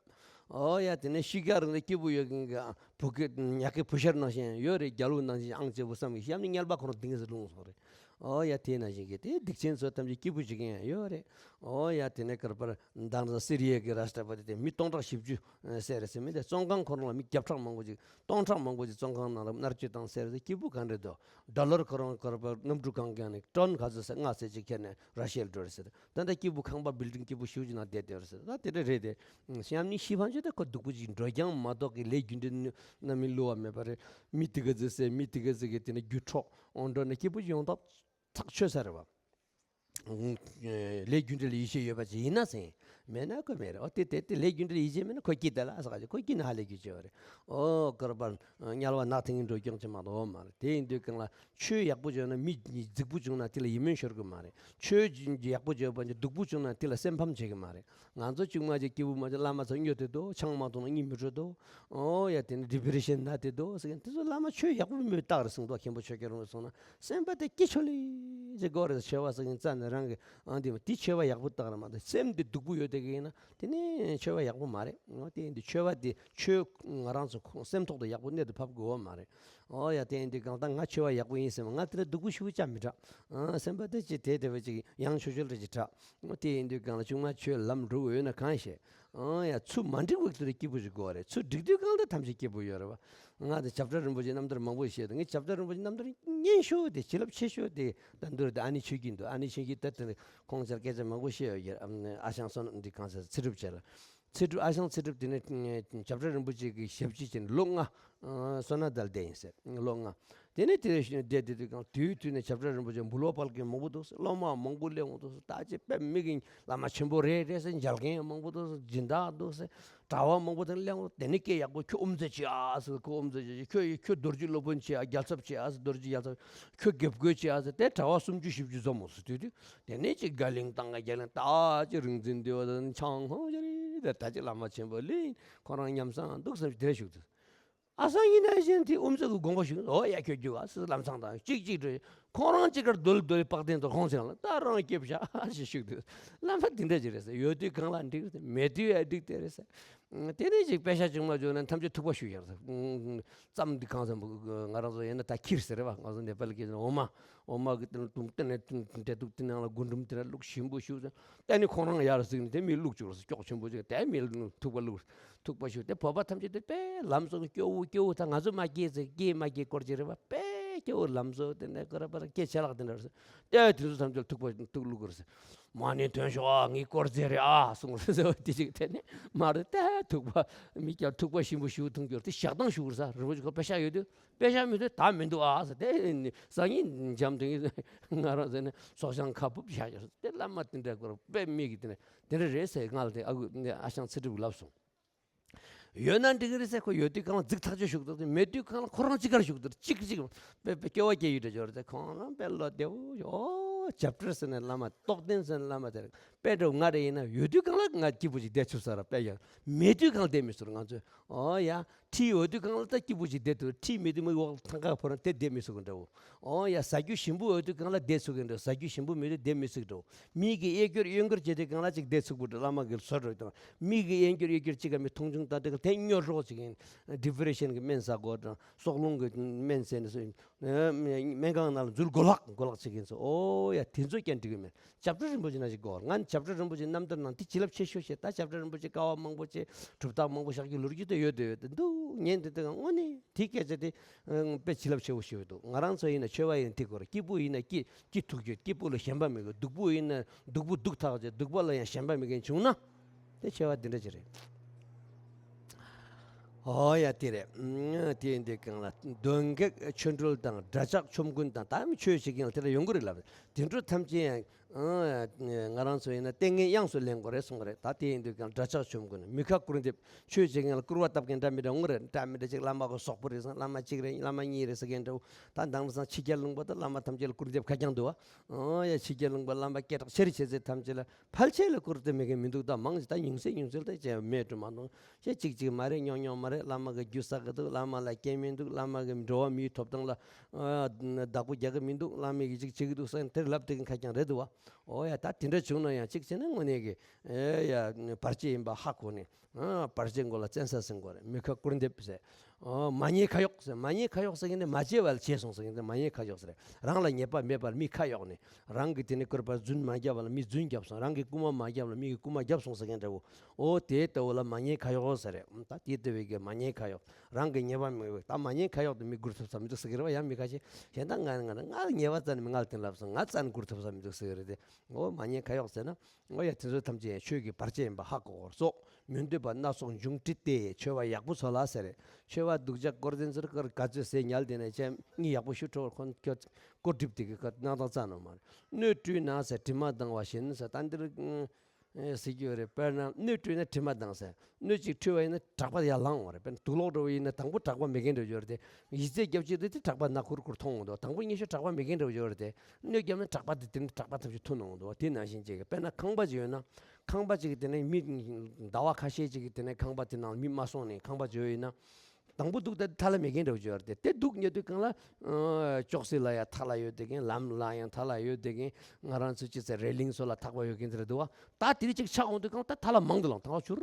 ཨོ་ཡ་དེ་ནས་ཤི་ཁ་རང་ལ་སྐྱིད་པོ་ཡོད་མཁན་གྱི་བུ་གི་ཉག་གི་བུ་ཤར་ནང་བཞིན་ཡོད་རེད། རྒྱལ་པོ་ནང་བཞིན་ཨང་བྱས་པོ་བསམ་གི་ཤི་ཡ་ནི་དམྱལ་བ་ཁོ་རང་སྡིག་ངན་ཟེར་ལུང་སོང་རེད། ཨོ་ཡ་དེ་ནང་བཞིན་གྱི་དེ་སྡིག་ཅན་ཚོ་ཐམས་ཅད་སྐྱིད་པོ་བྱེད་མཁན་ཡང་ཡོད་རེད། ཨོ་ཡ་དེ་ནས་ཀར་པར་མདང་དང་སི་རི་ཡ་གི་རཱ་ཤ་ཏྲ་པ་ཏི་དེ་མི་སྟོང་ཕྲག་བཞི་བཅུ་བསད་རེད་ཟེར། མི་དེ་བཙོན་ཁང་ཁོ་རང་ལ་མི་བརྒྱ་ཕྲག་མང་པོ་ཅིག་སྟོང་ཕྲག་མང་པོ་ཅིག་བཙོན་ཁང་ནང་ལ་མནར་གཅོད་བཏང་བསད་རེད་ཟེར། སྐྱིད་པོ་ག་འདྲ་འདུག་ཌོ་ལར་ཁོ་རང་ཁོ་རང་གནམ་གྲུ་གང་བརྒྱངས་ནས་ཊོན་ག་ཚོད་ཟེར་ལྔ་ཙམ་ཅིག་ཁྱེར་ནས་ར་ཤི་ཡར་འགྲོ་རེད་ཟེར། ད་ལྟ་སྐྱིད་པོ་ཁང་པ་བིལ་ཌིང་སྐྱིད་པོ་ཞེ་པོ་ཅིག་ནང་བསྡད་བསྡད་རེད་ཟེར། ད་དེ་འདྲ་རེད་དེ། གཤམ་ནི་ཤི་ཕན་ཆད་ད་ཁོ་སྡུག་པོ་ཅིག་འགྲོ་རྐྱང་མ་གཏོགས་ཀྱི་ལས་རྒྱུ་འབྲས་རྣམ་སྨིན་བསླུ་བ་མེད་པ་རེད། མི་དེ་ག་ཚོད་ཟེར། མི་དེ་ག་ཚོད་ཀྱི་དེ་ནི་རྒྱུ་འཕྲོག་འོང་འགྲོ་ནས་སྐྱིད་པོ་ཅིག་ཡོང་ཐབས་ཐག་ཆོད་ས་རེད་བ། ལས་རྒྱུ་འབྲས་ལ་ཡིད་ཆེས་ཡོད་པ་ཅིག་ཡིན་ན་ཟེར། མེད་ན་ཁོ་མེད་རེད། ཨོ་དེ་དེ་དེ་ལས་རྒྱུ་འབྲས་ལ་ཡིད་ཆེས་མེད་ན་ཁོ་སྐྱིད་དེ་ལ་ཟེར་ག་ཅིག་ཁོ་སྐྱིད་ན་ཧ་ལས་རྒྱུ་ཅིག་ཡོད་རེད། ཨོ་ཀར་པར་དམྱལ་བ་ནག་ཐིང་ངེ་འགྲོ་རྐྱང་ཅིག་མ་གཏོགས་ཡོད་མ་རེད། དེ་ཡིན་དུས་གང་ལ་ཆོས་ཡག་པོ་བྱུང་ན་མི་རྫིག་པོ་བྱུང་ན་དེ་ལ་ཡིད་སྨོན་ཤོར་གི་མ་རེད། ཆོས་ཡག་པོ་བྱུང་བ་ཅིག་སྡུག་པོ་བྱུང་ན་དེ་ལ་སེམས་ཕམ་བྱེད་གི་མ་རེད། ང་ཚོ་གཅིག་མ་གཅིག་སྐྱིད་པོ་མ་གཅིག་བླ་མ་ཚོ་སྨྱོ་དེ་འདུག་ཆང་མ་འཐུང་ན་གཉིད་མི་ཁུག་འདུག་ཨོ་ཡ་དེ་ནི་ཌི་པི་རེ་ཤན་ན་དེ་འདུག་ཟེར་མཁན་དེ་ཚོ་བླ་མ་ཆོས་ཡག་པོ་མི་བཏགས་རེད་གསུངས་འདུག་མཁན་པོ་ཆོས་རྒྱལ་རིན་པོ་ཆེ་གསུངས་ན་སེམས་པ་དེ་སྐྱིད་ཆོག་ལེ་ཟེར་དགོས་རེད། ཆོས་པ་ཟེར་མཁན་རྩ་ནས་རང་གི་ཨང་དེ་མ་དེ་ཆོས་པ་ཡག་པོ་བཏགས་རེད་མ་གཏོགས་སེམས་དེ་སྡུག་པོ་ཡོད་དེ་གི་ཡིན་ན་དེ་ནི་ཆོས་པ་ཡག་པོ་མ་རེད། ཨོ་དེ་ཡིན་དུས་ཆོས་པ་དེ་ཆོས་ང་རང་ཚོ་ཁོང་སེམས་ཐོག་ཏུ་ཡག་པོ་གནད་དུ་ཕབ་དགོས་པ་མ་རེད། ཨོ་ཡ་དེ་ཡིན་དུས་གང་ལྟར་ང་ཆོས་པ་ཡག་པོ་ཡིན་ཟེར་བ་ང་དེ་འདྲ་སྡུག་པོ་ཞེ་པོ་ཅིག་མི་དྲག་ཨ་སེམས་པ་དེ་ཅིག་དེ་དེ་བས་ཅིག་ཡང་ཆོས་ཆོས་རེ་ཅིག་དྲག་ཨོ་དེ་ཡིན་དུས་གང་ལ་ཆུང་མ་ཆོས་ལམ་འགྲོ་འོས་ན་གང་ཤེས། ཨོ་ཡ་ཚུར་མ་འགྲིག་པའི་དུས་སྐྱིད་པོ་ཞིག་དགོས་རེད། ཚུར་འགྲིག་དུས་གང་ལ་ཐམས་ཅད་སྐྱིད་པོ་ཡོད་རེད་བ། ང་དེ་བྱབས་ཁྲ་རིན་པོ་ཆེའི་རྣམ་ཐར་མང་པོ་བཤད་དུས་ངས་བྱབས་ཁྲ་རིན་པོ་ཆེའི་རྣམ་ཐར་སྙན་ཤོས་དེ་བྱིན་རླབས་ཆེ་ཤོས་དེ་ད་འདུར་དེ་ཨ་ནེ་ཆོས་སྐྱིད་འདུག་ཨ་ནེ་ཆོས་སྐྱིད་ད་དེ་ཁོང་ཚོར་སྐད་ཆ་མང་པོ་བཤད་ཡོད་ཀྱི་རེད། ཨ་ཞང་བསོད་ནམས་འདི་གང་ཟེར་ཚེ་སྒྲུབ་བྱས་ལ། ཚེ་སྒྲུབ་ཨ་ཞང་ཚེ་སྒྲུབ་དེ་ནི་བྱབས་ཁྲ་རིན་པོ་ཆེ་གི་ཞབས་ཕྱི་བྱས་ནས་ལོ་ལྔ་བསོད་ནམས་དར་བསྡད་ཡིན་ཟེར། ལོ་ལྔ། དེ་ནས་དེ་བསྡད་དེ་དུས་གང་དུས་དུས་ནས་བྱབས་ཁྲ་རིན་པོ་ཆེ་འབུལ་བ་ཕལ་མཁན་མང་པོ་འདུག་ཟེར། སློབ་མ་མང་པོ་སླེབས་འོང་འདུག་ཟེར། ད་ཅི་དཔེ་མི་གི་བླ་མ་ཆེན་པོ་རེད་རེད་ཟེར། མཇལ་མཁན་ཡང་མང་པོ་འདུག་ཟེར། སྦྱིན་བདག་འདུག་ཟེར། གྲྭ་བ་མང་པོ་དེ་སླེབས་འོང་། དེ་ནས་སྐད་ཡག་པོ་ཁྱོད་དབུ་མཛད་བྱེད་ཨ་ཟེར། ཁོ་དབུ་མཛད་བྱེད། ཁྱོད་ཁྱོད་རྡོ་རྗེ་སློབ་དཔོན་བྱེད་ཨ། རྒྱལ་ཚབ་བྱེད་ཨ་ཟེར། རྡོ་རྗེ་རྒྱལ་ཚབ། ཁྱོད་དགེ་བསྐོས་བྱེད་ཨ་ཟེར། དེ་གྲྭ་བ་སུམ་ཅུ་བཞི་བཅུ་འཛོམས་འོང་ཟེར། དུས་དུས་དེ་ནས་ཅིག་དགའ་གླིང་བཏང་ག་རྒྱ་གླིང་ད་ཅི་རིག་འཛིན་འདུལ་བ་དང་ཆང་ཧོང་ཞེ་རེད། ད་ཅི་བླ་མ་ཆེན་པོ་ལེན་ཁོ་རང་ཉམས་སང་འདུག་བསམ་ཞིག་དེར་བཞུགས་དུས། ཨ་སང་ཡིན་ན་གཞན་དེ་དབུ་མཛད་ཀྱི་དགོངས་པ་ཞུ། ཨོ་ཡ་ཁྱོད་རྒྱུགས་ཨ་ཟེར། ལམ་སང་དང་གཅིག་གཅིག་འགྲོ། ཁོང་རང་གཅིག་གར་རྡོལ་རྡོལ་པག་སྟེང་དུ་ཁོང་ཚང་ལ་ད་རང་སྐྱེ་བཞག་ཨ་ཞེས་ཞུགས་དུས་བླ་མ་དེ་འདྲ་ཅིག་རེད་ཟེར། ཡོད་དུས་གང་ལ་འགྲིག་རེད་ཟེར། མེད་དུས་ཨ་འགྲིག་དེ་རེད་ཟེར། དེ་ནས་ཅིག་པད་ཤག་ཆུང་མ་བྱུང་ན་ཐམས་ཅད་ཐུག་པ་ཞུ་ཡག་ཟེར། ཙམ་འདི་གང་ཟེར་ང་རང་ཚོ་ཡིན་ན་ད་ཁྱིར་ཟེར་རེད་བ། ང་ཚོ་ནེ་པ་ལི་སྐད་ནས་འོ་མ། འོ་མ་གི་སྟེང་ལ་དུང་སྟེང་ནས་འབྲས་ཐུག་དེ་ནང་ལ་རྒུན་འབྲུམ་དེ་ལ་བླུགས་ཞིམ་པོ་ཞུ་ཟེར། ད་ནི་ཁོང་རང་ཡར་གཟིགས་ནས་དེ་མི་བླུགས་བཅུག་ཟེར། སྐྱོགས་ཆེན་པོ་ཅིག་དེ་མི་ཐུག་པ་བླུགས། ཐུག་པ་ཞུ་དེ་བོད་པ་ཐམས་ཅད་དེ་དཔེ་ལམ་སང་སྐྱོ་བོ་སྐྱོ་བོ། ད་ང་ཚོ་མ་སྐྱེས་ཚེ་སྐྱེས་མ་སྐྱེས་སྐོར་ཅིག་རེད་བ། དཔེ་སྐྱོ་བོ་ལམ་སང་དེ་འདྲ་ཀ་ར་པ་ར་སྐྱེས་ཆ་ལག་དེ་འདྲ་རེད་ཟེར། དེ་དེ་ཚོ་ཐམས་ཅད་ཐུག་པ་ཐུག་བླུགས་དགོས་རེད་ཟེར། མ་ཎི་ཐོན་ཤོག་ཨ། ངའི་དཀོར་རྫས་རེད་ཨ་གསུངས་རེད་ཟེར་བ་དེ་ཅིག་དེ་ནས་མ་རེད། ད་ཐུག་པ་མི་སྐྱ་ཐུག་པ་ཞིམ་པོ་ཞིག་འཐུང་རྒྱུར་དེ་ཞག་དང་ཞུ་དགོས་ས་རིན་པོ་ཆེ་ཁོ་པད་ཤག་ཡོད་དུས། པད་ཤག་མི་འདུག་ད་མི་འདུག་ཨ་ཟེར། དེ་ནི་སང་ཉིན་འཇམ་དེ་ང་རང་ཟེར་ནས་ཚོགས་ཞང་ཁ་ཕུབ་བཞག་ཡོད་ཟེར། དེ་བླ་མ་དེ་འདྲ་སྐོར་དཔེ་མི་གི་དེ་ནས་དེ་འདྲ་རེད་ཟེར། ང་ལ་དེ་ཨ་ཁུ་ཨ་ཞང་ཚེ་སྒྲུབ་ལབ་སོང་། ཡོད་ན་འགྲིག་གི་རེད་ཟེར། ཁོ་ཡོད་དུས་གང་ལ་རྫིག་ཐག་ཆོད་བཞུགས་འདུག་མེད་དུས་གང་ལ་ཁོ་རང་གཅིག་གར་བཞུགས་འདུག་གཅིག་གཅིག་དཔེ་དཔེ་སྐྱོ་བ་སྐྱེ་ཡི་འདྲ་འབྱོར་ཟེར། ཁོང་རང་དཔེ་བློ་བདེ་བོ། ཨོ་བྱབས་ཁྲ་ཟེར་ནས་བླ་མ་རྟོགས་ལྡན་ཟེར་ནས་བླ་མ་དེར་དཔེ་འདྲ་བོ་ང་རེ་ཡིན་ན་ཡོད་དུས་གང་ལ་ང་སྐྱིད་པོ་ཞིག་བསྡད་ཆུབ་ས་ར། དཔེ་ཡང་མེད་དུས་གང་ལ་བསྡད་མི་ཚུགས་ང་ཚོས། ཨོ་ཡ། ཁྲི་ཡོད་དུས་གང་ལ་ད་སྐྱིད་པོ་ཞིག་བསྡད་ཐུབ། ཁྲི་མེད་དུས་མི་འོག་ཐང་ཀ་ཕོར་ན་དེ་བསྡད་མི་ཚུགས་གི་འདྲ་བོ། ཨོ་ཡ། ཟ་རྒྱུ་ཞིམ་པོ་ཡོད་དུས་གང་ལ་བསྡད་ཚུགས་གི་འདྲ་བོ། ཟ་རྒྱུ་ཞིམ་པོ་མེད་དུས་བསྡད་མི་ཚུགས་འདྲ་བོ། མིག་གིས་གཡས་སྐྱོར་གཡོན་སྐྱོར་བྱེད་དུས་གང་ལ་ཅིག་བསྡད་ཚུགས་པོ་འདྲ། བླ་མ་གིས་བཟོ་འགྲོ་དང་། མིག་གིས་གཡས་སྐྱོར་གཡོན་སྐྱོར་ཅིག་ག་མི་མཐོང་ཆུང་ལྟ་དུས་གང་དེ་སྨྱོ་རོགས་ཅིག་ཡིན། ཌི་པི་རེ་ཤན་གི་སྨན་ཟ་དགོས་དང་། སྲོག་རླུང་གི་སྨན་ཟས་ནས་སོ། སྨན་ཁང་ནང་ལ་འཛུལ་གོ་ལག་གོ་ལག་བྱེད་མཁན་ཚོ། ཨོ་ཡ། དེ་ཚོ་ཀྱང་འགྲིག་གི་མེད། བྱབས་ཁྲ་རིན་པོ་ཆེ་ན་ཞིག་དགོས། ང་ནི་བྱབས་ཁྲ་རིན་པོ་ཆེ་རྣམ་ཐར་ནང་དེ་བྱིན་རླབས་ཆེ་ཤོས་ཤིག་ད་བྱབས་ཁྲ་རིན་པོ་ཆེ་དཀའ་བ་མང་པོ་བྱས། གྲུབ་རྟགས་མང་པོ་བཞག་རྒྱུ་ལོ་རྒྱུས་དེ་ཡོད་དེ་ཡོད་དེ་འདུག་ཉན་དེ་དེ་ག་དངོས་གནས་དེའི་སྐད་ཆ་དེ་དཔེ་བྱིན་རླབས་ཆེ་བོ་ཞིག་འདུག་ང་རང་ཚོ་ཡིན་ན་ཆོས་པ་ཡིན་དེ་སྐོར། སྐྱིད་པོ་ཡིན་ན་སྐྱིད་སྐྱིད་ཐུག་རྒྱུ། སྐྱིད་པོ་ལ་ཞེན་པ་མེད་དགོས། སྡུག་པོ་ཡིན་ན་སྡུག་པོ་སྡུག་ཐག་བཅད། སྡུག་པ་ལ་ཡང་ཞེན་པ་མེད་མཁན་བྱུང་ན། དེ་ཆེ་བ་འདི་འདྲ་ཅིག་རེད། ཨོ་ཡ་དེ་རེད། དེ་འདི་གང་ལ་གདོན་བགེགས་ཆོ་འཕྲུལ་དང་། དགྲ་ཇག་ཆོམ་རྐུན་དང་། ད་མི་ཆོས་བྱེད་མཁན་ལ་དེ་འདྲ་ཡོང་གི་རེད་ལབ། དེ་འཕྲོ་ཐམས་ཅད་ཡང་ ཨང་། ང་རང་ཚོ་ཡིན་ན་ལྟས་ངན་དབྱངས་སུ་ལེན་དགོས་རེད་གསུང་གི་རེད། ད་དེ་ཡིན་དུས་ཀྱང་འདྲ་ཆགས་བྱུང་དགོས་ན་མི་ཁ་སྐུར་འདེབས། ཆོས་བྱེད་མཁན་ལ་སྐུར་བ་བཏབ་མཁན་འདྲ་མི་འདྲ་འོང་གི་རེད། འདྲ་མི་འདྲ་ཅིག་བླ་མ་གི་ཟོག་པོ་རེད་ཟེར། བླ་མ་གཅིག་རེད་བླ་མ་གཉིས་རེད་ཟེར་མཁན་འདྲ་བོ། ད་དེང་སང་ཕྱི་རྒྱལ་ལུང་པ་དང་བླ་མ་ཐམས་ཅད་ལ་སྐུར་འདེབས་ཁ་རྐྱང་འདུག་བ། ཨང་། ཡ་ཕྱི་རྒྱལ་ལུང་པ་བླ་མ་སྐད་གྲགས་ཆེ་རེ་བྱེད་ཚེ་ཐམས་ཅད་ལ་ཕལ་ཆེར་ལ་སྐུར་འདེབས་མེད་མཁན་མི་འདུག་ད་མང་ཆེ་ད་ཉུང་ཟད་ཉུང་ཟད་ད་ཅེས་མེད་འགྲོ་མ་གཏོང་། ཅེས་གཅིག་གཅིག་མ་རེད། ཉོག་ཉོག་མ་རེད། བླ་མ་གི་རྒྱུ་བསགས་གི་འདུག་བླ་མ་ལ་སྐྱོན་མི་འདུག་བླ་མ་གི་འགྲོ་བ་མིའི་ཐོབ་ཐང་ལ་ཨ་བདག་པོ་རྒྱག་གི་མི་འདུག་བླ་མས་གི་ཅིག་བྱེད་གི་འདུག་ཟེར་དེར་ལབ་དེ་གི་ཁ་རྐྱང་རེད་འདུག་བ། ཨོ་ཡ། ད་དེ་འདྲ་བྱུང་ན་ཡང་གཅིག་བྱས་ན་དངོས་གནས་གི་ཨེ་ཡ་བར་ཆད་ཡིན་པ་ཧ་གོ་ནས། ཨ་བར་ཆད་མགོ་ལ་བཙན་ས་ཟིན་དགོས་རེད། མི་ཁ་སྐུར་འདེབས་ཟེར། ཨ་མ་ཉེས་ཁ་གཡོག་ཟེར། མ་ཉེས་ཁ་གཡོག་ཟེར་གི་ནི་མ་བྱས་པ་ལ་བྱས་སོང་ཟེར་གི་ནི་མ་ཉེས་ཁ་གཡོག་ཟེར། རང་ལ་ཉེས་པ་མེད་པར་མི་ཁ་གཡོག་ནས། རང་གི་དེ་ནི་སྐུར་པ་རྫུན་མ་བརྒྱབ་པ་ལ་མི་རྫུན་བརྒྱབ་སོང་། རང་གི་རྐུ་མ་མ་བརྒྱབ་ལ་མི་གི་རྐུ་མ་བརྒྱབ་སོང་ཟེར་མཁན་འདྲ་བོ། ཨོ་དེ་ལྟ་བུ་ལ་མ་ཉེས་ཁ་གཡོག་ཟེར་རེད། ད་དེ་ལྟ་བུའི་གི་མ་ཉེས་ཁ་གཡོག་རང་གི་ཉེས་པ་མེད་པ། ད་མ་ཉེས་ཁ་གཡོག་དེ་མི་སྐུར་ཐུབ་ས་མི་འདུག་ཟེར་གི་རེད་བ། ཡང་མི་ཁ་ཤས་གཞན་དག་ང་ང་ང་ཉེས་པ་རྩ་ནས་མི་ང་ལ་དེ་ལབ་སོང་། ང་རྩ་ནས་སྐུར་ཐུབ་ས་མི་འདུག་ཟེར་གི་རེད་དེ། ཨོ་མ་ཉེས་ཁ་གཡོག་ཟེར་ན། ཨོ་ཡ། དེ་ཚོ་ཐམས་ཅད་ཡང་ཆོས་ཀྱི་བར་ཆད་ཡིན་པ་ཧ་གོ་དགོས་སོགས་མི་འདོད་པ་སྣ་ཚོགས་འབྱུང་སྲིད་དེ། འཆོལ་བ་ཡག་པོ་ཚོ་ལ་ཟེར་རེད། འཆོལ་བ་སྡུག་ཅག་དཀོར་ཟན་ཚུར་དཀར་ག་ཚོད་ཟས་ཉལ་དེ་ནས་ཅན་གཉིད་ཡག་པོ་ཞུ་འཕྲོ་བར་ཁོ་ཁྱོད་སྐོར་སྒྲིབ་དེ་གི་ཁ་སྣང་དང་རྩ་ནོ་མ་རེད། སྣོད་བཀྲུས་ན་ཟེར་དྲི་མ་ལྡང་བ་བཞིན་ཟེར། ད་འདིར་ཨེ་ཟེར་གྱི་ཡོད་རེད། དཔེར་ན་སྣོད་བཀྲུས་ན་དྲི་མ་ལྡང་ཟེར། སྣོད་ཅིག་འཁྲུས་པ་ཡིན་ན་གྲགས་པ་ཡར་ལངས་འོང་རེད། དཔེར་ན་དུག་ལོག་འདྲ་བོ་ཡིན་ན་དང་པོ་གྲགས་པ་མེད་མཁན་འདྲ་བོ་ཡོད་རེད་དེ། ཡིད་རྩེ་རྒྱབ་ཅིག་དེ་དེ་གྲགས་པ་སྣ་ཁུར་ཁུར་མཐོང་འོང་འདུག་དང་པོ་ཉི་ཤུ་གྲགས་པ་མེད་མཁན་འདྲ་བོ་ཡོད་རེད་དེ། སྣོད་བརྒྱབ་ན་གྲགས་པ་དེ་དེ་ནི་གྲགས་པ་ཐམས་ཅད་ཐོན་འོང་འདུག་དེ་ནང་བཞིན་ཅིག་དཔེར་ན་ཁང་པ་ཅིག་ཡོད་ན། ཁང་པ་ཅིག་གི་དེ་ནས་མི་ཟླ་བ་ཁ་ཤས་ཅིག་གི་དེ་ནས་ཁང་པ་དེ་ནང་མི་མ་སོང་ནས་ཁང་པ་ཅིག་ཡོད་ཡིན་ན། དང་པོ་དུག་ད་ཐ་ལ་མེད་མཁན་འདྲ་བོ་ཅིག་ཡོད་རེད་དེ། དེ་དུག་ཉལ་དུས་གང་ལ་ཨ་ཅོག་ཙེ་ལ་ཡང་ཐ་ལ་ཡོད་དེ་གིན། ལམ་ལ་ཡང་ཐ་ལ་ཡོད་དེ་གིན། ང་རང་ཚོ་ཅི་ཚེ་རེ་ལིང་སོགས་ལ་ཐག་པ་ཡོད་མཁན་དེ་རེད་འདུག་བ། ད་དེ་རིགས་ཅིག་ཆགས་འོང་དུས་གང་ད་ཐ་ལ་མང་དུ་ལངས། ཐང་ཆུར་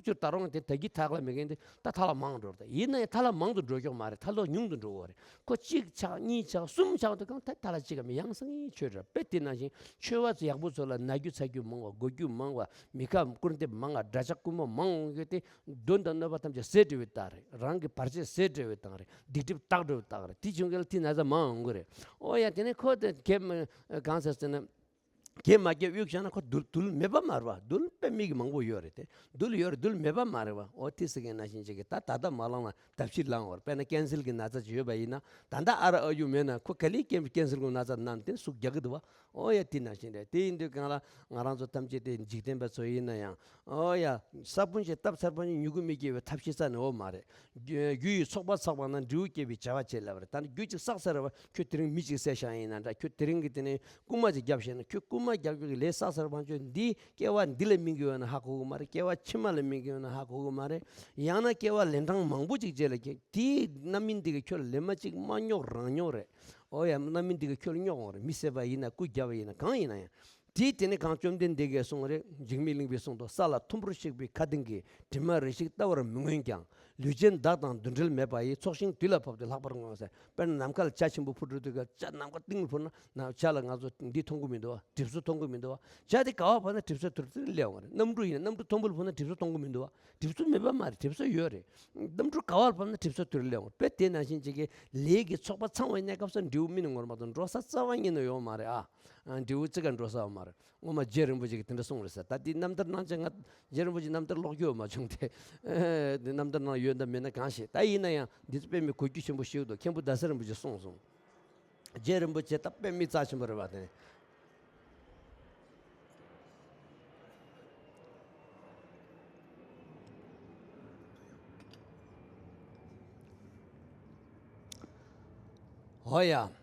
ཆུར་ད་རུང་དེ་ད་གི་ཐག་ལ་མེད་མཁན་དེ་ད་ཐ་ལ་མང་འགྲོ་རེད། ཡིན་ན་ཡང་ཐ་ལ་མང་དུ་འགྲོ་ཀྱོག་མ་རེད། ཐ་ལ་ཉུང་དུ་འགྲོ་བ་རེད། ཁོ་གཅིག་ཆགས་གཉིས་ཆགས་གསུམ་ཆགས་དུས་གང་ད་ཐ་ལ་གཅིག་གམ་ཡང་སང་ཡིན་ཆོས་རེད། དཔེ་དེ་ནང་བཞིན་ཆོས་པ་ཚོ་ཡག་པོ་ཚོ་ལ་ན་རྒྱུ་ཚ་རྒྱུ་མང་བ། གོ་རྒྱུ་མང་བ། མི་ཁ་སྐུར་འདེབས་མང་བ། འདྲ་ཆགས་རྐུན་མ་མང་བ་གི་དེ་གདོན་དང་གནོད་པ་ཐམས་ཅད་ཟད་འགྲོ་བའི་རྟགས་རེད། རང་གི་བར་ཆད་ཟད་འགྲོ་བའི་རྟགས་རེད། སྡིག་སྒྲིབ་དག་འགྲོ་བའི་རྟགས་རེད། དེ་བྱུང་གི་ལ་དེ་ན་ཚ་མང་འོང་གི་རེད། ཨོ་ཡ། དེ་ནས་ཁོ་དེ་གེ་མ་གང་ཟེར་ཟེར་ན། གེ་མ་སྐྱེ་དབུགས་བཞག་ན་ཁོ་རྡུལ་རྡུལ་མེད་པ་མ་རེད་བ། རྡུལ་དཔེ་མི་གི་མང་པོ་ཡོད་རེད་དེ། རྡུལ་ཡོད་རེད། རྡུལ་མེད་པ་མ་རེད་བ། ཨོ་དེ་ཟེར་མཁན་ནང་བཞིན་ཅིག་གི་ད་ད་ལྟ་མ་ལངས་ན་ད་ཕྱིར་ལངས་བར། དཔེར་ན་ཀན་སར་གི་ན་ཚ་ཅིག་ཡོད་པ་ཡིན་ན། ད་ལྟ་ཨ་ར་ཨ་ཡུ་མེད་ན་ཁོ་ག་ལེ་ཀན་ཀན་སར་གི་ན་ཚ་ན་དེ་ཟུག་རྒྱག་གི་འདུག་བ། ཨོ་ཡ། དེ་ནང་བཞིན་རེད། དེ་ཡིན་དུས་གང་ལ་ང་རང་ཚོ་ཐམས་ཅད་དེ་འཇིག་རྟེན་པ་ཚོ་ཡིན་ན་ཡང་། ཨོ་ཡ། ས་བོན་ཞིག་བཏབ་ཚར་བ་ནི་མྱུ་གུ་མི་སྐྱེ་བའི་ཐབས་ཤེས་ས་ནི་འོ་མ་རེད། རྒྱུ་རྒྱུ་ཡི་ཚོགས་པ་ཚགས་པ་ན་འབྲས་བུ་སྐྱེ་བའི་བྱ་བ་བྱེད་ལབ་རེད། ད་ནི་རྒྱུ་གཅིག་བསགས་ཚར་བ། ཁྱོད་དེ་རིང་མི་གཅིག་བསད་བཞག་ཡིན་ན་འདྲ། ཁྱོད་དེ་རིང་གི་དེ་ནས་རྐུན་མ་ཅིག་བརྒྱབ་བཞག་ན། ཁྱོད་རྐུན་མ་བརྒྱབ་རྒྱུ་གི་ལས་བསགས་ཚར་བ་ཁྱོད་འདི་སྐྱེ་བ་འདི་ལ་སྨིན་གི་ཡོད་ན་ཧ་གོ་གི་མ་རེད། སྐྱེ་བ་ཕྱི་མ་ལ་སྨིན་གི་ཡོད་ན་ཧ་གོ་གི་མ་རེད། ཡང་ན་སྐྱེ་བ་ལན་གྲངས་མང་པོ་ཅིག་རྗེས་ལ་སྐྱེ། དེའི་རྣམ་སྨིན་འདི་གི་ཁྱོད་ལ་ལན་མ་གཅིག་མ་རྙོག་རང་རྙོག་རེད། ཨོ་ཡ། རྣམ་སྨིན་འདི་གི་ཁྱོད་ལ་རྙོག་འོང་རེད། མི་བསད་པ་ཡིན་ན། རྐུ་བརྒྱབ་པ་ཡིན་ན། གང་ཡིན་ན་ཡང་། དེའི་དེ་ནི་གང་བཅོམ་ལྡན་འདས་ཀྱིས་གསུངས་རེད། འཇིགས་མེད་གླིང་པས་གསུངས་འདུག་ས་ལ་མཐོན་པོར་གཤེགས་པའི་མཁའ་ལྡིང་གི། དྲི་མ་རེ་ཞིག་བལྟ་བར་མི་མངོན་ཀྱང་། ལུས་ཅན་བདག་དང་འདུ་འབྲལ་མེད་པ་ཡི། ཚོགས་ཞིང་དུས་ལ་བབ་སྟེ་ལྷག་པར་མངོན་ཟེར། དཔེར་ན་ནམ་མཁའ་ལ་བྱ་ཆེན་པོ་འཕུར་འགྲོ་དུས་ཀ་བྱ་ནམ་མཁའ་སྟེང་ལ་འཕུར་ན་ན་བྱ་ལ་ང་ཚོ་འདི་མཐོང་གི་མི་འདུག་བ། གྲིབ་སོ་མཐོང་གི་མི་འདུག་བ། བྱ་དེ་ག་བ་བབས་ན་གྲིབ་སོ་དུར་དུར་སླེབས་འོང་རེད། གནམ་གྲུ་ཡིན་ན་གནམ་གྲུ་མཐོན་པོ་ལ་འཕུར་ན་གྲིབ་སོ་མཐོང་གི་མི་འདུག་བ། གྲིབ་སོ་མེད་པ་མ་རེད། གྲིབ་སོ་ཡོད་རེད། གནམ་གྲུ་ག་བ་ལ་བབས་ན་གྲིབ་སོ་དུར་སླེབས་འོང་རེད། དཔེ་དེ་ནང་བཞིན་ཅིག་གི་ལས་ཀྱི་ཚོགས་པ་ཚང་བའི་གནས་སྐབས་སུ་འབྲས་བུ་སྨིན་ནས་ངོར་མ་གཏོགས་འགྲོ་ས་རྩ་བ་ཉིད་ནས་ཡོད་མ་རེད་ཨ། ཨ། འབྲས་བུ་ཅི་ག་འགྲོ་ས་ཡོད་མ་རེད། སྔོན་མ་རྗེ་རིན་པོ་ཆེ་གིས་དེ་འདྲ་གསུངས་རེད་ཟེར། ད་དེ་རྣམ་ཐར་ནང་བྱས། ང་རྗེ་རིན་པོ་ཆེ་རྣམ་ཐར་ཀློག་རྒྱུ་ཡོད་མ་བྱུང་སྟེ། ཨེ། དེ་རྣམ་ཐར་ནང་ཡོད་འདྲ་མེད་ན་གང་ཤེས། ད་ཡིན་ན་ཡང་འདི་ཚོ་དཔེ་མི་གོ་རྒྱུ་ཆེན་པོ་ཞིག་འདུག་མཁན་པོ་ཟླ་ཟེར་རིན་པོ་ཆེས་གསུངས་སོང་། རྗེ་རིན་པོ་ཆེ་ད་དཔེ་མི་རྩ་ཆེན་པོ་རེད་བ་དེ། ཧོ་ཡ།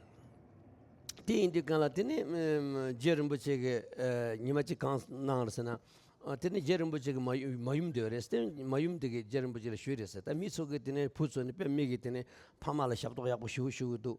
དེ་ཡིན་དུས་གང་ལ་དེ་ནས་ཨམ་རྗེ་རིན་པོ་ཆེ་གིས་ཨ་ཉི་མ་གཅིག་གང་གནང་རེད་ཟེར་ན། ཨ་དེ་ནས་རྗེ་རིན་པོ་ཆེ་གི་མ་ཡུམ་མ་ཡུམ་དེ་རེད་ཟེར། མ་ཡུམ་དེ་གིས་རྗེ་རིན་པོ་ཆེ་ལ་ཞུས་རེད་ཟེར། ད་མི་ཚོ་གིས་དེ་ནས་བུ་ཚོ་ནི་དཔེ་མི་གིས་དེ་ནས་ཕ་མ་ལ་ཞབས་ཏོག་ཡག་པོ་ཞུ་ཞུ་གི་འདུག་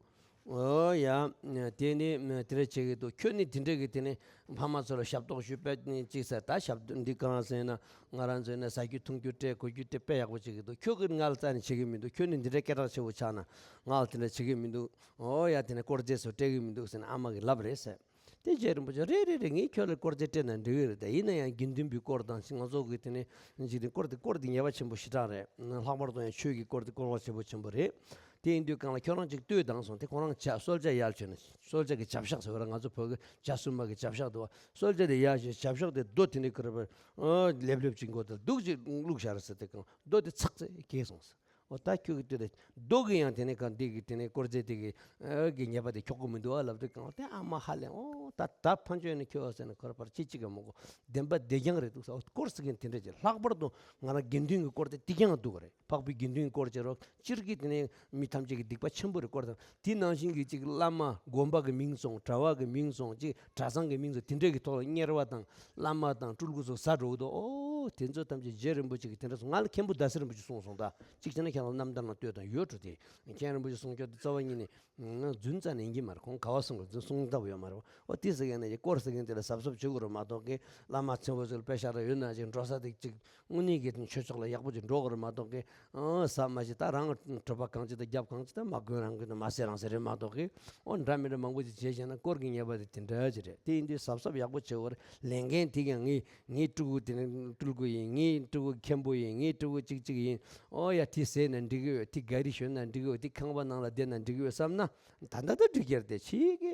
ཨོ་ཡ། དེ་ནི་དེ་འདྲ་བྱེད་ཀྱི་འདུག་ཁྱོད་ནི་དེ་འདྲ་གི་དེ་ནི་ཕ་མ་ཚོ་ལ་ཞབས་ཏོག་ཞུ་པས་ནི་ཅིག་ཟེར། ད་ཞབས་འདི་གང་ཟེར་ན། ང་རང་ཚོས་ནི་ཟ་རྒྱུ་འཐུང་རྒྱུ་སྤྲད། གོན་རྒྱུ་སྤྲད། དཔེ་ཡག་པོ་བྱེད་ཀྱི་འདུག་ཁྱོད་ཀྱིས་ང་ལ་རྩ་ནས་བྱེད་ཀྱི་མི་འདུག་ཁྱོད་ནི་འདི་འདྲའི་སྐད་གྲགས་ཆེ་བོ་ཆགས་ན་ང་ལ་དེ་འདྲ་བྱེད་ཀྱི་མི་འདུག་ཨོ་ཡ། དེ་ནི་དཀོར་རྫས་ཚོ་སྤྲད་ཀྱི་མི་འདུག་ཟེར་ནས་ཨ་མ་གིས་ལབ་རེད་ཟེར། དེ་རྗེ་རིན་པོ་ཆེ་རེད་རེད་རེད། ངས་ཁྱོད་ལ་དཀོར་རྫས་སྤྲད་ན་འགྲིག་གི་རེད། དེ་ཡིན་ན་ཡང་དགེ་འདུན་པའི་དཀོར་དང་ང་ཚོ་གི་དེ་ནི་འཇིག་རྟེན་དཀོར་དེ། དཀོར་དེ་ཉེས་པ་ཆེན་པོ་ཞེ་དྲག་རེད། ལྷག་པར་དུ་ཡང་ཆོས་ཀྱི་དཀོར་དེ་དཀོར་བ་ཆེན་པོ་ཆེན་པོ་རེད། དེ་ཡིན་དུས་གང་ལ་ཁྱོད་རང་ཅིག་ལྟོས་དང་གསུངས་ཏེ། ཁོ་རང་ཇ་གསོལ་ཇ་ཡར་བྱོན་ནས། གསོལ་ཇ་གི་ཇ་ཤག་ཟེར་བ་ར། ང་ཚོ་བོད་ཀྱི་ཇ་བསྲུབས་མ་གི་ཇ་ཤག་འདུག་བ། གསོལ་ཇ་དེ་ཡར་བྱོན། ཇ་ཤག་དེ་རྡོ་དེ་ནས་ཁུར་བར་ཨ་ལེབ་ལེབ་ཅིག་མགོ་དེར་སྡུག་ཅིག་བླུགས་བཞག་རེད་ཟེར། དེ་གང་རྡོ་དེ་ཚག་ཚེ་གས་སོང་ཟེར། ཨོ་ད་ཁྱོད་ཀྱི་དུས་ལ་རྡོ་གི་ཡང་དེ་ནས་གང་འདི་གི་དེ་ནས་དཀོར་རྫས་དེ་གི་ཨ་གི་ཉེས་པ་དེ་འཁྱོག་གི་མི་འདུག་ཨ་ལབ་དུས་གང་དེ་ཨ་མ་ཧ་ལས། ཨོ་ད་ད་ཕན་ཆོད་ནི་ཁྱོད་ཟེར་ན་ཁོ་ར་པར་ཅི་གཅིག་གི་མོ་གོ་བདེན་པ་བདེ་རྐྱང་རེད་འདུག་ཟེར། ཨོ་དཀོར་ཟེར་མཁན་དེ་འདྲ་ཅིག། ལྷག་པར་དུ་ང་རང་དགེ་འདུན་གྱི་དཀོར་དེ་བདེ་རྐྱང་འདུག་ག་རེད། འཕགས་པའི་དགེ་འདུན་གྱི་དཀོར་བྱེད་རོགས་སྤྱིར་གྱི་དེ་ནས་མི་ཐམས་ཅད་ཀྱི་སྡིག་པ་ཆེན་པོ་རེད། དཀོར་དང་དེ་ནང་བཞིན་གྱི་ཅིག་བླ་མ་དགོན་པ་གི་མིང་སོང་གྲྭ་བ་གི་མིང་སོང་ཅིག་གྲྭ་ཚང་གི་མིང་སོང་དེ་འདྲ་གི་ཐོག་ལ་གཉེར་བ་དང་བླ་མ་དང་སྤྲུལ་སྐུ་ཚོ་ཟ་འགྲོ་གི་འདུག། ཨོ་དེ་ཚོ་ཐམས་ཅད་རྗེ་རིན་པོ་ཆེ་གི་དེ་འདྲ་སོང་། ང་ལ་མཁན་པོ་ཟླ་སེར་རིན་པོ་ཆེ་གསུངས་སོང་ད། གཅིག་བྱས་ན་ཁྱེད་རང་རྣམ་ཐར་ནང་ལྟོས་དང་ཡོད་འགྲོ་དེ། མཁན་རིན་པོ་ཆེ་གསུང་སྐྱོ་དེ་རྩ་བ་ཉིད་ནས་རྫུན་རྩ་ནས་ཡིན་གྱི་མ་རེད། ཁོང་ག་བ་གསུང་གི་རྫུན་གསུང་ཐབས་ཡོད་མ་རེད། ཨོ་དེ་ཟེར་མཁན་ནས་དཀོར་ཟེར་མཁན་དེ་ལ་གཟབ་གཟབ་བྱེད་དགོས་རེད་མ་གཏོགས་ཀི། བླ་མ་ཆེན་པོ་ཚོ་ལ་དཔེ་ཤག་ར་ཡོད་ན་ཅིག་འགྲོ་ས་དེ་ཅིག་དངོས་གནས་ཀྱི་ཆོས་ཕྱོགས་ལ་ཡག་པོ་ཅིག་འགྲོ་དགོས་རེད་མ་གཏོགས་ཀི། ཨང་ཟ་མ་ཤེས་ད་རང་གྲོད་པ་གང་ཅིག་དང་རྒྱབ་གང་ཅིག་དང་མ་གོན་རང་གོན་དང་མ་ཟས་རང་ཟས་རེད་མ་གཏོགས་ཀི། ཨོ་འདྲ་མི་འདྲ་མང་པོ་ཅིག་བྱས་བྱས་ན་དཀོར་གྱི་ཉེས་པ་དེ་དེ་འདྲ་ཅིག་རེད། དེ་ཡིན་དུས་གཟབ་གཟབ་ཡག་པོ་བྱེད་དགོས་རེད། ལས་འགན་དེ་ཀྱང་ངའི་ངའི་སྤྲུལ་སྐུ་དེ་ནི་སྤྲུལ་སྐུ་ཡིན། ངའི་སྤྲུལ་སྐུ་མཁན་པོ་ཡིན། ངའི་སྤྲུལ་སྐུ་གཅིག་གཅིག་ཡིན། ཨོ་ཡ་དེ་ཟས་ན་འགྲིག་གི་ཡོད། དེ་ག་རི་ཞོན་ན་འགྲིག་གི་ཡོད། དེ་ཁང་པ་ནང་ལ་བསྡད་ན་འགྲིག་གི་ཡོད་བསམ་ན་ད་ལྟ་ད་འགྲིག་གི་རེད་དེ། ཕྱིའི་གི་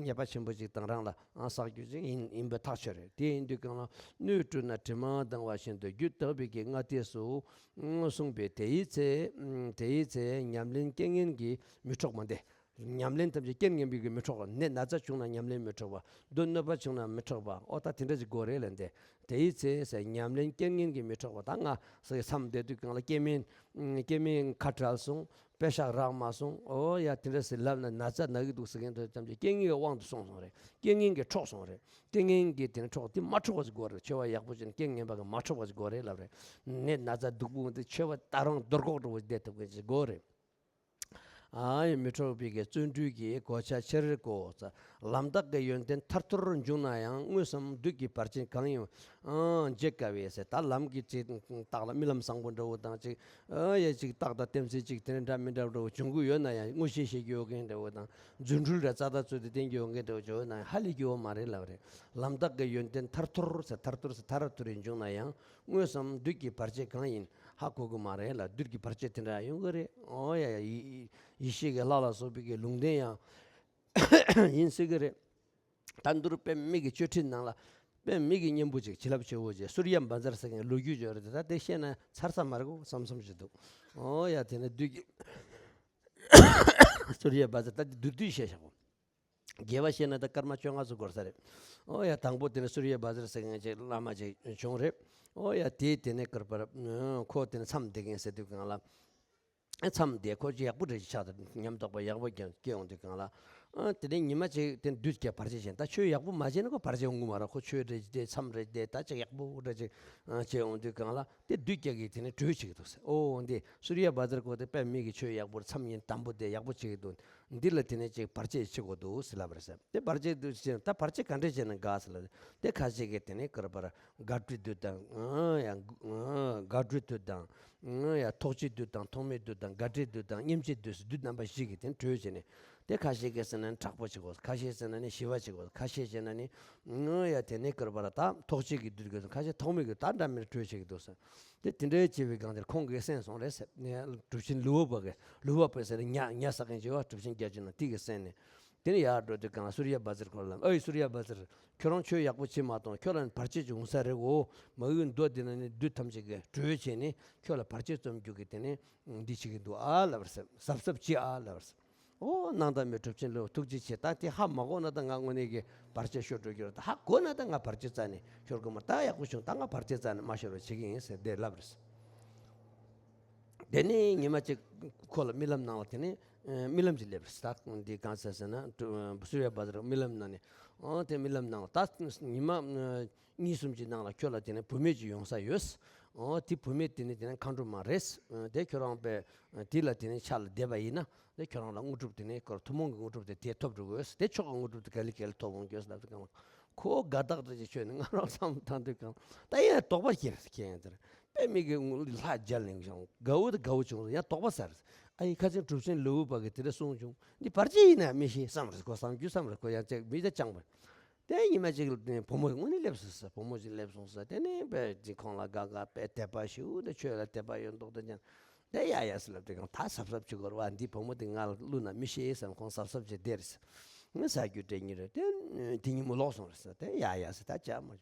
ཉེས་པ་ཆེན་པོ་ཅིག་དང་རང་ལ་ཨ་བསགས་རྒྱུ་ཅིག་ཡིན་ཡིན་པ་ཐག་ཆོད་རེད། དེ་ཡིན་དུས་གང་ལ་སྣོད་བཀྲུས་ན་དྲི་མ་ལྡང་བ་བཞིན་དུ་རྒྱུད་དག་པའི་གི་སྔ་ལྟས་སུ་གསུངས་པའི་དེ་ཡི་ཚེ་དེ་ཡི་ཚེ་ཉམས་ལེན་རྐྱེན་ངན་གྱིས་མི་འཕྲོག་པ་འདི། ཉམས་ལེན་ཐམས་ཅད་རྐྱེན་ངན་པའི་གིས་མི་འཕྲོག་པ། ནད་ན་ཚ་བྱུང་ན་ཉམས་ལེན་མི་འཕྲོག་པ། སྡུག་གནོད་པ་བྱུང་ན་མི་འཕྲོག་པ། ཨོ་ད་དེ་འདྲ་ཅིག་དགོས་རེད་ལབ་འདི། དེ་ཡི་ཚེ་ཟེར་ཉམས་ལེན་རྐྱེན་ངན་གྱིས་མི་འཕྲོག་པ། ད་ང་ཟེར་མཚམས་བསྡད་དུས་གང་ལ་སྐྱེ་དམན་སྐྱེ་དམན་ཁ་བྲལ་སོང་། པེ་ཤག་རག་མ་སོང་། ཨོ་ཡ་དེ་འདྲ་ཟེར་ལབ་ན་ན་ཚ་ན་གི་འདུག་ཟེར་མཁན་དེ་ཐམས་ཅད་རྐྱེན་ངན་གྱི་དབང་དུ་སོང་སོང་རེད། རྐྱེན་ངན་གྱིས་འཕྲོག་སོང་རེད། རྐྱེན་ངན་གྱིས་དེ་ནས་འཕྲོག་དེ་མ་འཕྲོག་པ་ཅིག་དགོས་རེད། མཆོད་པ་ཡག་པོ་བྱས་ནས་རྐྱེན་ངན་པ་གིས་མ་འཕྲོག་པ་ཅིག་དགོས་རེད་ལབ་རེད། ནད་ན་ཚ་སྡུག་པོ་འདི་མཆོད་པ་ད་རུང་འདོར་ཁོག་འདྲ་བོ་བསྡད་ཐུབ་མཁན་ཅིག་དགོས་རེད། ཨ་ཡི་མི་འཕྲོག་པའི་གི་བརྩོན་འགྲུས་ཀྱི་གོ་ཆ་ཕྱིར་བགོ། ལམ་རྟགས་ཀྱི་ཡོན་ཏན་ཐར་ཐོར་འབྱུང་ན་ཡང་། དངོས་སམ་བདུད་ཀྱི་བར་ཆད་གང་ཡིན་ཨང་བརྗེ་དཀའ་བས་ཟེར། ད་ལམ་གྱི་ཅིག་རྟགས་ལ་རྨི་ལམ་བཟང་པོ་འདྲ་བོ་དང་ཅིག་ཨ་ཡ་ཅིག་རྟགས་དང་རྟེན་ཚིག་ཅིག་དེ་འདྲ་འདྲ་མི་འདྲ་འདྲ་བོ་འབྱུང་གི་ཡོད་ན་ཡང་། དངོས་གཞི་ཤེས་ཀྱི་ཡོད་མཁན་འདྲ་བོ་དང་རྫུ་འཕྲུལ་ར་རྩ་དང་རྩོད་དེ་བསྟན་གྱི་ཡོད་མཁན་འདྲ་བོ་བྱུང་ཡོད་ན་ཡང་ཧ་ལས་ཀྱི་ཡོད་མ་རེད་ལབ་རེད། ལམ་རྟགས་ཀྱི་ཡོན་ཏན་ཐར་ཐོར་ཟེར། ཐར་ཐོར་ཟེར་ཐར་ཐོར་རེ་འབྱུང་ན་ཡང་། དངོས་སམ་བདུད་ཀྱི་བར་ཆད་གང་ཡིན་ཧ་གོ་གི་མ་རེད་ལ། བདུད་ཀྱི་བར་ཆད་དེ་འདྲ་ཡོང་གི་རེད། ཨོ་ཡ་ཡ་ཡེ་ཡེ་ཤེས་ཀྱི་ལྷ་ལ་སོགས་པའི་གི་ལུང་བསྟན་ཡང་ཡིན་སྲིད་གི་རེད། ད་འདུར་དཔེ་མི་གི་གཅོད་ཁྲིད་ནང་ལ་དཔེ་མི་གི་གཉེན་པོ་ཅིག་བྱིན་རླབས་ཆེ་བོ་ཅིག་སུར་ཡ་བཛྲ་ཟེར་མཁན་ལོ་རྒྱུས་ཅིག་ཡོད་རེད། ད་དེ་བཤད་ན་ཚར་ས་མ་རེད་གོ་བསམ་བསམ་ཞིག་འདུག། ཨོ་ཡ་དེ་ནས་བདུད་ཀྱི་སུར་ཡ་བཛྲ་ད་དེ་བསྡུས་བསྡུས་བཤད་བཞག་གོ། རྒྱས་པ་བཤད་ན་ད་སྐར་མ་བཅོ་ལྔ་ཙམ་འགོར་ས་རེད། ཨོ་ཡ་དང་པོ་དེ་ནས་སུར་ཡ་བཛྲ་ཟེར་མཁན་ཅིག་བླ་མ་ཅིག་བྱུང་རེད། ཨོ་ཡ་དེ་དེ་ནས་སྐར་པར་ཁོ་དེ་ནས་མཚམས་བསྡད་མཁན་ཟེར་དུས་གང་ལ། མཚམས་བསྡད་ཁོ་ཅིག་ཡག་པོ་རེད་ཅིག་ཆགས་ཏེ་ཉམས་རྟོགས་པ་ཡག་པོ་སྐྱེ་སྐྱེ་ཡོང་དུས་གང་ལ། ཨ་དེ་ནས་ཉི་མ་ཅིག་དེ་བདུད་ཀྱི་བར་ཆད་བྱས། ད་ཆོས་ཡག་པོ་མ་བྱས་ན་ཁོ་བར་ཆད་ཡོང་གི་མ་རེད། ཁོ་ཆོས་རེད་བསྡད་མཚམས་རེད་བསྡད་ད་ཅིག་ཡག་པོ་རེད་ཅིག་བྱས་ཡོང་དུས་གང་ལ། དེ་བདུད་ཀྱི་གིས་དེ་ནས་གྲོས་བྱེད་ཀྱི་འདུག་ཟེར། ཨོ་འདི་སུར་ཡ་བཛྲ་ཁོ་དེ་དཔེ་མི་གི་ཆོས་ཡག་པོ་མཚམས་ཡིན་དམ་པོ་དེ་ཡག་པོ་བྱེད་ཀྱི་འདུག། འདི་ལ་དེ་ནས་ཅིག་བར་ཆད་བྱེད་དགོས་འདུག་ཟེར་ལབ་པ་རེད་ཟེར། དེ་བར་ཆད་འདུག་ཟེར་ད་བར་ཆད་ག་འདྲས་བྱས་ན་དགའ་ཟེར་ལབ། དེ་ཁ་ཤས་ཀྱིས་དེ་ནས་སྐར་པར་དགའ་བྲོད་བདུད་དང་ཡ་དགའ་བྲོད་བདུད་དང་ཡ་ཐོག་ཆོས་བདུད་དང་ཐོག་མེད་བདུད་དང་དགའ་བྲལ་བདུད་དང་སྙེམས་བྱེད་བདུད་ཟེར་བདུད་རྣམ་པ་བཞི་གི་དེ་ནས་གྲོས་བྱས་ནས། དེ་ཁ་ཤས་ཀྱིས་ཟེར་ན་དྲག་པོ་བྱེད་དགོས། ཁ་ཤས་ཟེར་ན་ནི་ཞི་བ་བྱེད་དགོས། ཁ་ཤས་ཟེར་ན་ནི་ཡ་དེ་ནས་སྐར་པར་ད་ཐོག་ཆོས་ཀྱི་བདུད་དགོས། ཁ་ཤས་ཐོག་མེད་ཀྱི་ད་འདྲ་མིན་གྲོས་བྱེད་ཀྱི་འདུག་ཟེར། དེ་དེ་འདྲའི་བྱས་པའི་སྒང་དེར་ཁོང་གིས་གསན་སོང་རེད་ཟེར། ནས་གྲུབ་ཆེན་ལུས་འོབས་པ་གི་ལུས་འོབས་པ་ཟེར་ནས་ཉ་ཉ་ཟ་མཁན་ཅིག་ཡོད་པ། གྲུབ་ཆེན་བརྒྱད་ཅུ་ནང་དེ་གིས་གསན་ནས། དེ་ནས་ཡར་འགྲོ་དུས་གང་ལ་སུར་ཡ་བཛྲ་ཁོ་ལ་ཨོ་ཡ་སུར་ཡ་བཛྲ། ཁྱོད་རང་ཆོས་ཡག་པོ་བྱེད་མ་གཏོང་། ཁྱོད་ལ་ནི་བར་ཆད་ཅིག་འོང་ས་རེད་འོ། མ་གི་མདོ་འདི་ན་ནི་བདུད་ཐམས་ཅད་ཀྱིས་གྲོས་བྱས་ནས་ཁྱོད་ལ་བར་ཆད་རྩོམ་རྒྱུ་གི་དེ་ནས་འདི་བྱེད་ཀྱི་འདུག་ཨ་ལབ་ཟེར། གཟབ་གཟབ་བྱེད་ཨ་ལབ་ཟེར། ཨོ་གནང་དང་མི་གྲུབ་ཆེན་ལོ་ཐུགས་རྗེ་ཆེ། ད་དེ་ཧ་མ་གོ་ན་ད་ང་དངོས་གནས་ཀྱི་བར་ཆད་ཤོར་འགྲོ་རྒྱུ་རེད། ད་ཧ་གོ་ན་ད་ང་བར་ཆད་རྩ་ནས་ཤོར་གི་མ། ད་ཡག་པོ་བྱུང་། ད་ང་བར་ཆད་རྩ་ནས་མ་ཤོར་བ་བྱེད་ཀྱི་ཡིན་ཟེར་དེ་ལབ་རེད། དེ་ནས་ཉི་མ་གཅིག་ཁོ་ལ་རྨི་ལམ་ནང་ལ་དེ་ནས་ཨ་རྨི་ལམ་ཅིག་སླེབས་རེད། ད་འདི་གང་ཟེར་ཟེར་ན་སུར་ཡ་བཛྲ་རྨི་ལམ་ནང་ནས། ཨོ་དེ་རྨི་ལམ་ནང་ལ་ད་ཉི་མ་ཨ་གཉིས་གསུམ་གྱི་ནང་ལ་ཁྱོད་ལ་དེ་ནས་བུད་མེད་ཅིག་ཡོང་ས་ཡོད། ཨོ་དེ་བུད་མེད་དེ་ནས་དེ་ནས་མཁའ་འགྲོ་མ་རེད། ཨ་དེ་ཁྱོད་རང་པས་དེ་ལ་དེ་ནས་ཕྱག་ལ་བསྡད་པ་ཡིན་ན། དེ་ཁྱོད་རང་ལ་དངོས་གྲུབ་དེ་ནས་ཁོར་ཐུན་མོང་གི་དངོས་གྲུབ་དེ་དེ་ཐོབ་འགྲོ་གི་ཡོད། དེ་མཆོག་གི་དངོས་གྲུབ་དེ་ག་ལེ་ག་ལེ་ཐོབ་འོང་གི་ཡོད་ལབ་དུས་གང་ཁོ་དགའ་རྟགས་དེ་ཅིག་ཆོད་ནས་ང་རང་བསམ་བློ་བཏང་དུས་གང་ད་ཡིན་ན་དོགས་པ་སྐྱེ་རེད། ཁྱེད་ཡང་དེར་དཔེ་མི་གི་ལྷ་རྒྱལ་ལེན་ཞང་དགའ་བོ་དེ་དགའ་བོ་བྱུང་ཡང་དོགས་པ་ཟ་རེད། ཨ་ཡི་ཁ་ཆེན་གྲུབ་ཆེན་ལུས་འོབས་པ་གི་དེ་འདྲ་གསུངས་བྱུང་། འདི་བར་ཆད་ཡིན་ན་མི་ཤེས་བསམ་རེད། ཁོ་བསམ་རྒྱུ་བསམ་རེད། ཁོ་ཡང་ཅིག་མི་དེ་སྤྱང་པོ། དེ་ཉི་མ་གཅིག་ལ་བུ་མོ་དངོས་གནས་སླེབས་སོང་ཟེར། བུ་མོ་གཅིག་སླེབས་སོང་ཟེར། དེ་ནས་དཔེ་ཅིག་ཁོང་ལ་དགའ་དགའ་དཔེ་དད་པ་ཞུ་དེ་ཆོས་ལ་དད་པ་ཡོད་མདོག་དེ་ཀྱང་དེ་ཡ་ཡ་ཟེར་ལབ་དེ་གང་ད་གཟབ་གཟབ་བྱེད་དགོས་རེད་བ། འདི་བུ་མོ་དེ་ང་ལ་བསླུ་ན་མི་ཤེས་བསམ་ཁོང་གཟབ་གཟབ་བྱས་བསྡད་རེད་ཟེར། ངས་ཟ་རྒྱུ་སྤྲད་ཉེ་རེད། དེ་དེ་ཉིན་མོ་ལོག་སོང་རེད་ཟེར། དེ་ཡ་ཡ་ཟེར་ད་ཅག་མ་བྱུང་།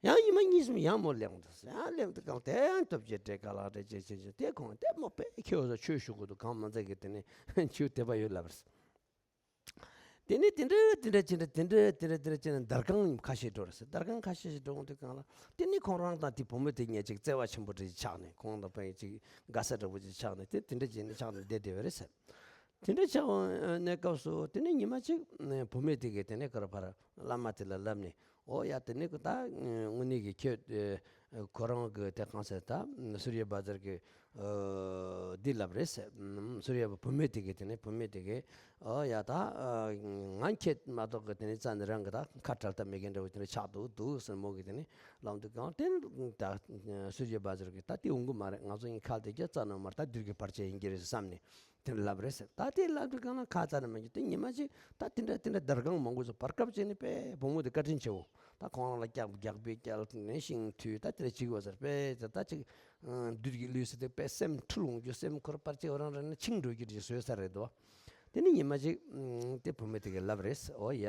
ཡང་ཉི་མ་གཉིས་གསུམ་ཡང་མོ་སླེབས་འདུག་ཡང་སླེབས་འདུག་གང་དེ་ཡང་སྟོབས་ཆེ་བྲེ་ག་ལ་བྲེ་ཅེ་ཅེ་ཅེ་དེ་ཁོང་དེ་མོ་པས་ཁྱེད་འོ་ཆོས་ཞུ་དགོས་འདུག་གང་མ་མཛད་ཀྱི་དེ་ནས་ཆུ་དེ་པ་ཡོད་ལབ་རེད། དེ་ནས་དེ་འདྲ་དེ་འདྲ་ཅི་འདྲ་དེ་འདྲ་དེ་འདྲ་དེ་འདྲ་ཅི་འདྲ་དར་ཁང་ཁ་ཤས་འགྲོ་རེད་ཟེར། དར་ཁང་ཁ་ཤས་ཤིག་འགྲོ་འོང་དུས་གང་ལ་དེ་ནས་ཁོང་རང་དང་དེ་བུ་མོ་དེ་གཉིས་ཅིག་བརྩེ་བ་ཆེན་པོ་འདྲ་ཅིག་ཆགས་ནས་ཁོང་དང་ཕ་ཡུལ་ཅིག་དགའ་ས་འདྲ་པོ་ཅིག་ཆགས་ནས་དེ་དེ་འདྲ་ཅི་འདྲ་ཆགས་ནས་བསྡད་བསྡད་པ་རེད་ཟེར། དེ་འདྲ་ཆགས་འོང་ནས་སྐབས་སུ་དེ་ནས་ཉི་མ་ཅིག་བུ་མོ་དེ་གིས་དེ་ནས་ཁར་ཕར་བླ་མ་དེ་ལ་ལབ་ནས། ཨོ་ཡ་དེ་ནས་ཁོ་ད་དངོས་གནས་ཀྱི་ཁྱོད་ཁོ་རང་གི་དེ་གང་ཟེར་ད་སུར་ཡ་བ་ཛར་གི་འདི་ལབ་རེད་ཟེར། སུར་ཡ་བུ་མོ་དེ་གིས་དེ་ནས་བུ་མོ་དེ་གིས་ཨོ་ཡ་ད་ང་ཁྱེད་མ་གཏོགས་གི་དེ་ནས་རྩ་ནས་རང་གི་ད་ཁ་བྲལ་ཐབས་མེད་མཁན་འདྲ་བོ་དེ་འདྲ་ཆགས་འདུག་འདུག་ཟེར་མོ་གིས་དེ་ནས་ལབ་འདུག་གང་དེ་ད་སུར་ཡ་བ་ཛར་གི་ད་དེ་འོང་གི་མ་རེད། ང་ཚོ་གཉིས་ཁ་ལ་དེ་རྒྱ་རྩ་ནས་མ་རེད། ད་དུས་ཀྱི་བར་ཆད་ཡིན་གྱི་རེད་བསམ་ནས། དེ་ལབ་རེད་ཟེར། ད་དེ་ལབ་དུས་གང་ལ་ཁ་ཙ་ནས་མ་གྱུར་དེ་ཉི་མ་ཅིག་ད་དེ་འདྲ་དེ་འདྲ་དར་ཁང་མང་པོ་ཚོ་བར་སྐབས་བྱས་ནས་དཔེ་བུ་མོ་དེ་བཀའ་དྲིན་ཆེ་བོ། ད་ཁོང་རང་ལ་སྐྱག་རྒྱག་པའི་སྐྱག་ནས་ཤིང་མཐུད་ད་དེ་འདྲ་བྱེད་དགོས་ཟེར། དཔེ་ད་ད་ཅིག་བདུད་ཀྱི་ལུས་ཟེར་དེ་དཔེ་སེམས་འཁྲུལ་འོང་རྒྱུ་སེམས་འཁོར་པར་ཅིག་རང་རང་ནས་འཆིང་འགྲོ་རྒྱུ་ཅིག་བཟོས་ས་རེད་དོ། དེ་ནི་ཉི་མ་ཅིག་དེ་བུ་མོ་དེ་གིས་ལབ་རེད། ཨོ་ཡ།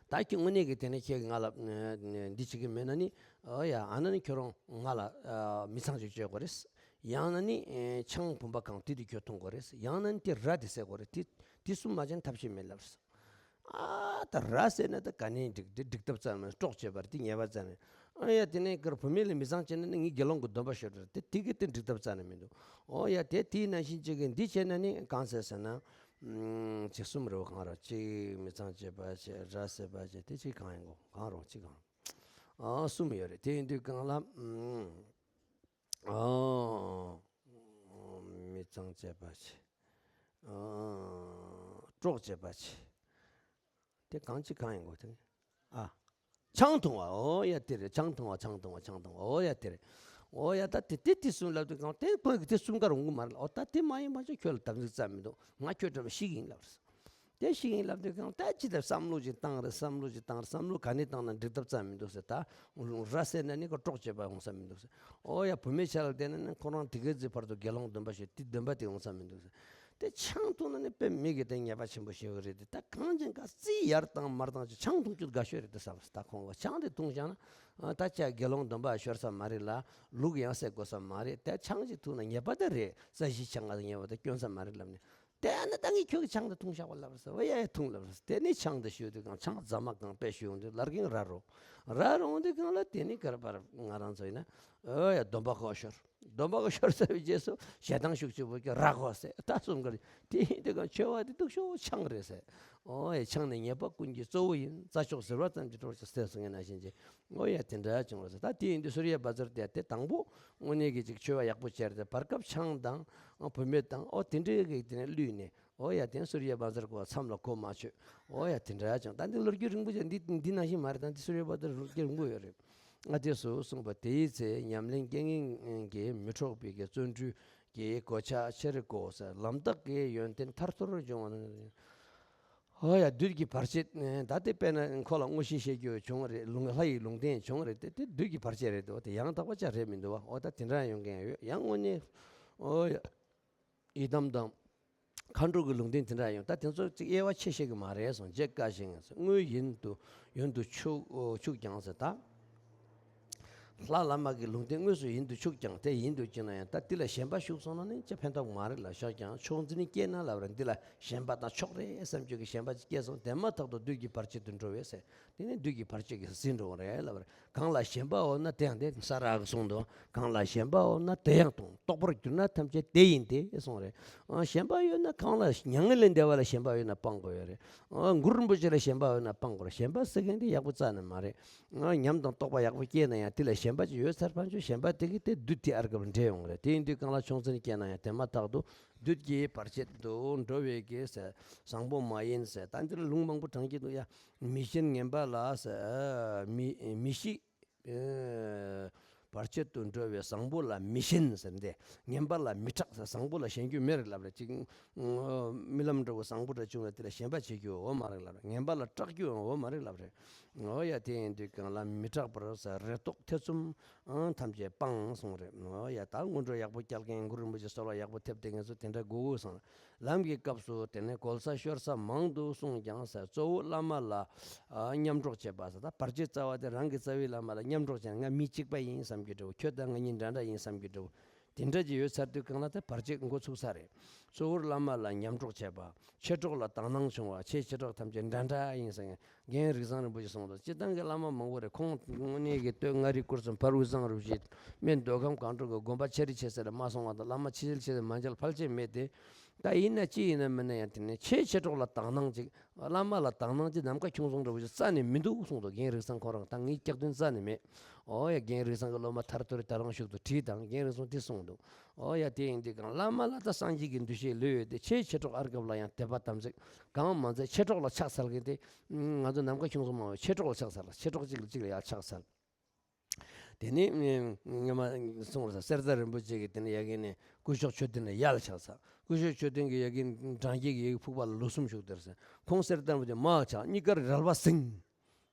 ད་ཁྱོད་དངོས་གནས་ཀྱི་དེ་ནས་ཁྱེད་ཀྱིས་ང་ལ་འདི་བྱེད་ཀྱི་མེད་ན་ནི། ཨོ་ཡ། ཨ་ན་ནི་ཁྱོད་རང་ང་ལ་མི་ཚང་ཅིག་བཅོལ་དགོས་རེད། ཡང་ན་ནི་ཆང་བུམ་པ་གང་དེ་དེ་ཁྱོད་འཐུང་དགོས་རེད། ཡང་ན་ནི་དེ་ར་དེ་བསད་དགོས་རེད། དེ་དེ་གསུམ་མ་བྱས་ན་ཐབས་ཤེས་མེད་ལབ་རེད། ཨ་ད་ར་བསད་ན་ད་ག་ནས་འགྲིག་དེ་འགྲིག་ཐབས་རྩ་ནས་སྲོག་བཅད་པ་རེད། དེ་ཉེས་པ་རྩ་ནས། ཨ་ཡ་དེ་ནས་ཁར་བུད་མེད་ལ་མི་ཚང་བྱས་ན་ནི་ངའི་དགེ་སློང་གི་སྡོམ་པ་ཤོར་རེད། དེ་དེ་གི་དེ་འགྲིག་ཐབས་རྩ་ནས་མི་འདུག་ཨོ་ཡ་དེ་དེའི་ནང་བཞིན་ཅིག་གི་འདི་བྱས་ན་ནི་གང་ཟེར་ཟེར་ན། ཅིག་གསུམ་རེད་བ། གང་རེད། གཅིག་མི་ཚང་བྱེད་པ་བྱེད། ར་བསད་པ་བྱེད། དེ་གཅིག་གང་ཡིན་གོ། གང་རེད་བ། གཅིག་གང་། ཨ་གསུམ་ཡོད་རེད། དེ་ཡིན་དུས་གང་ལ། ཨ་མི་ཚང་བྱེད་པ་བྱེད། ཨ་གྲོགས་བྱེད་པ་བྱེད། དེ་གང་གཅིག་གང་ཡིན་གོ་དེ། ཨ། ཆང་འཐུང་བ། ཨོ་ཡ་དེ་རེད། ཆང་འཐུང་བ། ཆང་འཐུང་བ། ཆང་འཐུང་བ། ཨོ་ཡ་དེ་རེད། ཨོ་ཡ་ད་དེ་དེ་དེ་གསུམ་ལབ་དུས་གང་དེ་ཁོས་ཀྱི་དེ་གསུམ་ཀ་རུ་འོང་གི་མ་རེད། ཨོ་ད་དེ་མ་ཡིན་པ་ཅིག་ཁྱོད་ལ་དམ་ཚིག་རྩ་མི་འདུག་ང་ཁྱོད་འདྲ་བ་ཤི་གི་ཡིན་ལབ་རེད། དེ་ཤི་གི་ཡིན་ལབ་དུས་གང་ད་ཅི་ལྟར་བསམ་བློ་ཅིག་བཏང་རེད། བསམ་བློ་ཅིག་བཏང་རེད། བསམ་བློ་ག་ནས་བཏང་ན་འགྲིག་ཐབས་རྩ་མི་འདུག་ཟེར། ད་ར་བསད་ན་ནི་ཁོ་གྲོགས་བྱེད་པ་འོང་ས་མི་འདུག་ཟེར། ཨོ་ཡ་བུད་མེད་ཆ་ལ་བལྟས་ན་ནི་ཁོ་རང་དེ་གའི་ཚེ་བར་དུ་དགེ་སློང་སྡོམ་པ་ཞིག་དེ་སྡོམ་པ་དེ་འོང་ས་མི་འདུག་ཟེར། དེ་ཆང་འཐུང་ན་ནི་དཔེ་མི་གི་དེ་ཉེས་པ་ཆེན་པོ་ཞིག་རེད་དེ། ད་གང་ཅན་ག་རྩིས་ཡར་བཏང་མར་བཏང་ཅིག་ཆང་འཐུང་རྒྱུ་དགའ་ཤོས་རེད་དེ་བསམ། ད་ཁོང་བ་ཆང་དེ་འཐུང་བཞག་ན་ད་ཅག་དགེ་སློང་སྡོམ་པ་ཤོར་ས་མ་རེད་ལ། ལུག་ཡང་བསད་དགོས་ས་མ་རེད། དེ་ཆང་ཅིག་འཐུང་ན་ཉེས་པ་དེ་རེད། ས་གཞི་ཆང་ང་དང་ཉེས་པ་དེ་སྐྱོན་ས་མ་རེད་ལབ་ནས། དེ་ན་ད་ངས་ཁྱོད་ཀྱི་ཆང་དེ་འཐུང་བཞག་པ་ལབ་ཟེར་བ། ཡ་ཡ་འཐུང་ལབ་ཟེར། དེ་ནས་ཆང་དེ་ཤོད་དུས་གང་ཆང་རྫ་མ་གང་དཔེ་ཤོད་འོང་དུས་ལར་གིན་ར་རོ། ར་རོ་འོང་དུས་གང་ལ་དེ་ནས་གར་པར་ང་རང་ཚོ་ཡིན་ན། ཨོ་ཡ་སྡོམ་པ་ཁོ་ཤོར། སྡོམ་པ་ཁོ་ཤོར་ཚར་བའི་རྗེས་སུ་ཞེ་སྡང་ཤུགས་ཆེ་བོ་གི་ར་ཁོ་ཟེར། ད་གསུམ་ཀ་རེད། དེ་ཡིན་དུས་གང་ཆོས་པ་དེ་སྡུག་ཤོས་ཆང་རེད་ཟེར། ཨོ་ཡ་ཆང་ནི་ཉེས་པ་ཀུན་གྱི་གཙོ་བོ་ཡིན། རྩྭ་མཆོག་ཟིལ་པ་ཙམ་གྱིས་སྒྲོལ་ཞིང་ཟེར་སོང་ངས་ན་བཞིན་གྱི། ཨོ་ཡ་དེ་འདྲ་བྱུང་བ་ཟེར། ད་དེ་ཡིན་དུས་སུར་ཡ་བ་ཛར་དེ་དེ་དང་པོ་དངོས་གནས་ཀྱི་ཅིག་ཆོས་པ་ཡག་པོ་བྱས་རེད། བར་སྐབས་ཆང་དང་བུད་མེད་དང་ཨོ་དེ་འདྲའི་གི་དེ་ནས་བསླུས་ནས། ཨོ་ཡ་དེ་སུར་ཡ་བ་ཛར་གོ་མཚམས་ལ་གོ་མ་ཆོད། ཨོ་ཡ་དེ་འདྲ་བྱུང་། ད་འདི་ལོ་རྒྱུས་རིང་པོ་བྱས། འདི་འདི་ནང་བཞིན་མ་རེད། ད་འདི་སུར་ཡ་བ་ཛར་ལོ་རྒྱུས་རིང་པོ་ཡོད་རེད། ཨ་དེ་སུ་གསུངས་པ། དེའི་ཚེ་ཉམས་ལེན་རྐྱེན་ངན་གྱིས་མི་འཕྲོགས་པའི་གི་བརྩོན་འགྲུས་ཀྱི་གོ་ཆ་ཆེར་བགོས་ཟེར། ལམ་རྟགས་ཀྱི་ཡོན་ཏན་ཐར་ཐོར་འབྱུང་བ་ནི། ཨོ་ཡ་བདུད་ཀྱི་བར་ཆད། ད་དེ་དཔེར་ན་ཁོ་ལ་དངོས་གཞི་བཤད་རྒྱུ་བྱུང་བ་རེད། ལུང་ལྷ་ཡི་ལུང་བསྟན་བྱུང་བ་རེད་དེ། དེ་བདུད་ཀྱི་བར་ཆད་རེད་དོ། དེ་ཡང་དག་པ་ཅིག་རེད་མི་འདུག་བ། ཨོ་ད་དེ་འདྲ་ཡོང་མཁན་ཡོད། ཡང་དངོས་གནས་ཨོ་ཡ་ཡི་དམ་དང་མཁའ་འགྲོ་གི་ལུང་བསྟན་དེ་འདྲ་ཡོང་། ད་དེ་ཚོ་ཅིག་དབྱེ་བ་ཕྱེ་ཤེས་ཀྱི་མ་རེད་གསུངས། བརྗེད་དཀའ་ཞིང་། དངོས་ཡིན་དུ་ཡོན་དུ་ཆུག་ཆུག་ཀྱང་ཟེར། ད་ལྷ་བླ་མ་གི་ལུང་བསྟན་དངོས་སུ་ཡིན་དུ་ཆུག་ཀྱང་། དེ་ཡིན་དུ་བྱས་ན་ཡང་ད་འདི་ལ་ཞེན་པ་ཞུགས་སོང་ན་ནི་ཅི་ཕན་ཐོགས་མ་རེད་ལ། ཤོག་ཀྱང་ཕྱོགས་འཛིན་སྐྱེས་ན་ལབ་ར། འདི་ལ་ཞེན་པ་དང་ཕྱོགས་རེ་བསམ་བྱུང་གི་ཞེན་པ་ཅིག་སྐྱེས་སོང་། དེ་མ་ཐག་ཏུ་བདུད་ཀྱི་བར་ཆད་དུ་འགྲོ་བས་ཟེར། དེ་ནི་བདུད་ཀྱི་བར་ཆད་ཀྱིས་ཟིན་འགྲོ་བ་རེད་ལབ་ར། གང་ལ་ཞེན་པ་ཡོད་ན། དེ་ཡང་དེ་ས་ར་གི་གསུང་དུ། གང་ལ་ཞེན་པ་ཡོད་ན་དེ་ཡང་སྤང་། རྟོགས་པར་གྱུར་ན་ཐམས་ཅད་དེ་ཡིན་ཏེ་གསུངས་རེད། ཨ་ཞེན་པ་ཡོད་ན། གང་ལ་མྱ་ངན་ལས་འདས་པ་ལ་ཞེན་པ་ཡོད་ན་སྤང་དགོས་ཡོད་རེད། ཨ་གུ་རུ་རིན་པོ་ཆེ་ལ་ཞེན་པ་ཡོད་ན་སྤང་དགོས་རེད། ཞེན་པ་ཟེར་མཁན་དེ་ཡག་པོ་རྩ་ནས་མ་རེད། ཨ་ཉམས་དང་རྟོགས་པ་ཡག་པོ་སྐྱེས་ན་ཡང་དེ་ལ་ཞེན་པ་ཅིག་ཡོད་ཚར་བ་ཅིག་ཞེན་པ་དེ་གིས་དེ་བདུད་དེ་ཨར་སྐབས་འདྲེས་ཡོང་རེད། དེ་ཡིན་དུས་གང་ལ་ཕྱོགས་འཛིན་སྐྱེས་ན་ཡང་དེ་མ་ཐག་ཏུ་བདུད་ཀྱི་བར་ཆད་དུ་འགྲོ་བའི་གི་ཟེར། བཟང་པོ་མ་ཡིན་ཟེར། ད་འདིར་ལུང་མང་པོ་དྲངས་ཀྱི་འདུག་ཡ། མི་ཤེས་ངན་པ་ལ་ཟེར། མི་མི་ཤེས། ཨེ། བར་ཆད་དུ་འགྲོ་བའི་བཟང་པོ་ལ་མི་ཞེན་ཟེར་འདི། ངན་པ་ལ་མི་སྐྲག་ཟེར། བཟང་པོ་ལ་ཞེན་རྒྱུ་མེད་རེད་ལབ་རེད། ཅིག་རྨི་ལམ་འདྲ་བོ་བཟང་པོ་འདྲ་བྱུང་ན་དེ་ལ་ཞེན་པ་བྱེད་རྒྱུ་འོ་མ་རེད་ལབ་རེད། ངན་པ་ལ་སྐྲག་རྒྱུ་འོ་མ་རེད་ལབ་རེད། འོ་ཡ། དེ་ཡིན་དུས་གང་ལ་མི་སྐྲག་པར་ཟེར། རེ་དོགས་ཐེ་ཚོམ་ཨང་ཐམས་ཅད་སྤངས་གསུངས་རེད། འོ་ཡ། ད་སྔོན་འགྲོ་ཡག་པོ་བསྐྱལ་མཁན། གུ་རུ་རིན་པོ་ཆེ་གསོལ་བ་ཡག་པོ་ཐེབས་དེ་ངེད་ཚོ་དེ་འདྲ་དགོས་གསུངས། ལམ་གྱི་སྐབས་སུ་དེ་ནས་གོལ་ས་ཤོར་ས་མང་དུ་གསུངས་ཀྱང་ཟེར། གཙོ་བོ་བླ་མ་ལ་ཨ་མཉམ་གྲོགས་བྱེད་པ་ཟེར། ད་བར་ཆད་རྩ་བ་དེ་རང་གི་རྩ་བའི་བླ་མ་ལ་མཉམ་གྲོགས་བྱས་ན། ང་མི་གཅིག་པ་ཡིན་བསམ་རྒྱུ་འདྲ་བོ། ཁྱོད་དང་ང་གཉིས་འདྲ་འདྲ་ཡིན་བསམ་རྒྱུ་འདྲ་བོ། དེ་འདྲ་ཅིག་ཡོད་ཚར་དུས་གང་ལ་ད་བར་ཆད་འགོ་ཚུགས་ས་རེད། གཙོ་བོར་བླ་མ་ལ་མཉམ་གྲོགས་བྱས་པ། མཆེད་གྲོགས་ལ་དག་སྣང་བྱུང་བ། ཆེས་མཆེད་གྲོགས་ཐམས་ཅད་འདྲ་འདྲ་ཡིན་ཟེར། རྒན་རིགས་བཟང་རིན་པོ་ཆེ་གསུངས་འདུག་སྤྱིར་བཏང་གི་བླ་མ་མང་པོ་རེད། ཁོང་དངོས་གནས་ཀྱི་སྟོད་མངའ་རིས་སྐོར་གསུམ་བར་དབུས་གཙང་རུ་བཞི་སྨད་མདོ་ཁམས་སྒང་དྲུག་གི་དགོན་པ་ཆེ་རེ་ཆེ་ཟེར་ལ་མ་སོང་བ་དང་། བླ་མ་ཆེ་ཆེ་ཆེ་ཟེར་མ་མཇལ་ཕལ་ཆེར་མེད་དེ། ད་ཡིན་ན་ཅི་ཡིན་ན་མིན་ན་ཡང་དེ་ནས་ཆེས་མཆེད་གྲོགས་ལ་དག་སྣང་ཅིག་བླ་མ་ལ་དག་སྣང་ཅིག་ནམ་མཁའ་ཁྱུང་སོང་འདྲ་བོ་ཞིག་རྩ་ནས་མི་འདུག་གསུངས་འདུག་རྒན་རིགས་བཟང་ཁོ་རང་ད་ངའི་སྐྱག་རྫུན་རྩ་ནས་མེད། ཨོ་ཡ། རྒན་རིགས་བཟང་གི་སློབ་མ་ཐར་ཐོར་རི་ད་རང་ཤུགས་ཏུ་བྲིས་དང་། རྒན་རིགས་བཟང་དེ་གསུངས་འདུག་ཨོ་ཡ། དེ་ཡིན་དུས་གང་བླ་མ་ལ་ད་སངས་རྒྱས་ཀྱི་འདུ་ཤེས་ལོས་ཡོད་དེ། ཆེས་མཆེད་གྲོགས་ཨར་སྐབས་ལ་ཡང་དད་པ་དམ་ཚིག་གང་མ་མཛད། མཆེད་གྲོགས་ལ་ཕྱག་འཚལ་མཁན་དེ་ང་ཚོ་ནམ་མཁའ་ཁྱུང་སོང་མང་བས་མཆེད་གྲོགས་ལ་ཕྱག་འཚལ། མཆེད་གྲོགས་གཅིག་ལ་གཅིག་ལ་ཡར་ཕྱག་འཚལ། དེ་ནས་ངས་མ་གསུངས་རེད་ས། གསེར་རྟ་རིན་པོ་ཆེ་གིས་དེ་ནས་ཡ་གི་ནས་སྐུ་ཞབས་མཆོད་རྟེན་ལ་ཡར་ལ་ཕྱག་འཚལ། སྐུ་ཞབས་མཆོད་རྟེན་གྱི་ཡ་གི་འབྲང་རྒྱས་ཀྱི་ཡ་གི་ཕུག་པ་ལ་ལོ་གསུམ་བཞུགས་དེར་ས། ཁོང་གསེར་རྟ་རིན་པོ་ཆེ་མར་ཕྱག་གཉིས་ཀར་རལ་པ་སེང་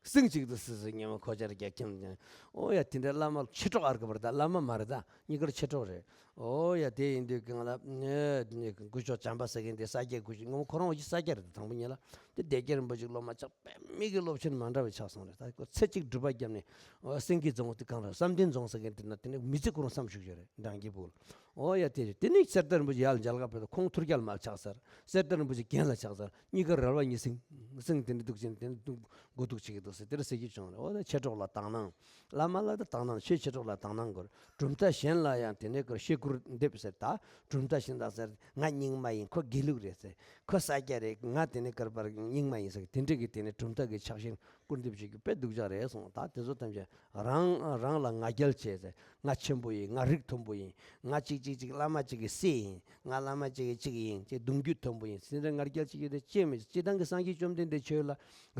སེང་གཅིག་ཏུ་སི་སི་ཉི་མ་ཁོ་ཅར་རྒྱ་ཁྱིམ་ཅན། ཨོ་ཡ། དེ་འདྲའི་བླ་མ་མཆེད་གྲོགས་ཨར་ཀ་བར་ད་བླ་མ་མ་རེད། ད་གཉིས་ཀར་མཆེད་གྲོགས་རེད། ཨོ་ཡ། དེ་ཡིན་དུས་གང་ལ་ནས་སྐུ་ཞབས་བྱམས་པ་ཟེར་མཁན་དེ་ས་སྐྱ་སྐུ་ཞབས་ངོ་མ་ཁོ་རང་འོ་ཅི་ས་སྐྱ་རེད། དང་པོ་ཉིད་ལ་དེ་སྡེ་དགེ་རིན་པོ་ཆེ་སློབ་མ་ཆགས་པའི་མི་གི་སློབ་ཆེན་མ་འདྲ་བའི་ཆགས་སོང་རེད། ད་ཁོ་ཚེ་གཅིག་སྒྲུབ་པ་བརྒྱབ་ནས་ཨོ་སེང་གེ་རྫོང་དེ་གང་རེད། བསམ་གཏན་རྫོང་ཟེར་མཁན་དེ་ན་དེ་ནས་མི་ཚེ་ཁོ་རང་བསམ་བཞུགས་ཡོད་རེད། འབྲང་རྒྱས་ཕུག་ལ། ཨོ་ཡ། དེ་རེད། དེ་ནས་གསེར་རྟ་རིན་པོ་ཆེ་ཡར་མཇལ་ཁ་ཕེབས་དུས་ཁོང་ཐུར་རྒྱལ་མར་ཕྱག་འཚལ། གསེར་རྟ་རིན་པོ་ཆེ་གྱེན་ལ་ཕྱག་འཚལ། གཉིས་ཀ་རལ་པ་གཉིས་སེང་སེང་དེ་འདྲ་འདུག་ཅིང་དེ་འདྲ་འདུག་མགོ་འདུག་བྱེད་ཀྱི་འདུག་ཟེར་དེ་འདྲ་ཟེར་གྱི་བྱུང་རེད། འོ་ད་མཆེད་གྲོགས་ལ་དག་སྣང་། བླ་མ་ལ་ད་དག་སྣང་། ཆེས་མཆེད་གྲོགས་ལ་དག་སྣང་དགོས། གྲུབ་མཐའ་གཞན་ལ་ཡང་དེ་ནས་ཀར་བཤད་སྐུར་འདེབས་ཟེར། ད་གྲུབ་མཐའ་གཞན་དག་ཟེར། ང་རྙིང་མ་ཡིན། ཁོ་དགེ་ལུགས་རེད་ཟེར། ཁོ་ས་སྐྱ་རེད། ང་དེ་ནས་ཀར་པར་རྙིང་མ་ཡིན་ཟེར། དེ་འདྲ་གི་དེ་ནས་གྲུབ་མཐའ་གི་ཕྱག་ཆེན་སྐུར་འདེབས་བྱེད་རྒྱུ་དཔེ་སྡུག་ཅག་རེད་གསུངས། ད་དེ་ཚོ་ཐམས་ཅད་རང་རང་ལ་ང་རྒྱལ་བྱས་ཟེར། ང་ཆེན་པོ་ཡིན། ང་རིགས་མཐོན་པོ་ཡིན། ང་གཅིག་གཅིག་གཅིག་བླ་མ་གཅིག་གི་སྲས་ཡིན། ང་བླ་མ་གཅིག་གི་གཅིག་ཡིན། ཅེས་གདུང་རྒྱུད་མཐོན་པོ་ཡིན། སེམས་ནང་ང་རྒྱལ་གཅིག་ཡོད་དེ་ཅེས་མི། སྤྱིར་བཏང་གི་སངས་རྒྱས་བཅོམ་ལྡན་འདས་ཆོས་ལ་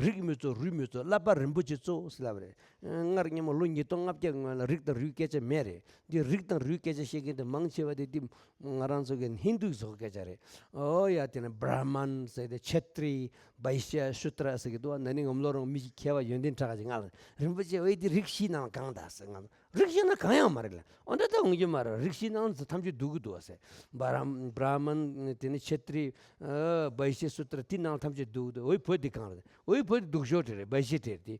རིགས་མི་གཙོ་རུས་མི་གཙོ་བསླབ་པ་རིན་པོ་ཆེ་གཙོ་ཟེར་ལབ་རེད། སྔར་སྔོན་མ་ལོ་ཉིས་སྟོང་ལྔ་བརྒྱ་སྔོན་ལ་རིགས་དང་རུས་སྐད་ཆ་མེད་རེད། འདི་རིགས་དང་རུས་སྐད་ཆ་བཤད་མཁན་དེ་མང་ཆེ་བ་དེ་འདི་ང་རང་ཚོ་གི་ཧིན་དུ་ཚོ་སྐད་ཆ་རེད། ཨོ་ཡ། དེ་ནས་བྷྲ་མན་ཟེར་ཏེ་ཆེ་ཏྲི་བྷའི་ཤ་ཤུ་ཏྲ་ཟེར་གི་འདུག་བ། ན་ནིང་ངམ་ལོ་རང་མི་ཞིག་མཁས་པ་ཡོན་ཏན་གྲགས་ཀྱི་ང་ལ་རིན་པོ་ཆེ་འོ་ཡ་འདི་རིགས་བཞིའི་ནང་གང་དག་ཟེར། ང་རིགས་བཞི་ནང་གང་ཡང་མ་རེད་ལ། འོ་འདྲ་ད་འོང་རྒྱུ་མ་རེད། རིགས་བཞི་ནང་ཐམས་ཅད་འདུ་གི་འདུག་བ་ཟེར། བྷ་རམ་བྷྲ་མན་དེ་ནས་ཆེ་ཏྲི་ཨ་བྷའི་ཤ་ཤུ་ཏྲ་དེ་ནང་ཐམས་ཅད་འདུ་གི་འདུག་འོ་ཡ་བོད་འདི་གང་རེད། འོ་ཡ་བོད་འདི་སྡུག་ཤོས་དེ་རེད། བྷའི་ཤ་དེ་རེད། དེ་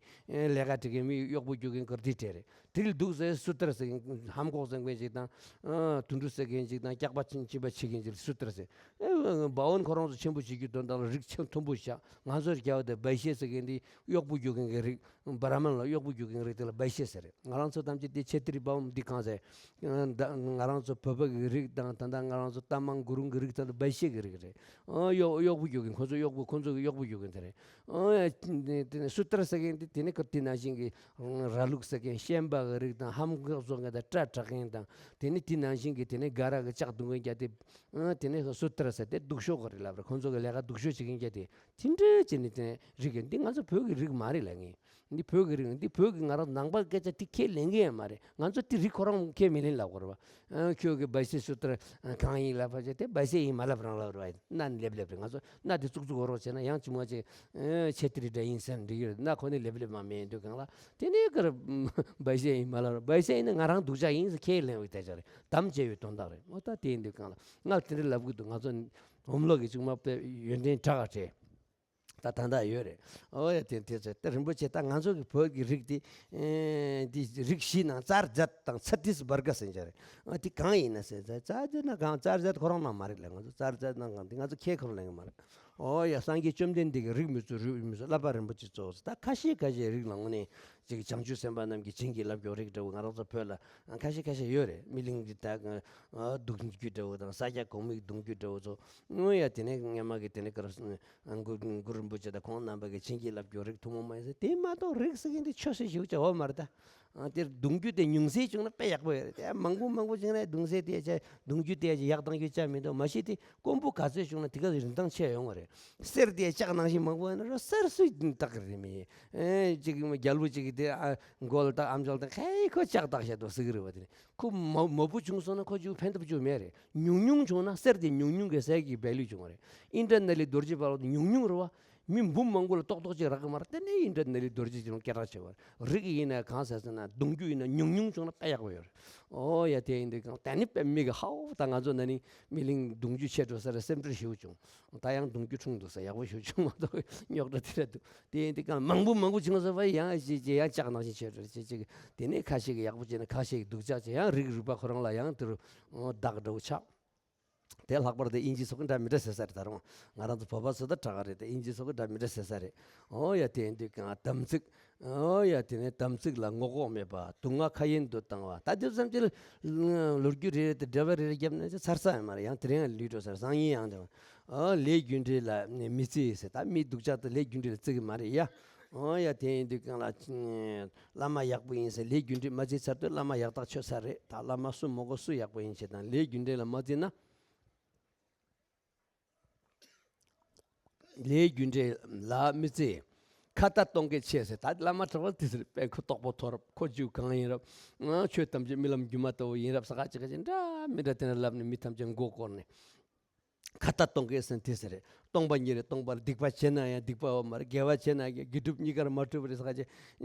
ལས་ཀ་དེ་གའི་མི་གཡོག་པོ་རྒྱུག་མཁན་ཀར་དེ་དེ་རེད། དེ་ལ་འདུག་ཟེར། སུ་ཏྲ་ཟེར་མཁན་ཧམ་གོག་ཟེར་མཁན་ཅིག་དང་། ཨ་དུད་འགྲོ་ཟེར་མཁན་ཅིག་དང་། སྐྱག་པ་ཕྱིན་ཕྱིན་པ་བྱེད་མཁན་ཅིག་སུ་ཏྲ་ཟེར། ཨེ་བྷ་ཝན་ཁོ་རང་ཚོ་ཆེན་པོ་བྱེད་རྒྱུ་དོན་དག་ལ་རིགས་ཆེན་མཐོན་པོ་བཞག་ང་ཚོར་རྒྱལ་བ་དེ་བྷའི་ཤ་ཟེར་མཁན་འདི་གཡོག་པོ་རྒྱུག་མཁན་གྱི་རིགས། བྷ་ར་མན་ལ་གཡོག་པོ་རྒྱུག་མཁན་རིགས་དེ་ལ་བྷའི་ཤ་ཟེར་རེད། ང་རང་ཚོ་ཐམས་ཅད་དེ་ཆེ་ཏྲི་བྷ་ཝན་འདི་གང་ཟེར། ཨ་ད་ང་རང་ཚོ་བོད་པ་གི་རིགས་དང་། ད་ལྟ་ང་རང་ཚོ་རྟ་མང་གུ་རུང་གི་རིགས་དེ་ཚོ་བྷའི་ཤ་གི་རིགས་རེད། ཨ་གཡོག་གཡོག་པོ་རྒྱུག་མཁན། ཁོ་ཚོ་གཡོག་པོ། ཁོ་ཚོ་གི་གཡོག་པོ་རྒྱུག་མཁན་དེ་རེད། ཨ་དེ་ནས་སུ་ཏྲ་ཟེར་མཁན་དེ་དེ་ནས་ཀར་དེ་ནང་བཞིན་གྱི་ར་ལུག་ཟེར་མཁན་ཤན་པ་གི་རིགས་དང་། ཧམ་གོག་བཟོ་མཁན་དང་། སྐྲ་བྲེག་མཁན་དང་། དེ་ནས་དེ་ནང་བཞིན་གྱི་དེ་ནས་ག་ར་གི་ལྕགས་རྡུང་མཁན་རྒྱ་དེ། ཨ་དེ་ནས་སུ་ཏྲ་ཟེར་དེ་སྡུག་ཤོས་ག་རེ་ལབ་རེད། ཁོང་ཚོ་གི་ལས་ཀ་སྡུག་ཤོས་བྱེད་མཁན་རྒྱ་དེ་དེ་འདྲ་བྱས་ནས་དེ་ནས་རིགས་འདི་ང་ཚོ་བོད་ཀྱི་རིགས་མ་རེད་ལབ་མཁན། འདི་བོད་ཀྱི་རིགས། འདི་བོད་ཀྱི་ང་རང་ནང་པ་སྐད་ཆ་དེ་ཁས་ལེན་གི་ཡང་མ་རེད། ང་ཚོ་དེ་རིགས་ཁོ་རང་ཁས་མི་ལེན་ལབ་དགོས་རེད་བ། ཨ་ཁྱོད་ཀྱི་བྷའི་ཤ་སུ་ཏྲ་གང་ཡིན་ལབ་པ་བྱས་ཏེ་བྷའི་ཤ་ཡིན་མ་ལབ་རང་ལབ་རེད་བ། སྣ་ནི་ལེབ་ལེབ་རེད། ང་ཚོ་སྣ་དེ་བཙུགས་བཙུགས་འོ་རོགས་བྱས་ན་ཡང་ཅི་མ་ཅི་ཆེ་ཏྲི་འདྲ་ཡིན་ཟེར་འགྲིག་གི་རེད། སྣ་ཁོ་ནི་ལེབ་ལེབ་མ་མེད་དུས་གང་ལ་དེ་ནས་ཀར་བྷའི་ཤ་ཡིན་མ་ལབ་རང་། བྷའི་ཤ་ཡིན་ན་ང་རང་སྡུག་ཅག་ཡིན་ཟེར་ཁས་ལེན་བའི་དེ་ཅག་རེད། དམ་བཅས་པའི་དོན་དག་རེད། འོ་ད་དེ་ཡིན་དུས་གང་ལ་ང་དེ་འདྲ་ལབ་གི་འདུག་ང་ཚོ་འོམ་ལོ་གི་ཅུང་མ་དཔེ་ཡོན་ཏན་དྲག་ག་བྲལ། ད་ད་ལྟ་ཡོད་རེད། ཨོ་ཡ། དེ་དེ་ཚེ་ད་རིན་པོ་ཆེ་ད་ང་ཚོ་གི་བོད་ཀྱི་རིགས་དེ། ཨེ་འདི་རིགས་བཞི་ནང་ཙར་ཛད་དང་ཚ་ཏིས་བར་ག་ཟེར་མཁན་རེད། ཨ་དེ་གང་ཡིན་ན་ཟེར། ཙར་ཙར་ཛད་ན་གང་། ཙར་ཛད་ཁོ་རང་ནང་མ་རེད་ལ། ང་ཚོ་ཙར་ཛད་ན་གང་དེ་ང་ཚོ་ཁས་ཁོ་རང་ལེན་གི་མ་རེད། ཨོ་ཡ། སངས་རྒྱས་བཅོམ་ལྡན་འདས་ཀྱི་རིགས་མི་གཙོ་རུས་མི་གཙོ་བསླབ་པ་རིན་པོ་ཆེ་གཙོ་བོ་ཟེར། ད་ཁ་ཤས་ཁ་ཤས་རིགས་ལ་དངོས་གནས་ཅིག་བྱང་ཆུབ་སེམས་དཔའ་རྣམས་ཀྱིས་བྱིན་གྱིས་བརླབས་ཀྱི་རིགས་འདྲ་བོ། ང་རང་ཚོ་བོད་ལ་ཁ་ཤས་ཁ་ཤས་ཡོད་རེད། སྨིན་གླིང་གི་ད་གདུང་རྒྱུད་འདྲ་བོ་དང་། ས་སྐྱ་གོང་མའི་གདུང་རྒྱུད་འདྲ་བོ་ཚོ། ཨོ་ཡ། དེ་ནས་སྔོན་མ་གི་དེ་ནས་ཀར། གུ་གུ་རུ་རིན་པོ་ཆེ་དང་ཁོང་རྣམ་པ་གིས་བྱིན་གྱིས་བརླབས་ཀྱི་རིགས་ཐུན་མོང་མ་ཡིན་ཟེར། དེ་མ་གཏོགས་རིགས་ཟེར་མཁན་དེ་ཆོས་སྲིད་ཞུགས་བྱ་བ་མ་རེད་ད། ཨ་དེར་གདུང་རྒྱུད་དེ་ཉུང་ཟད་བྱུང་ན་དཔེ་ཡག་པོ་ཡོད་རེད། དེ་མང་པོ་མང་པོ་བྱུང་ན་གདུང་ཟད་དེ་ཆ་གདུང་རྒྱུད་དེ་ཡག་གཏང་རྒྱུ་ཆ་མི་འདུག་མ་གཞི་དེ་དཀོན་པོ་ག་ཚོད་བྱུང་ན་དེ་ག་རིན་ཐང་ཆེ་ཡོང་བ་རེད། གསེར་དེ་ལྕགས་ནང་བཞིན་མང་པོ་ཡོད་ན་རོ་གསེར་སུས་བཏགས་གི་རེད་མི། ཨེ་ཅིག་རྒྱལ་པོ་ཅིག་གིས་དེ་ཨ་མགོ་ལ་བཏགས། ཨམ་ཅོག་ལ་བཏགས། ཁའི་ཁོ་ལྕགས་བཏགས་བཞག་འདུག་ཟེར་གི་རེད་བ། དེ་ནི་ཁོ་མ་མ་བུ་བྱུང་སོང་ན་ཁོ་ཅིག་ཕན་ཐོགས་ཅིག་མེད་རེད། ཉུང་ཉུང་བྱུང་ན་གསེར་དེ་ཉུང་ཉུང་གི་གསེར་གྱི་བལ་ལུས་བྱུང་བ་རེད། ཨིནྡྲ་ནཱི་ལའི་རྡོ་རྗེ་འབར་བ་དེ་ཉུང་ཉུང་རེད་བ། མི་འབུམ་མང་པོ་ལ་ཏོག་ཏོག་ཅིག་རག་གི་མ་རེད། དེ་ནས་ཨིནྡྲ་ནཱི་ལའི་རྡོ་རྗེ་ཅིག་ལ་སྐད་གྲགས་ཆེ་བ་རེད། རིགས་ཡིན་ན་གང་ཟེར་ཟེར་ན་གདུང་རྒྱུད་ཡིན་ན་ཉུང་ཉུང་བྱུང་ན་དཔེ་ཡག་པོ་ཡོད་རེད། ཨོ་ཡ་དེ་ཡིན་དུས་གང་ད་ནི་དཔེ་མི་གི་ཧའོ་ད་ང་ཚོ་ན་ནིང་སྨིན་གླིང་གདུང་རྒྱུད་ཆེ་འགྲོ་ས་རེད། སེམས་ཁྲལ་ཞེ་པོ་བྱུང་། ད་ཡང་གདུང་རྒྱུད་འཁྲུངས་འདུག་ས་ཡག་པོ་ཞེ་པོ་བྱུང་མ་གཏོགས་རྙོག་དྲ་དེ་འདྲ་འདུག་དེ་ཡིན་དུས་གང་མང་པོ་མང་པོ་བྱུང་ས་བ་ཡང་ཅི་ཅི་ཡང་ལྕགས་ནང་བཞིན་ཆེ་འགྲོ་ཅི་ཅི་དེ་ནས་ཁ་ཤས་ཀྱི་ཡག་པོ་བྱས་ན་ཁ་ཤས་ཀྱི་སྡུག་ཅག་བྱས། ཡང་རིགས་རུས་པ་ཁོ་རང་ལ་ཡང་དེ་རུ་བདག་འདྲ་བོ་ཆགས། དེ་ལྷག་པར་དུ་དབྱིན་ཇི་སོགས་ཀྱི་འདྲ་མི་འདྲ་ཟེར་ས་རེད། ད་རུང་ང་རང་ཚོ་བོད་པ་ཚོ་ད་དྲག་ག་རེད། དེ་དབྱིན་ཇི་སོགས་ཀྱི་འདྲ་མི་འདྲ་ཟེར་ས་རེད། ཨོ་ཡ་དེ་འདུག་གང་དམ་ཚིག་ཨོ་ཡ་དེ་ནས་དམ་ཚིག་ལ་ངོ་ལྐོག་མེད་པ། དུག་ལྔ་ཁ་ཡན་དུ་བཏང་བ། ད་དེ་ཙམ་གྱིས་ལོ་རྒྱུས་རེ་རེ་དེ་འགྲེལ་པ་རེ་རེ་བརྒྱབ་ན་ཚར་ས་ཡོད་མ་རེད། ཡང་དེ་རིང་ལུས་འགྲོ་ས་རེད། སང་ཉིན་ཡང་དེ། ཨོ་ལས་རྒྱུ་འབྲས་ལ་མི་བརྩི་ཟེར། ད་མི་སྡུག་ཅག་དེ་ལས་རྒྱུ་འབྲས་ལ་བརྩི་གི་མ་རེད་ཡ། ཨོ་ཡ་དེ་ཡིན་དུས་གང་ལ། བླ་མ་ཡག་པོ་ཡིན་ཟེར་ལས་རྒྱུ་འབྲས་མ་བརྩིས་ཚར་དུས་བླ་མ་ཡག་ཐག་ཆོད་ས་རེད། ད་བླ་མ་སུ་མོ་གོ་སུ་ཡག་པོ་ཡིན་བྱས་དང་ལས་རྒྱུ་འབྲས་ལ་མ་བརྩིས་ན། ལས་རྒྱུ་འབྲས་ལ་མི་བརྩི། ཁ་ཏ་གཏོང་མཁན་ཆེ་ཟེར། ད་བླ་མ་གྲྭ་པ་དེ་ཟེར་དཔེ་ཁོ་རྟོགས་པ་མཐོ་རབས། ཁོ་རྒྱུད་གང་ཡིན་རབས། ཆོས་ཐམས་ཅད་རྨི་ལམ་སྒྱུ་མ་ལྟ་བུ་ཡིན་རབས་ཟེར་ཁ་ཅིག་ཁ་ཅིག་འདྲ་མི་འདྲ་དེ་འདྲ་ལབ་ནས་མི་ཐམས་ཅད་མགོ་བསྐོར་ནས། ཁ་ཏ་གཏོང་མཁན་ཟེར་དེ་ཟེར་རེད། སྟོང་པ་ཉིད་རེད། སྟོང་པར་སྡིག་པ་བྱས་ན་ཡང་སྡིག་པ་ཡོད་མ་རེད། དགེ་བ་བྱས་ན་ཡང་དགེ་སྒྲུབ་གཉིས་ཀར་མ་གྲུབ་པ་རེད་ཟེར་ཁ་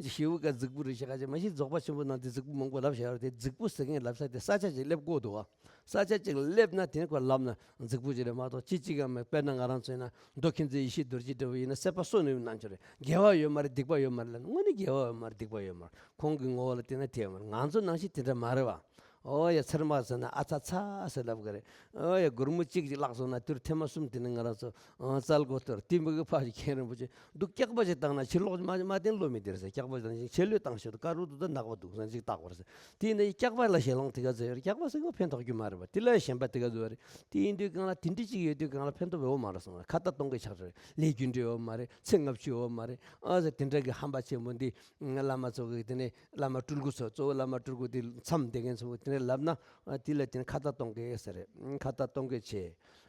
ཅིག་ཞེ་པོ་ཀ་རྫིག་པོ་རེད་ཟེར་ཁ་ཅིག་མ་གཞི་རྫོགས་པ་ཆེན་པོ་ནང་དེ་རྫིག་པོ་མང་པོ་ལབ་བཞག་ཡོད་རེད། དེ་རྫིག་པོ་ཟེར་མཁན་ལབ་ས་དེ་ས་ཆ་ཅིག་སླེབས་དགོས་འདུག་བ། ས་ཆ་ཅིག་སླེབས་ན་དེ་ནས་ཁོ་ལབ་ན་རྫིག་པོ་ཅིག་རེད་མ་གཏོགས། ཅི་ཅིག་ག་མེད། དཔེར་ན་ང་རང་ཚོ་ཡིན་ན་མདོ་མཁྱེན་བརྩེ་ཡེ་ཤེས་རྡོ་རྗེ་འདྲ་བོ་ཡིན་ན་སྲེད་པ་སོ་ནུས་རྣམས་ཀྱི་རེད། དགེ་བ་ཡོད་མ་རེད། སྡིག་པ་ཡོད་མ་རེད་ལབ་ན་དངོས་གནས་དགེ་བ་ཡོད་མ་རེད། སྡིག་པ་ཡོད་མ་རེད། ཁོང་གི་ངོ་བོ་ལ་བལྟས་ན་དེ་ཡོད་མ་རེད། ང་ཚོ་ནང་བཞིན་དེ་འདྲ་མ་རེད་བ། ཨོ་ཡ་ཚེར་མ་ཟེར་ན་ཨ་ཚ་ཚ་ཟེར་ལབ་གི་རེད། ཨོ་ཡ་སྒོར་མོ་གཅིག་ཅིག་བརླག་སོང་ན་དུར་ཐེངས་མ་གསུམ་དེ་ནི་ང་རང་ཚོ་ཨ་རྩལ་གོ་གཏོར་ཏི་མི་གི་ཕ་ཞིག་མཁན་རིན་པོ་ཆེ་འདུག་སྐྱག་པ་ཞིག་བཏང་ན་ཕྱིར་ལོག་མ་མ་བསྟན་བློ་མི་བདེ་ཟེར། སྐྱག་པ་བཏང་ཞིང་ཆེ་ལོས་བཏང་ཤོག་དཀར་རུ་འདུག་ད་ནག་པ་འདུག་ཟེར་ཅིག་བཏགས་པ་རེད་ཟེར། དེ་ནི་སྐྱག་པ་ལ་ཞེ་ལོང་དེ་ག་ཟེར་ཡོད། སྐྱག་པ་ཟེར་གོ་ཕན་ཐོགས་རྒྱུ་མ་རེད་པ། དེ་ལ་ཞེན་པ་དེ་ག་ཟེར་བ་རེད། དེ་ཡིན་དུས་གང་ལ་དེ་འདྲ་ཅིག་ཡོད་དུས་གང་ལ་ཕན་ཐོགས་ཡོད་མ་རེད་སོང་། ཁ་ཏ་གཏོང་གི་ཆགས་རེད། ལས་རྒྱུ་འབྲས་ཡོད་མ་རེད། ཚེ་ལྔ་བཅུ་ཡོད་མ་རེད། ཨ་ཟེར་དེ་འདྲ་གི་ཧམ་པ་ཆེན་པོ་འདི་བླ་མ་ཚོ་གི་དེ་ནས་བླ་མ་སྤྲུལ་སྐུ་ཚོ་གཙོ་བོ་བླ་མ་སྤྲུལ་སྐུ་དེ་མཚམས་བསྡད་མཁན་ཚོ་དེ་ནས་ལབ་ན། ཨ་དེ་ལ་དེ་ནས་ཁ་ཏ་གཏོང་གི་ཟེར་རེད། ཁ་ཏ་གཏོང་གི་ཆེ།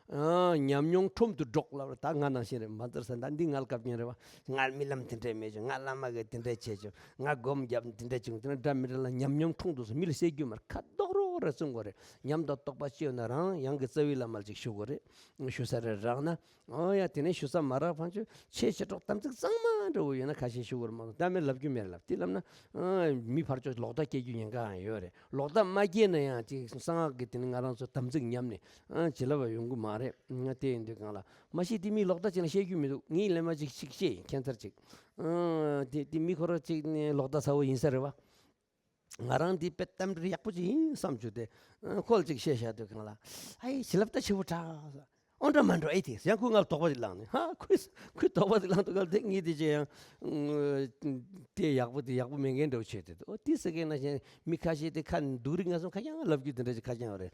ཨ་ཉམས་མྱོང་ཁྲོམ་དུ་སྒྲོག་ལབ་རེད། ད་ང་ནང་བཞིན་རེད། མ་ཚར་ས་ད་འདི་ང་ལ་སྐབས་ཉིན་རེད་བ། ང་རྨི་ལམ་དེ་འདྲས་མེད་བྱུང་། ང་བླ་མ་གིས་དེ་འདྲས་བྱས་བྱུང་། ང་སྒོམ་བརྒྱབ་དེ་འདྲས་བྱུང་། དེ་ནས་འདྲ་མི་འདྲ་ལ་ཉམས་མྱོང་ཁྲོམ་དུ་སོང་། མི་ལ་བཤད་རྒྱུ་མ་རེད། ཁ་རྡོག་རོག་རེ་བཙུན་དགོས་རེད། ཉམས་དང་རྟོགས་པ་ཅི་ཡོད་ན་རང་ཡང་གི་རྩ་བའི་བླ་མ་ལ་ཅིག་ཞུ་དགོས་རེད། ཞུ་ས་རེ་རག་ན། ཨོ་ཡ་དེ་ནས་ཞུ་ས་མ་རག་ཕན་ཆོད་ཆེ་ཆེ་གྲོགས་དམ་ཚིག་གཙང་མ་འདྲ་བོ་ཡོད་ན་ཁ་ཤས་ཞུ་དགོས་རེད་མ་གཏོགས་ད་མེད་ལབ་རྒྱུ་མེད་ལབ། དེ་ལབ་ན་ཨ་མི་ཕར་ཕྱོགས་ལོག་ལྟ་སྐྱེ་རྒྱུ་ཉེན་ཁའང་ཡོད་རེད། ལོག་ལྟ་མ་སྐྱེས་ན་ཡང་ཅིག་གསང་སྔགས་ཀྱི་དེ་ནི་ང་རང་ཚོ་དམ་ཚིག་ཉམས་ནས་ཨ་བྱིན་རླབས་ཡོང་གི་མ་རེད། ང་དེ་ཡིན་དུས་གང་ལ་མ་གཞི་དེ་མི་ལོག་ལྟ་ཅིག་ལ་བཤད་རྒྱུ་མི་འདུག་ངས་ལན་མ་ཅིག་ཅིག་བཤད་ཡིན་ཁྱད་མཚར་ཅིག་ཨ་དེ་དེ་མི་ཁོ་ར་ཅིག་ནས་ལོག་ལྟ་ཚ་བོ་ཡིན་ས་རེད་བ། ང་རང་འདི་དཔེ་གཏམ་འདྲི་ཡག་པོ་ཅིག་ཡིན་བསམ་བྱུང་སྟེ། ཨ་ཁོ་ལ་ཅིག་བཤད་བཞག་དུས་གང་ལ། ཨའི་བྱིན་རླབས་ད་ཆེ་བོ་དྲག་ཨོ་འདྲ་མ་འགྲོ་ཨེ་དེ་ཡང་ཁོས་ང་ལ་དོགས་པ་ཅིག་བསླངས་ནས། ཧ་ཁོས་ཁོས་དོགས་པ་ཅིག་བསླངས་དུས་གང་ལ་དེ་ངས་དེ་ཅི་ཡང་དེ་ཡག་པོ་དེ་ཡག་པོ་མེད་མཁན་འདྲ་བོ་བྱས་ཏེ། ཨོ་དེ་ཟེར་མཁན་ན་གཞན་མི་ཁ་ཤས་དེ་ཁ་སྡུག་རིགས་ང་ཚོ་ཁ་རྐྱང་ལབ་རྒྱུ་དེ་འདྲ་ཅིག་ཁ་རྐྱང་རེད།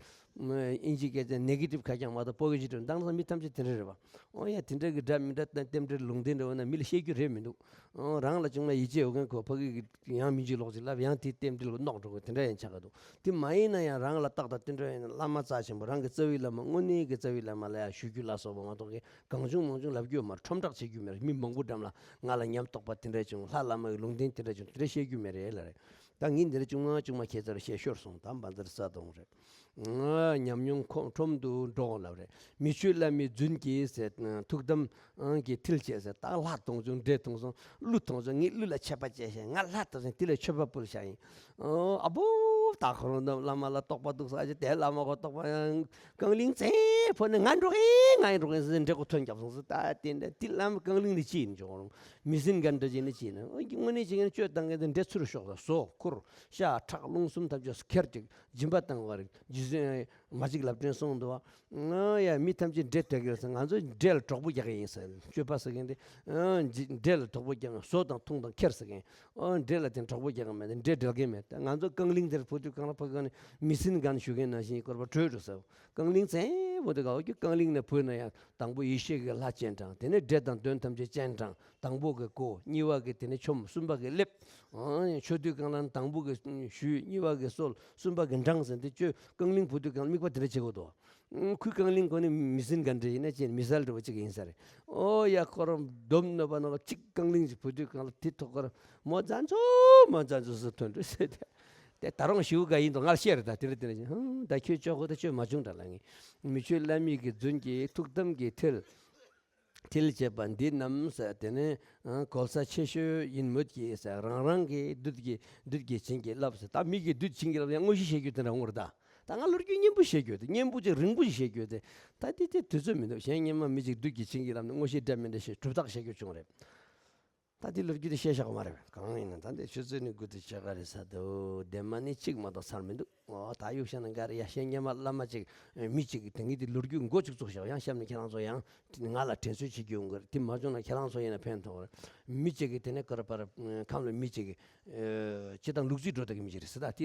ཨིན་ཇི་སྐད་ཆ་ནེ་གེ་ཊིབ་ཁ་རྐྱང་མ་གཏོགས་པོ་ཟི་ཊིབ་མདང་ས་མི་ཐམས་ཅད་དེ་འདྲ་རེད་བ། ཨོ་ཡ་དེ་འདྲ་གི་འདྲ་མི་འདྲ་རྟེན་འབྲེལ་ལུང་བསྟན་འདྲ་བོ་ན་མི་ལ་བཤད་རྒྱུ་རེད་མི་འདུག་ཨོ་རང་ལ་བྱུང་ན་ཡིད་ཆེས་ཡོད་མཁན་ཁོ་ཕ་གི་གི་ཡང་མི་འཇིགས་ལོག་ཅིག་ལབ་ཡང་དེ་རྟེན་འབྲེལ་ལ་ནོག་འགྲོ་གི་དེ་འདྲ་ཡང་ཆགས་ཀྱི་འདུག་དེ་མ་ཡིན་ན་ཡང་རང་ལ་ཏག་ཏག་དེ་འདྲ་ཡིན་ན་བླ་མ་རྩ་ཆེན་པོ་རང་གི་རྩ་བའི་བླ་མ་དངོས་གནས་ཀྱི་རྩ་བའི་བླ་མ་ལ་ཡང་ཞུ་རྒྱུ་ལ་སོགས་པ་མ་གཏོགས་ཀྱི་གང་བྱུང་མང་བྱུང་ལབ་རྒྱུ་ཡོད་མ་རེད། ཁྲོམ་བསྒྲགས་བྱེད་རྒྱུ་མེད་རེད། མི་མང་པོ་འགྲམ་ལ་ང་ལ་ཉམས་རྟོགས་པ་དེ་འདྲ་བྱུང་། ལྷ་བླ་མ་གི་ལུང་བསྟན་དེ་འདྲ་བྱུང་དེ་འདྲ་བཤད་རྒྱུ་མེད་རེད་ལ་རེད། ད་ངས་འདི་འདྲ་ཅུང་མ་ཅུང་མ་ཁྱེད་ཚོར་བཤད་ཤོར་སོང་། ད་འབའ་འཛར་ས་དོང་རེད། ཨ་ཉམས་མྱོང་ཁོང་ཁྲོམ་དུ་འགྲོ་འོང་ལབ་རེད། མི་ཆོས་བླ་མའི་རྫུན་གྱིས་ཟེར། ཐུགས་དམ་གྱི་མཐིལ་བྱས་ཟེར། ད་ལྷ་མཐོང་བྱུང་འདྲེ་མཐོང་སོང་ཀླུ་མཐོང་སོང་། ངས་ཀླུ་ལ་མཆོད་པ་བྱས་ཤིང་ང་ལྷ་མཐོང་སོང་དེ་ལ་མཆོད་པ་ཕུལ་བྱ་ཡིན། ཨོ་ཨ་བོ། ད་ཁོ་རང་དང་བླ་མ་ལ་རྟོགས་པ་འདུག་ས་ཅི་དེ་བླ་མ་ཁོ་རྟོགས་པ་ཡང་རྐང་གླིང་བཙན་ཕོ་ནི་ང་འགྲོ་གིན་ང་ཡིན་འགྲོ་གིན་ཟེར་འདྲེ་ཁོ་ཐོན་རྒྱབ་སོང་ཟེར། ད་དེ་འདྲ་དེ་བླ་མ་རྐང་གླིང་ནི་ཅི་ཡིན་ཅོག་རུང་མི་སེམས་འགའ་འདྲ་ཅིག་ནི་ཅི་ཡིན་ན་དངོས་གནས་ཅིག་ཡིན་ན་གཅོད་བཏང་གིན་དེ་འདྲེ་ཚུར་ཤོག་ས་སོ་ཁུར་ཤ་ཁྲག་རླུང་གསུམ་ཐམས་ཅད་ཁྱེར་ཅིག་སྦྱིན་པ་བཏང་བ་རེད། རྗེ་བཙུན་མ་གཅིག་ལབ་སྒྲོན་གསུངས་འདུག་བ། ཨ་ཡ་མི་ཐམས་ཅད་འདྲེ་དོད་ཀྱི་རེད་ཟེར། ང་ཚོ་འདྲེ་ལ་གྲོགས་པོ་རྒྱག་གི་ཡིན་ཟེར། གཅོད་པ་ཟེར་མཁན་དེ་ཨ་འདྲེ་ལ་གྲོགས་པོ་རྒྱག་མཁན། ཟོ་དང་འཐུང་དང་ཁྱེར་ཟེར་མཁན། ཨ་འདྲེ་ལ་དེ་གྲོགས་པོ་རྒྱག་གི་མེད། དེ་འདྲེ་འབྲལ་གི་མེད། ད་ང་ཚོ་རྐང་གླིང་དེར་བུ་ དུས་གང་ལ་ཕ་གང་ནས་མི་སེམས་གང་ཞུ་མཁན་ནང་བཞིན་སྐོར་བ་བྲོས་འགྲོ་ཟེར། རྐང་གླིང་བཙན་པོ་དེ་ག་བ་ཀྱི་རྐང་གླིང་ནས་བུད་ན་ཡང་དང་པོ་ཡེ་ཤེས་ཀྱི་ལྷ་སྤྱན་དྲངས། དེ་ནས་འདྲེ་དང་གདོན་ཐམས་ཅད་སྤྱན་དྲངས། དང་པོ་གི་བསྐོར། གཉིས་པ་གི་དེ་ནས་ཆོམ། གསུམ་པ་གི་སླེབས། ཨང་། མཆོད་དུས་གང་ལ་དང་པོ་གི་ཞུས། གཉིས་པ་གི་གསོལ། གསུམ་པ་གི་འབྲངས་ཟེར། དེ་ཆོས་རྐང་གླིང་བུད་དུས་གང་ལ་དམིགས་པ་དེ་འདྲ་བྱེད་དགོས་དོ། ཁོའི་རྐང་གླིང་ཁོ་ནི་མི་སེམས་ག་འདྲ་ཡིན་ན་ཅན་མི་སལ་འདྲ་བ་ཅིག་ཡིན་ས་རེད། ཨོ་ཡ། ཁོ་རང་སྡོམ་ནོ་བ་ནོ་གཅིག་རྐང་གླིང་ཅིག་བུད་དུས་གང་ལ་དེ་ཐོག་ཁར་མོ་རྫ་མཚོ་མོ་རྫ་མཚོ་སུ་ཐོན་འགྲོ་ཟེར་ཏེ། དེ་ད་རུང་ཞིའུ་ག་ཡིན་དོ་ང་ལ་བཤད་རེད། ད་དེ་རེད་དེ་རེད། ཧུང་། ད་ཁྱོད་ཅོག་གོ་ད་ཆོས་མ་བྱུང་འདྲ་ལ་ངས། མི་ཆོས་བླ་མེད་ཀྱི་རྫུན་གྱི་ཐུགས་དམ་གྱི་མཐིལ། མཐིལ་བྱེད་པ་འདི་རྣམས་ཟེར། དེ་ནས་ཨ་གོལ་ས་ཆེ་ཤོས་ཡིན་མོད་ཀྱི་ཟེར། རང་རང་གི་བདུད་ཀྱི་བདུད་ཀྱིས་བྱིན་གྱིས་བརླབས་ཟེར། ད་མི་གིས་བདུད་བྱིན་གྱིས་བརླབས་ཡང་དངོས་གཞི་བཤད་རྒྱུ་དེ་འདྲ་འོང་རེད་ད། ད་ང་ལོ་རྒྱུས་སྙན་པོ་བཤད་རྒྱུ་དེ། སྙན་པོ་ཅིག་རིང་པོ་ཞིག་བཤད་རྒྱུ་དེ། ད་དེ་དེ་དུས་ཚོད་མི་འདུག་གཞན་སྔོན་མ་མི་གཅིག་བདུད་ཀྱིས་བྱིན་གྱིས་བརླབས་ནས་དངོས་གཞི་འདྲ་མི་འདྲ་བཤད། གྲུབ་རྟགས་བཤད་རྒྱུ་བྱུང་རེད། ད་དེ་ལོ་རྒྱུས་དེ་བཤད་བཞག་གི་མ་རེད། གང་ཡིན་ན་ད་འདི་ཆུ་ཚོད་ནི་དགུ་དང་ཕྱེད་ཀ་རེད་ཟེར་འདུག་དེ་མ་ནི་གཅིག་མ་གཏོགས་ཚར་མི་འདུག་ཨོ། ད་གཡུག་བཤད་ན་འགའ་རེ་ཡ། གཞན་སྔོན་མ་བླ་མ་གཅིག་མི་གཅིག་གིས་དེང་གི་དེ་ལོ་རྒྱུས་མགོ་གཅིག་བཙུགས་བཞག་ཡང་གཤམ་ནས་ཁྱེད་རང་ཚོ་ཡང་ང་ལ་དྲན་གསོ་བྱེད་རྒྱུ་ཡོང་གི་རེད། དེ་མ་བྱུང་ན་ཁྱེད་རང་ཚོ་ཡིན་ན་ཕན་ཐོགས་རེད། མི་གཅིག་གིས་དེ་ནས་ཀར་པར་ཁམས་ལ་མི་གཅིག་གིས་ཨེ་སྤྱིར་བཏང་ལུག་རྫིས་འགྲོ་ད་གི་མི་གཅིག་རེད་ཟེར། ད་དེ་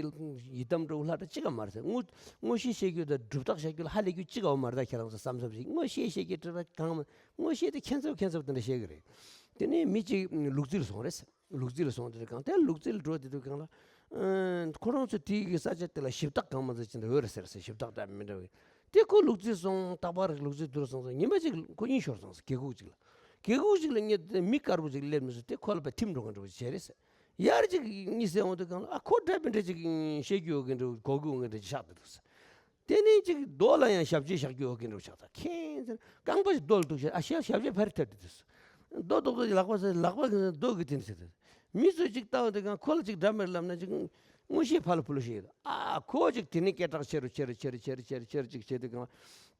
ཡི་དམ་འགྲོ་ལྷ་འདྲ་གཅིག་ག་མ་རེད་ཟེར། དངོས་དངོས་གཞི་བཤད་རྒྱུ་དང་གྲུབ་རྟགས་བཤད་རྒྱུ་ལ་ཧ་ལས་རྒྱུ་གཅིག་ག་མ་རེད། ད་ཁྱེད་རང་ཚོ་བསམ་བསམ་ཞིག་དངོས་གཞི་བཤད་རྒྱུ་གྲུབ་རྟགས་གང་མ། དངོས་གཞི་དེ་ཁྱད་མཚར་ཁྱད་མཚར་དེ་འདྲ་བཤད་གི་རེད། དེ་ནས་མི་གཅིག་ལུག་རྫིར་སོང་རེད། ལུག་རྫིར་སོང་དེ་གང་དེ་ལུག་རྫིར་འགྲོ་དེ་དུས་གང་ལ། ཨ་ཁོ་རང་ཚོ་དེའི་གི་ས་ཆ་དེ་ལ་ཞིབ་བརྟག་གང་མ་ཚོ་ཅི་འདྲ་ཡོད་རེད་ཟེར་ཟེར། ཞིབ་བརྟག་འདྲ་མི་འདྲ་བའི་དེ་ཁོ་ལུག་རྫིར་སོང་། རྟག་པར་ལུག་རྫིར་དུར་སོང་ཟེར། ཉི་མ་གཅིག་ཁོ་གཉིད་ཤོར་སོང་ཟེར། རྒེད་འོག་ཅིག་ལ། རྒེད་འོག་ཅིག་ལ་ངས་མི་དཀར་པོ་ཅིག་སླེབས་ནས་ཟེར། དེ་ཁོ་ལ་ཕར་ཐིམ་འགྲོ་གི་འདྲ་བོ་བྱས་རེད་ཟེར། ཡར་ཅིག་གཉིད་སད་འོང་དུས་གང་ལ་ཨ་ཁོ་འདྲ་མི་འདྲ་ཅིག་བཤད་རྒྱུ་ཡོད་གི་འདྲ་བོ། གོ་གི་ཡོད་གི་འདྲ་ཅིག་ཆགས་བསྡད་འདུག་ཟེར། དེ་ནས་ཅིག་རྡོ་ལ་ཡང་ཞབས་རྗེས་བཞག་རྒྱུ་ཡོད་གི་འདྲ་ཆགས་ད། ཁྱེད་ཚོ་རྐང་པ་ཞིག་རྡོ་ལ་གཏུགས་བྱས། ཨ་ཞབས་ཞབས་རྗེས་ཕར་ཐེབས་དེ་དུས། རྡོ་རྡོག་རྡོག་ཅིག་ལག་པ་ཟེར། ལག་པ་གི་རྡོ་གི་དེ་ནས་ཟེར། མི་ཚོས་ཅིག་ལྟ་བ་དེ་གང་ཁོ་ལ་ཅིག་འདྲ་མེད་ལབ་ན་ཅིག་དངོས་གཞི་ཕར་ལ་ཕུ་ལུ་ཞིག་ཡོད། ཨ་ཁོ་ཅིག་དེ་ནས་སྐད་གྲགས་ཆེ་རུ་ཆེ་རུ་ཆེ་རུ་ཆེ་རུ་ཆེ་རུ་ཅིག་བྱེད་དུས་གང་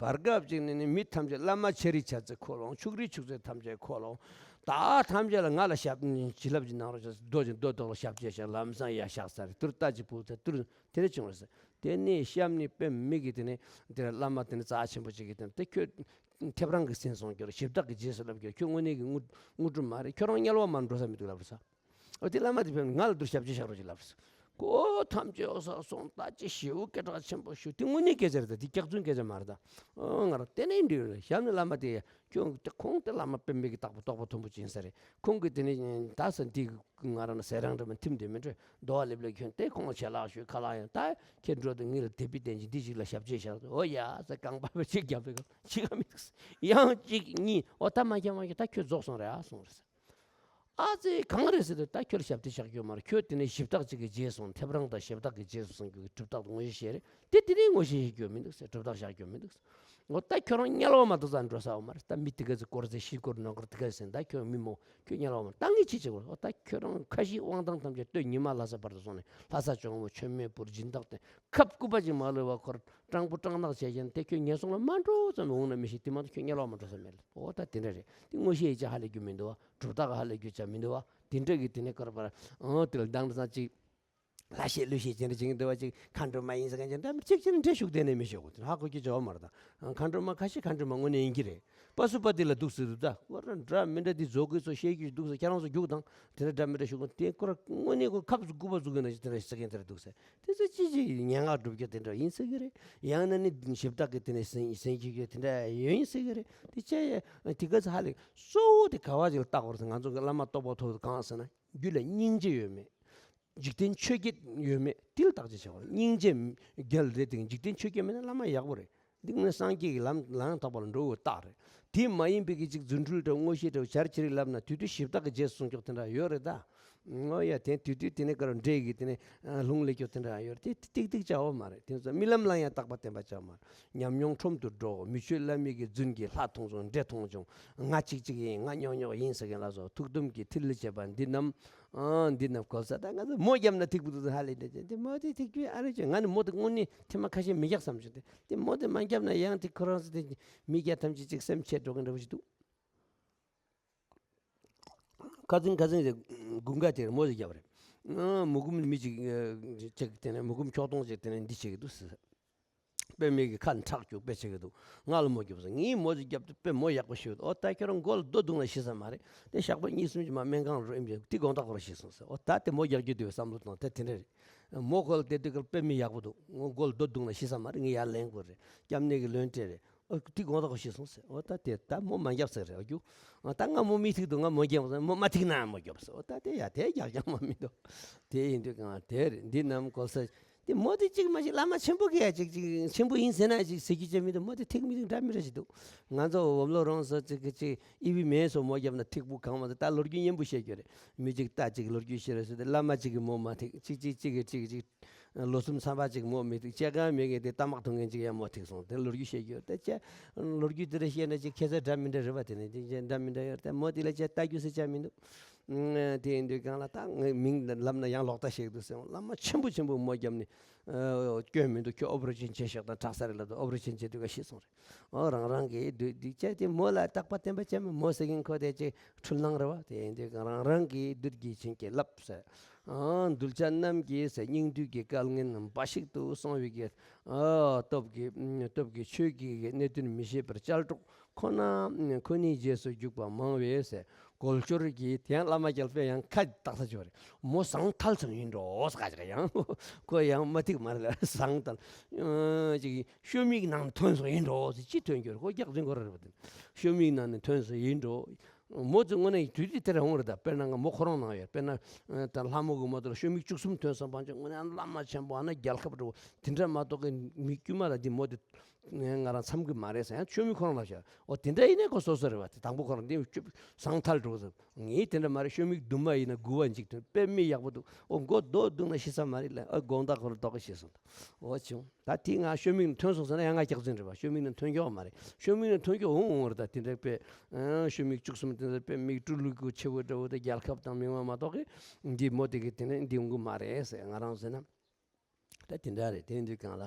བར་སྐབས་ཅིག་ནས་ནི་མི་ཐམས་ཅད་བླ་མ་ཆེ་རིགས་ཆ་ཚེ་ཁོ་ལོང་། ཕྱུགས་རིགས་ཕྱུགས་ཚེ་ཐམས་ཅད་ཁོ་ལོང་། ད་ཐམས་ཅད་ལ་ང་ལ་ཞབས་བྱིན་རླབས་ཀྱི་ནང་རོ་རྡོ་ཅིག་རྡོ་རྡོག་ལ་ཞབས་རྗེས་བཞག་ལམ་སང་ཡར་བཞག་ས་རེད། དུར་རྟ་ཅིག་ཕུ་ཚེ་དུར། དེ་འདྲ་བྱུང་བ་རེད་ཟེར། དེ་ནས་གཤམ་ནས་དཔེ་མི་གི་དེ་ནས་དེར་བླ་མ་དེ་ནས་རྩ་ཆེན་པོ་ཅིག་གིས་དེ་ནས་དེ་ཁྱོད་ཐེབས་རང་གི་སེམས་སོང་རྒྱུར་ཞིབ་བརྟག་གི་རྗེས་སུ་བསླབ་རྒྱུར་ཁྱོད་དངོས་གནས་ཀྱི་དངོས་དངོས་གྲུབ་མ་རེད། ཁྱོད་རང་དམྱལ་བ་མར་འགྲོ་ས་མི་འདུག་ལབ་རེད་ཟེར། འོ་དེ་བླ་མ་དེ་ཕེབས་ནས་ང་ལ་དུར་ཞབས་རྗེས་བཞག་རོགས་ཅིག་ལབ་རེད་ཟེར། ཁོ་ཐམས་ཅད་འོ་ས་སོང་ད་ཅི་ཞེའུ་སྐད་གྲགས་ཆེན་པོ་ཞུ། དེ་དངོས་གནས་སྐད་ཆ་རེད་ད། དེ་སྐྱག་རྫུན་སྐད་ཆ་མ་རེད་ད། ཨོ་ང་རང་ལྟས་ནས་འདྲི་ཡོད་རེད། གཤམ་ནས་བླ་མ་དེ་ཁྱོད་དེ་ཁོང་དེ་བླ་མ་དཔེ་མི་གི་རྟག་པ་རྟོགས་པ་མཐོན་པོ་ཅིག་ཡིན་ས་རེད། ཁོང་གིས་དེ་ནས་ད་ས་འདི་ང་རང་ལ་ཟས་རང་འདྲ་མ་ཐིམ་དེ་མི་འདྲ་རྡོ་བ་ལེབ་ལེབ་ཁྱོད་དེ་ཁོང་ཆད་ལག་ཞུས་ཁ་ལག་ཡང་ད་ཁྱེད་འགྲོ་དུས་ངེད་ལ་དད་པའི་རྟེན་ཅིག་འདི་ཞིག་ལ་ཞབས་རྗེས་བཞག་ཨོ་ཡ་ཟེར་རྐང་པ་བེ་ཅིག་རྒྱབ་པའི་སྐབས་ཅི་ག་མི་འདུག་ཡང་གཅིག་གཉིས་ཨོ་ད་མ་ཁྱབ་མ་ཁྱབ་ད་ཁྱོད་རྫོགས་སོང་རེད་ཨ་སོང་རེད་ཟེར། ཨ་ཙི་གང་རེད་ཟེར་དུས་ད་ཁྱོད་ལ་ཞབས་རྗེས་བཞག་རྒྱུ་མ་རེད། ཁྱོད་དེ་ནས་ཞིབ་བརྟག་ཅིག་གི་རྗེས་སོང་། ཐེབས་རང་དང་ཞིབ་བརྟག་གི་རྗེས་སུ་སོང་རྒྱུ་གི་གྲུབ་རྟགས་དངོས་གཞི་བཤད་རེད། དེ་དེ་ནས་དངོས་གཞི་བཤད་རྒྱུ་མི་འདུག་ཟེར། གྲུབ་རྟགས་བཞག་རྒྱུ་མི་འདུག་ཟེར། འོ་ད་ཁྱོད་རང་དམྱལ་བ་མ་གཏོགས་ས་འགྲོ་ས་ཡོད་མ་རེད། ད་མི་དེ་ག་ཚོ་དཀོར་ཟས་ཤི་དཀོར་ནོར་དཀོར་དེ་ག་ཟེར། ད་ཁྱོད་མི་མོ་ཁྱོད་དམྱལ་བ་མ་རེད། ད་ངས་ཅི་བྱེད་དགོས་རེད། འོ་ད་ཁྱོད་རང་ཁ་ཤས་དབང་ཐང་ཐམས་ཅད་སྟོད་ཉི་མ་ལྷ་ས་བར་དུ་སོང་ནས་ལྷ་ས་ཇོ་མོ་མཆོད་མེ་ཕུལ་སྦྱིན་བདག་སྟེར་ཁབ་སྐུད་པ་ཅིག་མ་ལོས་པ་ཁོར་སྤྲང་པོ་སྤྲང་ནག་བྱས་ཀྱང་དེ་ཁྱོད་ངན་སོང་ལ་མ་འགྲོ་ཙམ་འོང་ན་མི་ཤེས། དེ་མ་གཏོགས་ཁྱོད་དམྱལ་བ་མ་འགྲོ་ས་མེད་ལ། འོ་ད་དེ་འདྲ་རེད། དེ་དངོས་གཞི་ཡིད་ཆེས་ཧ་ལས་རྒྱུ་མི་འདུག་བ། གྲུབ་རྟགས་ཧ་ལས་རྒྱུ་ཆ་མི་འདུག་བ། དེ་འདྲ་གི་དེ་ནས་ཀར་པར་ཨང་དེ་ལ་དང་ནས་ཅིག་ལྷ་བཤད་ཀླུ་བཤད་ཅན་རེ་བྱེད་འདུག་བ། ཅིག་མཁའ་འགྲོ་མ་ཡིན་ཟེར་མཁན་ཅན་འདྲ་མི་གཅིག་ཅན་འདྲ་ཤུགས་ལྡན་ནས་མི་ཤོག་གོ། དེ་ཧ་གོ་རྒྱུ་ཅོ་མ་རེད་ད། མཁའ་འགྲོ་མ་ཁ་ཤས་མཁའ་འགྲོ་མ་དངོས་གནས་ཡིན་གྱི་རེད། པ་སུ་པ་དེ་ལ་འདུག་ཟེར་འདུག་ད་འོ་ར་འདྲ་མི་འདྲ་དེ་བཟོ་དགོས་ཚོ་བཤད་རྒྱུ་འདུག་ཟེར། ཁྱེད་རང་ཚོ་རྒྱུགས་དང་། དེ་འདྲ་འདྲ་མི་འདྲ་ཤུགས་དེ་ཁོ་ར་དངོས་གནས་ཁོ་ཁབ་སྐུད་པ་བཟོ་གི་ན་ཅིག་དེ་འདྲ་ཟེར་མཁན་དེ་འདྲ་འདུག་ཟེར། དེ་ཚོ་ཅི་ཅི་ཡིན་སྙན་ངག་སྒྲུབ་རྒྱུ་དེ་འདྲ་ཡིན་ཟེར་གི་རེད། ཡང་ན་ནི་ཞིབ་བརྟག་གི་དེ་ནས་ཟིན་ཟིན་གྱི་རྒྱུ་དེ་འདྲ་ཡོད་ཡིན་ཟེར་གི་རེད། དེ་ཅི་ཡ་དེ་ག་ཚོད་ཧ་ལས་གཙོ་བོ་དེ་ག་བ་ཅིག་ལ་བརྟག་དགོས་རེད་ཟེར། ང་ཚོ་གི་བླ་མ་རྟོགས་པ་ཐོབ་གང་ཟེར་ན་རྒྱུད་ལ་སྙིང་རྗེ་ཡོད་མེད། འཇིག་རྟེན་ཆོས་བརྒྱད་ཡོད་མེད་དེ་ལ་བརྟག་དཔྱད་བྱེད་དགོས་རེད། སྙིང་རྗེ་རྒྱལ་རེད་དེ་འཇིག་རྟེན་ཆོས་བརྒྱད་མེད་ན་བླ་མ་ཡག་པོ་རེད། འདི་ངས་སངས་རྒྱས་ཀྱི་ལམ་ལམ་ཡང་དག་པ་ལ་འགྲོ་དགོས་རྟགས་རེད། དེ་མ་ཡིན་པའི་གི་ཅིག་རྫུ་འཕྲུལ་འདྲ་དངོས་གཞི་འདྲ་བྱར་ཁྱེར་ལབ་ན་དུས་དུས་ཞིབ་བརྟག་གི་རྗེས་སུ་སོང་ཀྱོག་དེ་འདྲ་ཡོད་རེད་ད། ཨོ་ཡ་དེ་དུས་དུས་དེ་ནས་ཀར་འདྲེ་གི་དེ་ནས་ལྷུང་ལེ་ཀྱོག་དེ་འདྲ་ཡོད་རེད། དེ་ཏིག་ཏིག་བྱ་བ་མ་རེད། དེ་ཚོ་རྨི་ལམ་ལ་ཡང་རྟག་པ་བརྟན་པ་བྱ་བ་མ་རེད། ཉམས་མྱོང་ཁྲོམ་དུ་འགྲོ། མི་ཆོས་བླ་མེད་ཀྱི་རྫུན་གྱི་ལྷ་མཐོང་བྱུང་འདྲེ་མཐོང་བྱུང་། ང་གཅིག་གཅིག་ཡིན། ང་རྙོག་རྙོག་ཡིན་ཟེར་མཁན་ལ་སོགས་ཐུགས་དམ་གྱི་མཐིལ་བྱེད་པ་འདི་རྣམས། ཨང་འདི་རྣམས་གོལ་ས་ད་ང་ཚོ་མོ་བརྒྱབ་ན་ཐིག་པོ་འདུག་ཧ་ལས་འདྲ་ཅན་དེ་མོ་དེ་ཐིག་རྒྱུ་ཨ་རེ་ཅན། ང་ནི་མོ་དེ་དངོས་གནས་ཐེངས་མ་ཁ་ཤས་མི་རྒྱག་བསམ་བྱུང་སྟེ། དེ་མོ་དེ་མ་བརྒྱབ་ན་ཡང་དེ་ཁོ་རང་ཚོ་དེ་མི་རྒྱ་ཐམས་ཅད་ཅིག་སེམས་ཆད་འགྲོ་གི་འདྲ་བོ་ཞིག་འདུག་ཁ་ཚིག་ཁ་ཚིག་དེ་དགུན་ཁ་དེར་མོ་དེ་བརྒྱབ་རེད། ཨང་མུ་གུམ་མི་ཅིག་ཅིག་དེ་ནས་མུ་གུམ་ཁྱོག་སྟོང་ཅིག་དེ་ནས་འདི་བྱེད་ཀྱི་འདུག་ཟེར། དཔེ་མེད་ཀྱི་ཁ་ནས་ཁྲག་སྐྱུག་དཔེ་བྱེད་ཀྱི་འདུག་ང་ལ་མོ་རྒྱོབ་ཟེར། ངས་མོ་ཅིག་རྒྱབ་དུས་དཔེ་མོ་ཡག་པོ་ཞིག་འདུག་ཨོ་ད་ཁྱོད་རང་མགོ་ལ་རྡོ་བརྡུངས་ན་ཤི་ས་མ་རེད། དེ་ཞག་པོ་གཉིས་གསུམ་ཅིག་མ་སྨན་ཁང་རུ་ཨེམ་ཅིག་དེ་དགོང་དག་ཁོ་རང་ཤི་སོང་ཟེར། ཨོ་ད་དེ་མོ་རྒྱག་རྒྱུ་དེ་བསམ་བློ་བཏང་དེ་དེ་འདྲ་རེད། མོ་ཁོ་ལ་དེ་དུས་ཀར་དཔེ་མི་ཡག་པོ་འདུག་ངོ་མགོ་ལ་རྡོ་བརྡུངས་ན་ཤི་ས་མ་རེད། ངས་ཡར་ལེན་དགོས་རེད། སྐྱབས་གནས་ཀྱི་ལོན་སྤྲད་རེད། ཨོ་དེ་དགོང་དག་ཁོ་ཤི་སོང་ཟེར། ཨོ་ད་དེ་ད་མོ་མ་རྒྱབ་ཟེར་རེད། ཨོ་རྒྱུ། ཨོ་ད་ང་མོ་མི་ཐིག་འདུག་ང་མོ་རྒྱབ་ཟེར། མོ་མ་ཐིག་ན་མོ་རྒྱབ་ཟེར། ཨོ་ད་དེ་ཡ་དེ་རྒྱག་རྒྱག་མ་མི་འདུག་དེ་ཡིན་དུས་གང་དེ་རེད། འདི་རྣམས་གོལ་ས། དེ་མོ་དེ་གཅིག་མ་གཅིག་བླ་མ་ཆེན་པོ་གི་ཡ་གཅིག་གཅིག་ཆེན་པོ་ཡིན་ཟེར་ན་གཅིག་ཟེར་རྒྱུ་ཅན་མི་འདུག་མོ་དེ་ཐིག་མི་ཐིག་འདྲ་མི་འདྲ་ཞིག་འདུག་ང་ཚོ་འོམ་ལོ་རོང་སོ་གཅིག་གི་གཅིག་ཨི་བི་མེད་སོ་མོ་རྒྱབ་ན་ཐིག་པོ་གང་མ་ཟེར། ད་ལོ་རྒྱུས་སྙན་པོ་བཤད་རྒྱུ་རེད། མི་གཅིག་རྟ་གཅིག་ལོ་རྒྱུས་བཤད་རེད་ཟེར་ཏེ་བླ་མ་གཅིག་གི་མོ་མ་ཐིག་གཅིག་གཅིག་གཅིག་གི་གཅིག་གཅིག་ལོ་གསུམ་ཚང་པ་གཅིག་མོ་མི་ཐིག་སྐྱེ་གང་མེད་མཁན་དེ་རྟ་དམག་ཐུག་མཁན་གཅིག་ཡང་མོ་ཐིག་སོང་། དེ་ལོ་རྒྱུས་བཤད་རྒྱུ་རེད། དེ་ལོ་རྒྱུས་དེ་འདྲ་བཤད་ན་གཅིག་ཁྱད་མཚར་འདྲ་མི་འདྲ་རེད་པ། དེ་ནི་དེ་འདྲ་མི་འདྲ་ཡོད་རེད། དེ་མོ་དེ་ལ་ཅིག་ལྟ་རྒྱུ་ཟེར་ཅིག་མི་འདུག་དེ་ཡིན་དུས་གང་ལ་ད་ངའི་མིང་ལབ་ན་ཡང་ལོག་ལྟ་བྱེད་ཀྱི་འདུག་ཟེར། བླ་མ་ཆེན་པོ་ཆེན་པོ་མོ་རྒྱབ་ནས་སྐྱོན་མི་འདུག་ཁྱོད་ཨོ་པ་རེ་ཤན་བྱེད་ཤོག་དང་དྲག་ས་རེད་ལབ་དུས་ཨོ་པ་རེ་ཤན་བྱེད་དུས་ཀ་ཤི་སོང་རེད། ཨོ་རང་རང་གི་བདུད་སྡིག་ཅན་དེ་མོ་ལ་རྟག་པ་བརྟན་པ་ཅན་མོ་ཟེར་མཁན་ཁོ་དེ་ཅིག་འཁྲུལ་སྣང་རེད་བ། དེ་ཡིན་དུས་གང་རང་རང་གི་བདུད་ཀྱིས་བྱིན་གྱིས་བརླབས་ཟེར། ཨ་གདུལ་བྱ་རྣམས་ཀྱི་ཟེར་སྙིགས་དུས་ཀྱི་སྐལ་ངན་འབའ་ཞིག་ཏུ་སོང་བའི་གི་ཨ་སྟོབས་ཀྱིས་སྟོབས་ཀྱིས་ཆོས་ཀྱི་གནད་དོན་མི་ཤེས་པར་ལྕགས་སྒྲོག་ཁོ་ན་ཁོ་ནའི་རྗེས་སུ་རྒྱུག་པ་མང་བས་ཟེར། རྒོལ་ཤོར་གྱི་དེ་ཡང་བླ་མ་རྒྱལ་པོས་ཡང་ཁ་བཏགས་ས་ཅིག་རེད། མོ་ཟང་ཐལ་ཚང་ཡིན་འགྲོ་ཟེར་ག་ཅིག་ཡང་ཁོ་ཡང་མ་ཐིག་མ་རེད་ལ་ཟང་ཐལ། ཅིག་ཤོ་མིག་ནང་ཐོན་སོང་ཡིན་འགྲོ་ཟེར་ཅི་ཐོན་རྒྱུ་རེད། ཁོ་རྒྱག་འཛིན་ཁོ་ར་རེད་པ། དེ་ཤོ་མིག་ནང་ནས་ཐོན་སོང་ཡིན་འགྲོ། མོ་ཚོ་དངོས་གནས་དུས་དེ་དེ་རང་འོང་རེད། ད་དཔེར་ན་ང་མོ་ཁོ་རང་ནང་ཡོད། དཔེར་ན་ད་ལྷ་མོ་གི་མོ་དེ་ལ་ཤོ་མིག་བཅུ་གསུམ་ཐོན་སོང་བ་ཅིག་དངོས་གནས་བླ་མ་ཆེན་པོ་ཨ་ན་རྒྱལ་ཁབ་འགྲོ་དེ་འདྲ་མ་གཏོགས་གི་མི་དཀྱུས་མ་ལ་འདི་མོ་དེ་ང་རང་འཚམ་གི་མ་རེད་ཟེར། ཡང་ཆོས་མི་ཁོ་རང་ལ་བཤད། འོ་དེ་འདྲ་ཡིན་ནའི་ཁོ་སོ་སོ་རེད་བ། དེ་དང་པོ་ཁོ་རང་འདི་བཅུ་ཟང་ཐལ་འགྲོ་ཟེར། ངས་དེ་འདྲ་མ་རེད། ཤོ་མིག་དུ་མ་ཡིན་ན་དགུ་བ་འཇིག་ཐོན་དཔེ་མི་ཡག་པོ་འདུག་འོ་མགོ་རྡོ་བརྡུངས་ན་ཤི་ས་མ་རེད་ལ། ཨ་དགོང་དག་ཁོ་རང་ལྡོག་གི་ཤི་སོང་། འོ་བྱུང་། ད་དེ་ང་ཤོ་མིག་ནས་ཐོན་སོང་ཟེར་ན་ཡང་ང་སྐྱག་རྫུན་རེད་བ། ཤོ་མིག་ནས་ཐོན་ཀྱོག་མ་རེད། ཤོ་མིག་ནས་ཐོན་ཀྱོག་འོང་འོང་རེད། ད་དེ་འདྲ་དཔེ་ཨ་ཤོ་མིག་བཅུ་གསུམ་དེ་འདྲ་དཔེ་མིག་སྤྲུལ་ལུག་གུ་ཆེ་བོ་འདྲ་བོ་དེ་རྒྱལ་ཁབ་དང་མི་མང་མ་གཏོགས་གི་འདི་མོ་དེ་གི་དེ་ནས་འདི་འོང་གི་མ་རེད་ཟེར། ང་རང་ཟེར་ན། ད་དེ་འདྲ་རེད། དེ་འདི་གང་ལ།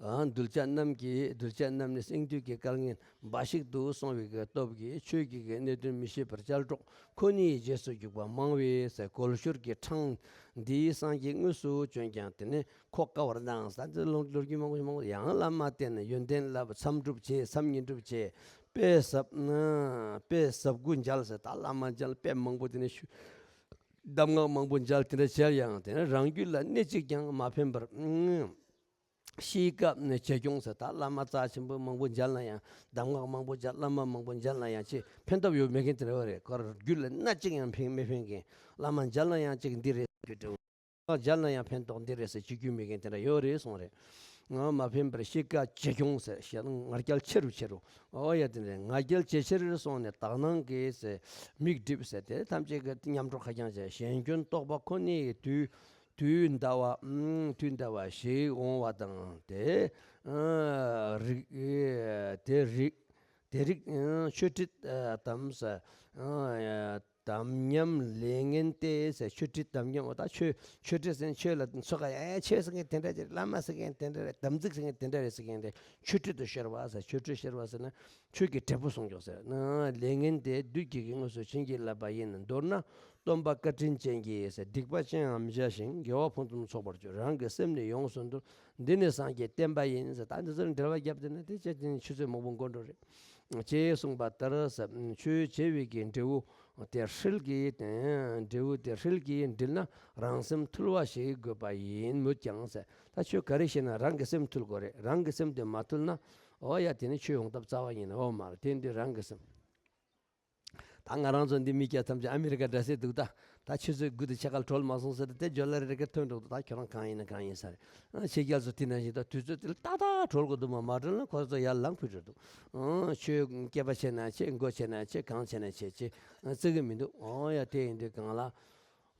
ཨ་གདུལ་བྱ་རྣམས་ཀྱི་གདུལ་བྱ་རྣམས་ནི་སྙིགས་དུས་ཀྱི་སྐལ་ངན་འབའ་ཞིག་ཏུ་སོང་བའི་གི་སྟོབས་ཀྱིས་ཆོས་ཀྱི་གི་གནད་དོན་མི་ཤེས་པར་ལྕགས་སྒྲོག་ཁོ་ནའི་རྗེས་སུ་རྒྱུག་པ་མང་བས་ཟེར། རྒོལ་ཤོར་གྱི་འཕྲང་འདིའི་སངས་རྒྱས་དངོས་སུ་བྱོན་ཀྱང་དེ་ནི་ཁོག་དཀའ་བར་སྣང་ཟེར། འདི་ལོ་ལོ་རྒྱུས་མང་པོ་ཞིག་མང་པོ། ཡང་བླ་མ་བསྟེན་ཡོན་ཏན་བསླབ་མཚམས་སྒྲུབ་བྱས། མཚམས་བསྙེན་སྒྲུབ་བྱས། དཔེ་ཟབ་དཔེ་ཟབ་དགུ་མཇལ་ཟེར། ད་བླ་མ་མཇལ་དཔེ་མང་པོ་དེ་ནས་ཞུ། གདམས་ངག་མང་པོ་མཇལ། དེ་འདྲ་བྱས་ཡང་དེ་ནས་རང་རྒྱུད་ལ་སྣེ་གཅིག་ཀྱང་མ་ཕན་པར་ཤི་དཀའ་བྱེད་ཀྱང་ཟེར། ད་བླ་མ་རྩ་ཆེན་པོ་མང་པོ་མཇལ་ན་ཡང་གདམས་ངག་མང་པོ་མཇལ། བླ་མ་མང་པོ་མཇལ་ན་ཡང་ཅི་ཕན་ཐོགས་ཡོད་མེད་མཁན་དེ་འདྲ་ཡོད་རེད། ཁོ་རང་རྒྱུད་ལ་སྣེ་གཅིག་ཡང་ཕན་མི་ཕན་མཁན། བླ་མ་མཇལ་ན་ཡང་ཅིག་འདི་རེད་ཟེར་གྱི་འདྲ་བོ། མཇལ་ན་ཡང་ཕན་ཐོགས་འདི་རེད་ཟེར་གྱི་རྒྱུས་མེད་མཁན་དེ་འདྲ་ཡོད་རེད་གསུངས་རེད། ང་མ་ཕན་པར་ཤི་དཀའ་བྱེད་ཀྱང་ཟེར། ཞེ་སྡང་ང་རྒྱལ་ཆེ་རུ་ཆེ་རུ། ཨོ་ཡ་དེ་འདྲ་ང་རྒྱལ་ཇེ་ཆེར་སོང་ནས་དག་སྣང་གིས་ཟེར་མིག་བསྒྲིབས་ཟེར། དེ་ཐམས་ཅད་ཀྱི་ཉམས་འགྲོ་ཁ་རྐྱང་བྱས། གཞན་སྐྱོན་རྟོག་པ་ཁོ་ནའི་དུས་དུས་འདའ་བ་དུས་འདའ་བ་ཞིག་འོང་བ་དང་། དེ་རིགས་དེ་རིགས་དེ་རིགས་ཆོས་ཁྲིད་དམ་ཟེར། དམ་ཉམས་ལས་ངན་ཏེ་ཟེར། ཆོས་ཁྲིད་དམ་ཉམས། འོ་ད་ཆོས་ཆོས་ཁྲིད་ཟེར་ན་ཆོས་ལ་ཚོགས་ཀ་ཡ་ཆོས་ཟེར་མཁན་དེ་འདྲ་རེད། བླ་མ་ཟེར་མཁན་དེ་འདྲ་རེད། དམ་ཚིག་ཟེར་མཁན་དེ་འདྲ་རེད་ཟེར་མཁན་དེ་ཆོས་ཁྲིད་དུ་ཤོར་བ་ཟེར། ཆོས་ཁྲིད་ཤོར་བ་ཟེར་ན་ཆོས་ཀྱི་འབྲས་བུ་སྲུང་སྐྱོབ་ཟེར། ལས་ངན་ཏེ་བདུད་ཀྱིས་དངོས་སུ་བྱིན་གྱིས་བརླབས་པ་ཡིན། མདོར་ན་སྟོན་པ་བཀའ་དྲིན་ཅན་གྱིས་ཟེར། སྡིག་པ་ཅིའང་མི་བྱ་ཞིང་། དགེ་བ་ཕུན་སུམ་ཚོགས་པར་སྤྱོད། རང་གི་སེམས་ནི་ཡོངས་སུ་འདུལ། འདི་ནི་སངས་རྒྱས་བསྟན་པ་ཡིན་ཟེར། ད་འདི་ཚོར་འགྲེལ་བ་བརྒྱབ་དེ་ནི་དེ་ཅི་ཆུ་ཚོད་མང་པོ་འགོར་འགྲོ་རེད། ཅེས་གསུངས་པ་ལྟར་ཟེར། ཆོས་བྱེད་པའི་གི་འབྲས་བུ་དེ་ཧྲིལ་གྱིས་འབྲས་བུ་དེ་ཧྲིལ་གྱིས་འགྲིལ་ན་རང་སེམས་ཐུལ་བ་ཞིག་དགོས་པ་ཡིན་མོད་ཀྱང་ཟེར། ད་ཆོས་ག་རེ་བྱེད་ན་རང་གི་སེམས་ཐུལ་དགོས་རེད། རང་གི་སེམས་དེ་མ་ཐུལ་ན་འོ་ཡ་དེ་ནི་ཆོས་ཡོང་ཐབས་རྩ་བ་ཉིད་ནས་ཡོད་མ་རེད། དེ་འདི་རང་གི་སེམས། ད་ང་རང་ཚོ་འདི་མི་སྐྱ་ཐམས་ཅད་ཨ་མི་རི་ཀ་འདྲ་སེ་འདུག་ད་ད་ཆུ་ཚོད་དགུ་དང་ཕྱེད་ཀ་ལ་གྲོལ་མ་སོང་ཟེར་ཏེ་དེ་ཇོ་ལ་རེ་ག་ཐོན་འགྲོ་འདུག་ད་ཁྱོད་རང་གང་ཡིན་ན་གང་ཡིན་ས་རེད། ཨ་ཕྱི་རྒྱལ་ཚོ་དེ་ནང་བཞིན་ད་དུས་ཚོད་དེ་ལ་ཏག་ཏག་གྲོལ་དགོས་འདུག་མ་མ་གྲོལ་ན་ཁོ་ཚོ་ཡར་ལངས་ཕུད་འགྲོ་འདུག་ཨང་ཆོས་སྐྱེས་པ་བྱས་ན་བྱས། མགོ་བྱས་ན་བྱས། གང་བྱས་ན་བྱས་བྱས། ཨ་བརྩི་གི་མི་འདུག་ཨང་ཡ་དེ་ཡིན་དུས་གང་ལ།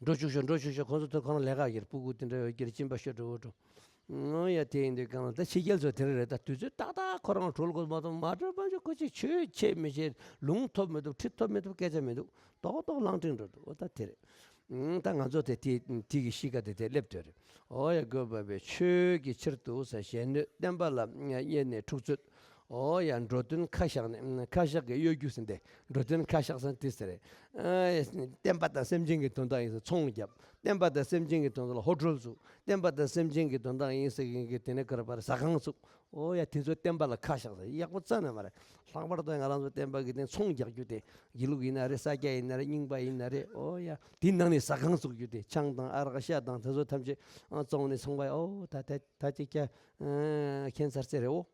འགྲོ་བཅུག་ཤོག་འགྲོ་བཅུག་ཤོག་ཁོང་ཚོ་ཐོག་ཁོ་རང་ལས་ཀ་ཡིར་སྤུ་གུ་དེ་འདྲ་ཡོད་ཀྱི་རེད། གཅིན་པ་ཤོར་འགྲོ་འགྲོ། ཨང་ཡ་དེ་ཡིན་དུས་གང་ལ་ད་ཕྱི་རྒྱལ་ཚོ་དེ་འདྲ་རེད། ད་དུས་ཚོད་ཏག་ཏག་ཁོ་རང་གྲོལ་དགོས་མ་གཏོགས་མ་གྲོལ་བ་ཅིག་ཁོ་ཅིག་ཆོས་བྱེད་མི་བྱེད། ལུང་ཐོབ་མི་ཐོབ། ཁྲིད་ཐོབ་མི་ཐོབ་སྐད་ཆ་མི་འདུག་ཏོག་ཏོག་ལང་ཀྲིང་འགྲོ་འདུག་ཨོ་ད་དེ་རེད། ཨང་ད་ང་ཚོ་དེ་དེ་དེ་གི་གཤིས་ཀ་དེ་དེ་སླེབས་སྡོད་རེད། ཨོ་ཡ་དགོས་པ་བས་ཆོས་ཀྱི་ཕྱིར་དུ་ཟེར། གཞན་གནོད་བསྟན་པ་ལ་གཡེལ་ནས་འཁྲུག་རྩོད། ཨོ་ཡ། འགྲོ་དོན་ཁ་བཞག་ནས་ཁ་བཞག་གི་གཡོ་སྒྱུ་ཟེར་ཏེ། འགྲོ་དོན་ཁ་བཞག་ཟེར་དེ་ཟེར། ཨ། བསྟན་པ་དང་སེམས་ཅན་གྱི་དོན་དག་ཡིན་ཟེར་ཚོང་བརྒྱབ། བསྟན་པ་དང་སེམས་ཅན་གྱི་དོན་དག་ལ་ཧོ་གྲོལ་བཙུགས། བསྟན་པ་དང་སེམས་ཅན་གྱི་དོན་དག་ཡིན་ཟེར་མཁན་གྱི་དེ་ནས་ག་རེ་པར་ཟ་ཁང་བཙུགས། ཨོ་ཡ། དེ་ཚོ་བསྟན་པ་ལ་ཁ་བཞག་ཟེར་ཡག་པོ་རྩ་ནས་མ་རེད། ལྷག་པར་དུ་ང་རང་ཚོ་བསྟན་པ་གི་དེ་ཚོང་རྒྱག་རྒྱུ་དེ། དགེ་ལུགས་ཡིན་ན་རེད། ས་སྐྱ་ཡིན་ན་རེད། རྙིང་པ་ཡིན་ན་རེད། ཨོ་ཡ། དེའི་ནང་ནས་ཟ་ཁང་བཙུགས་རྒྱུ་དེ། ཆང་དང་ཨ་རག་ཤ་དང་དེ་ཚོ་ཐམས་ཅད་ཨ་བཙོང་ནས་ཚོང་པ། ཨོ་ད་ད་ད་ཅིག་ཀྱ་ཨ་ཁྱད་མཚར་ཚེ་རེད། ཨོ།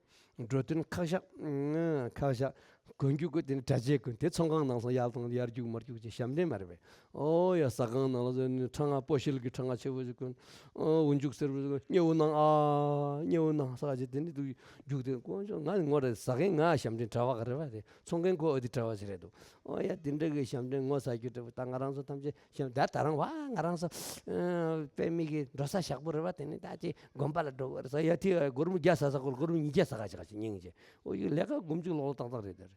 འགྲོ་དོན་ཁ་བཞག་ཨ་ཁ་བཞག་གོན་རྒྱུ་གོན། དེ་ནི་གྲྭ་ཆས་གོན། དེ་ཚོང་ཁང་ནང་སོང་ཡར་དང་ཡར་རྒྱུག་མར་རྒྱུག་ཅེས་ཞབས་འདྲེན་མ་རེད་པས། ཨོ་ཡ། ཟ་ཁང་ནང་ལ་སོང་ནས་ཁྲ་ང་སྤོ་ཤེལ་གྱི་ཁྲ་ང་ཆེ་བོ་ཞིག་གོན། ཨོ། འུ་འཇུག་སེར་བོ་ཞིག་གོན། སྙེ་བོ་ནང་ཨ་སྙེ་བོ་ནང་ཟ་ག་ཅེས་དེ་ནི་འདུག་རྒྱུག་དེ་དཀོན་མཆོག་ང་ངོ་རེད། ཟ་མཁན་ང་ཞབས་འདྲེན་གྲྭ་པ་ག་རེ་བ་རེད། ཚོང་མཁན་ཁོ་ཨ་དེ་གྲྭ་པ་ཞིག་རེད་འདུག། ཨོ་ཡ། དེ་འདྲ་གི་ཞབས་འདྲེན་ངོ་ཟ་རྒྱུ་འདྲ་བོ་ད་ང་རང་ཚོ་ཐམས་ཅད་ཞབས། ད་ད་རང་བ་ང་རང་ཚོ་ཨ་དཔེ་མི་གི་འགྲོ་ས་ཞག་པོ་རེད་བ། དེ་ནི་ད་ཅིག་དགོན་པ་ལ་འགྲོ་དགོས་རེད་ཟེར་ཡ། དེ་སྒོར་མོ་བརྒྱ་ཟ་ས་སྒོར་སྒོར་མོ་ཉིས་བརྒྱ་ཟ་ག་ཅིག་ག་ཅིག་སྙིང་རྗེ། ཨོ་ཡ། ལས་ཀ་སྒོར་མོ་གཅིག་ལོག་ལོག་ཏག་ཏག་རེད། དེར་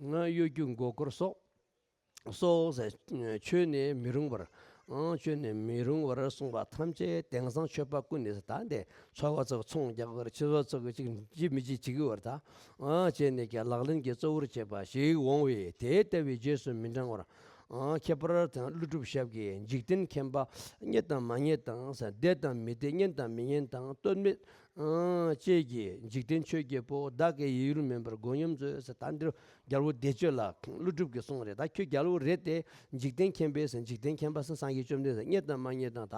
ང་གཡོ་སྒྱུ་མགོ་སྐོར་སོགས། སོགས་ཟེར། ཆོས་ནས་མི་རུང་བར། ཨང་། ཆོས་ནས་མི་རུང་བར་གསུངས་པ་ཐམས་ཅད་དེང་སང་ཆོས་པ་ཀུན་ནས་ད་འདི་ཚོགས་པ་ཚོ་ཚོང་རྒྱག་གི་བར། ཆོས་པ་ཚོ་གི་ཅིག་ཅི་མི་ཅི་བྱེད་ཀྱི་བར་ད། ཨང་། བྱས་ནས་ཀྱང་ལག་ལེན་གྱི་གཙོ་བོར་བྱེད་པ་ཞིག་འོང་བས། དེ་ལྟ་བུའི་རྗེས་སུ་མི་འབྲང་བར། ཨང་། ཁྱད་པར་དུ་ཀླུ་སྒྲུབ་ཞབས་ཀྱིས་འཇིག་རྟེན་མཁྱེན་པ་རྙེད་དང་མ་རྙེད་དང་། བདེ་དང་མི་བདེ། རྙེད་དང་མི་རྙེད་དང་། སྟོད་སྨད་ཨང་། བཅས་ཀྱི་འཇིག་རྟེན་ཆོས་བརྒྱད་པོ། བདག་གི་ཡིད་ཡུལ་མིན་པར་མགོ་སྙོམས་མཛོད་ཟེར། ད་འདིར་རྒྱལ་པོ་བདེ་སྤྱོད་ལ་ཀླུ་སྒྲུབ་ཀྱིས་གསུངས་རེད། ད་ཁྱོད་རྒྱལ་པོ་རེད་དེ། འཇིག་རྟེན་མཁྱེན་པས་ཟེར། འཇིག་རྟེན་མཁྱེན་པ་ཟེར་སངས་རྒྱས་བཅོམ་ལྡན་འདས། རྙེད་དང་མ་རྙེད་དང་། ད་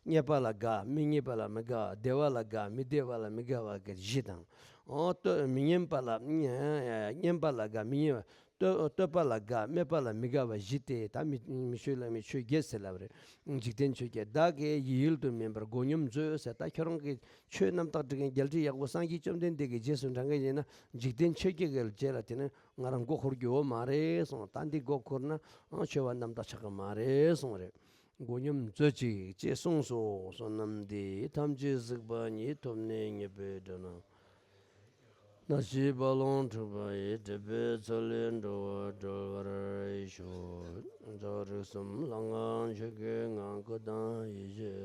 རྙེད་པ་ལ་དགའ། མི་རྙེད་པ་ལ་མི་དགའ། བདེ་བ་ལ་དགའ། མི་བདེ་བ་ལ་མི་དགའ་བ་གི་བཞི་དང་། ཨོ། སྟོད། མི་རྙེད་པ་ལ། རྙེད་པ་ལ་དགའ། མི་རྙེད་པ། སྟོད། སྟོད་པ་ལ་དགའ། སྨད་པ་ལ་མི་དགའ་བ་བཞི་སྟེ། ད་མི་མི་ཆོས་བླ་མའི་ཆོས་བརྒྱད་ཟེར་ལབ་རེད། འཇིག་རྟེན་ཆོས་བརྒྱད། བདག་གི་ཡིད་ཡུལ་དུ་མིན་པར་མགོ་སྙོམས་མཛོད་ཟེར། ད་ཁྱོད་རང་གི་ཆོས་རྣམ་དག་སྒྲིག་མཁན་རྒྱལ་སྲས་ཡག་པོ་སངས་རྒྱས་བཅོམ་ལྡན་འདས་ཀྱི་རྗེས་སུ་འབྲང་མཁན་ཡིན་ན། འཇིག་རྟེན་ཆོས་བརྒྱད་ཀྱི་རྗེས་ལ་དེ་ནི་ང་རང་མགོ་འཁོར་རྒྱུ་ཡོད་མ་རེད་གསུངས། ད་འདི་མགོ་འཁོར་ན་ཨང་ཆོས་པ་རྣམ་དག་ཆགས་ཀྱི་མ་རེད་གསུངས་རེད། མགོ་སྙོམས་མཛོད་ཅིག་ཅེས་གསུངས་སོ། བསོད་ནམས་འདི་ཡིས་ཐམས་ཅད་གཟིགས་པ་ཉིད། ཐོབ་ནས་ཉེས་པའི་དགྲ་རྣམས། སྣང་སྲིད་རྦ་ཀློང་འཁྲུགས་པ་ཡི། སྒྲིབ་པའི་མཚོ་ལས་འགྲོ་བ་སྒྲོལ་བར་ཤོག། རྩ་བ་རིགས་གསུམ་ལྷ་སྔགས་ཆོས་ཀྱི་ངང་། སྐུ་དང་ཡེ་ཤེས་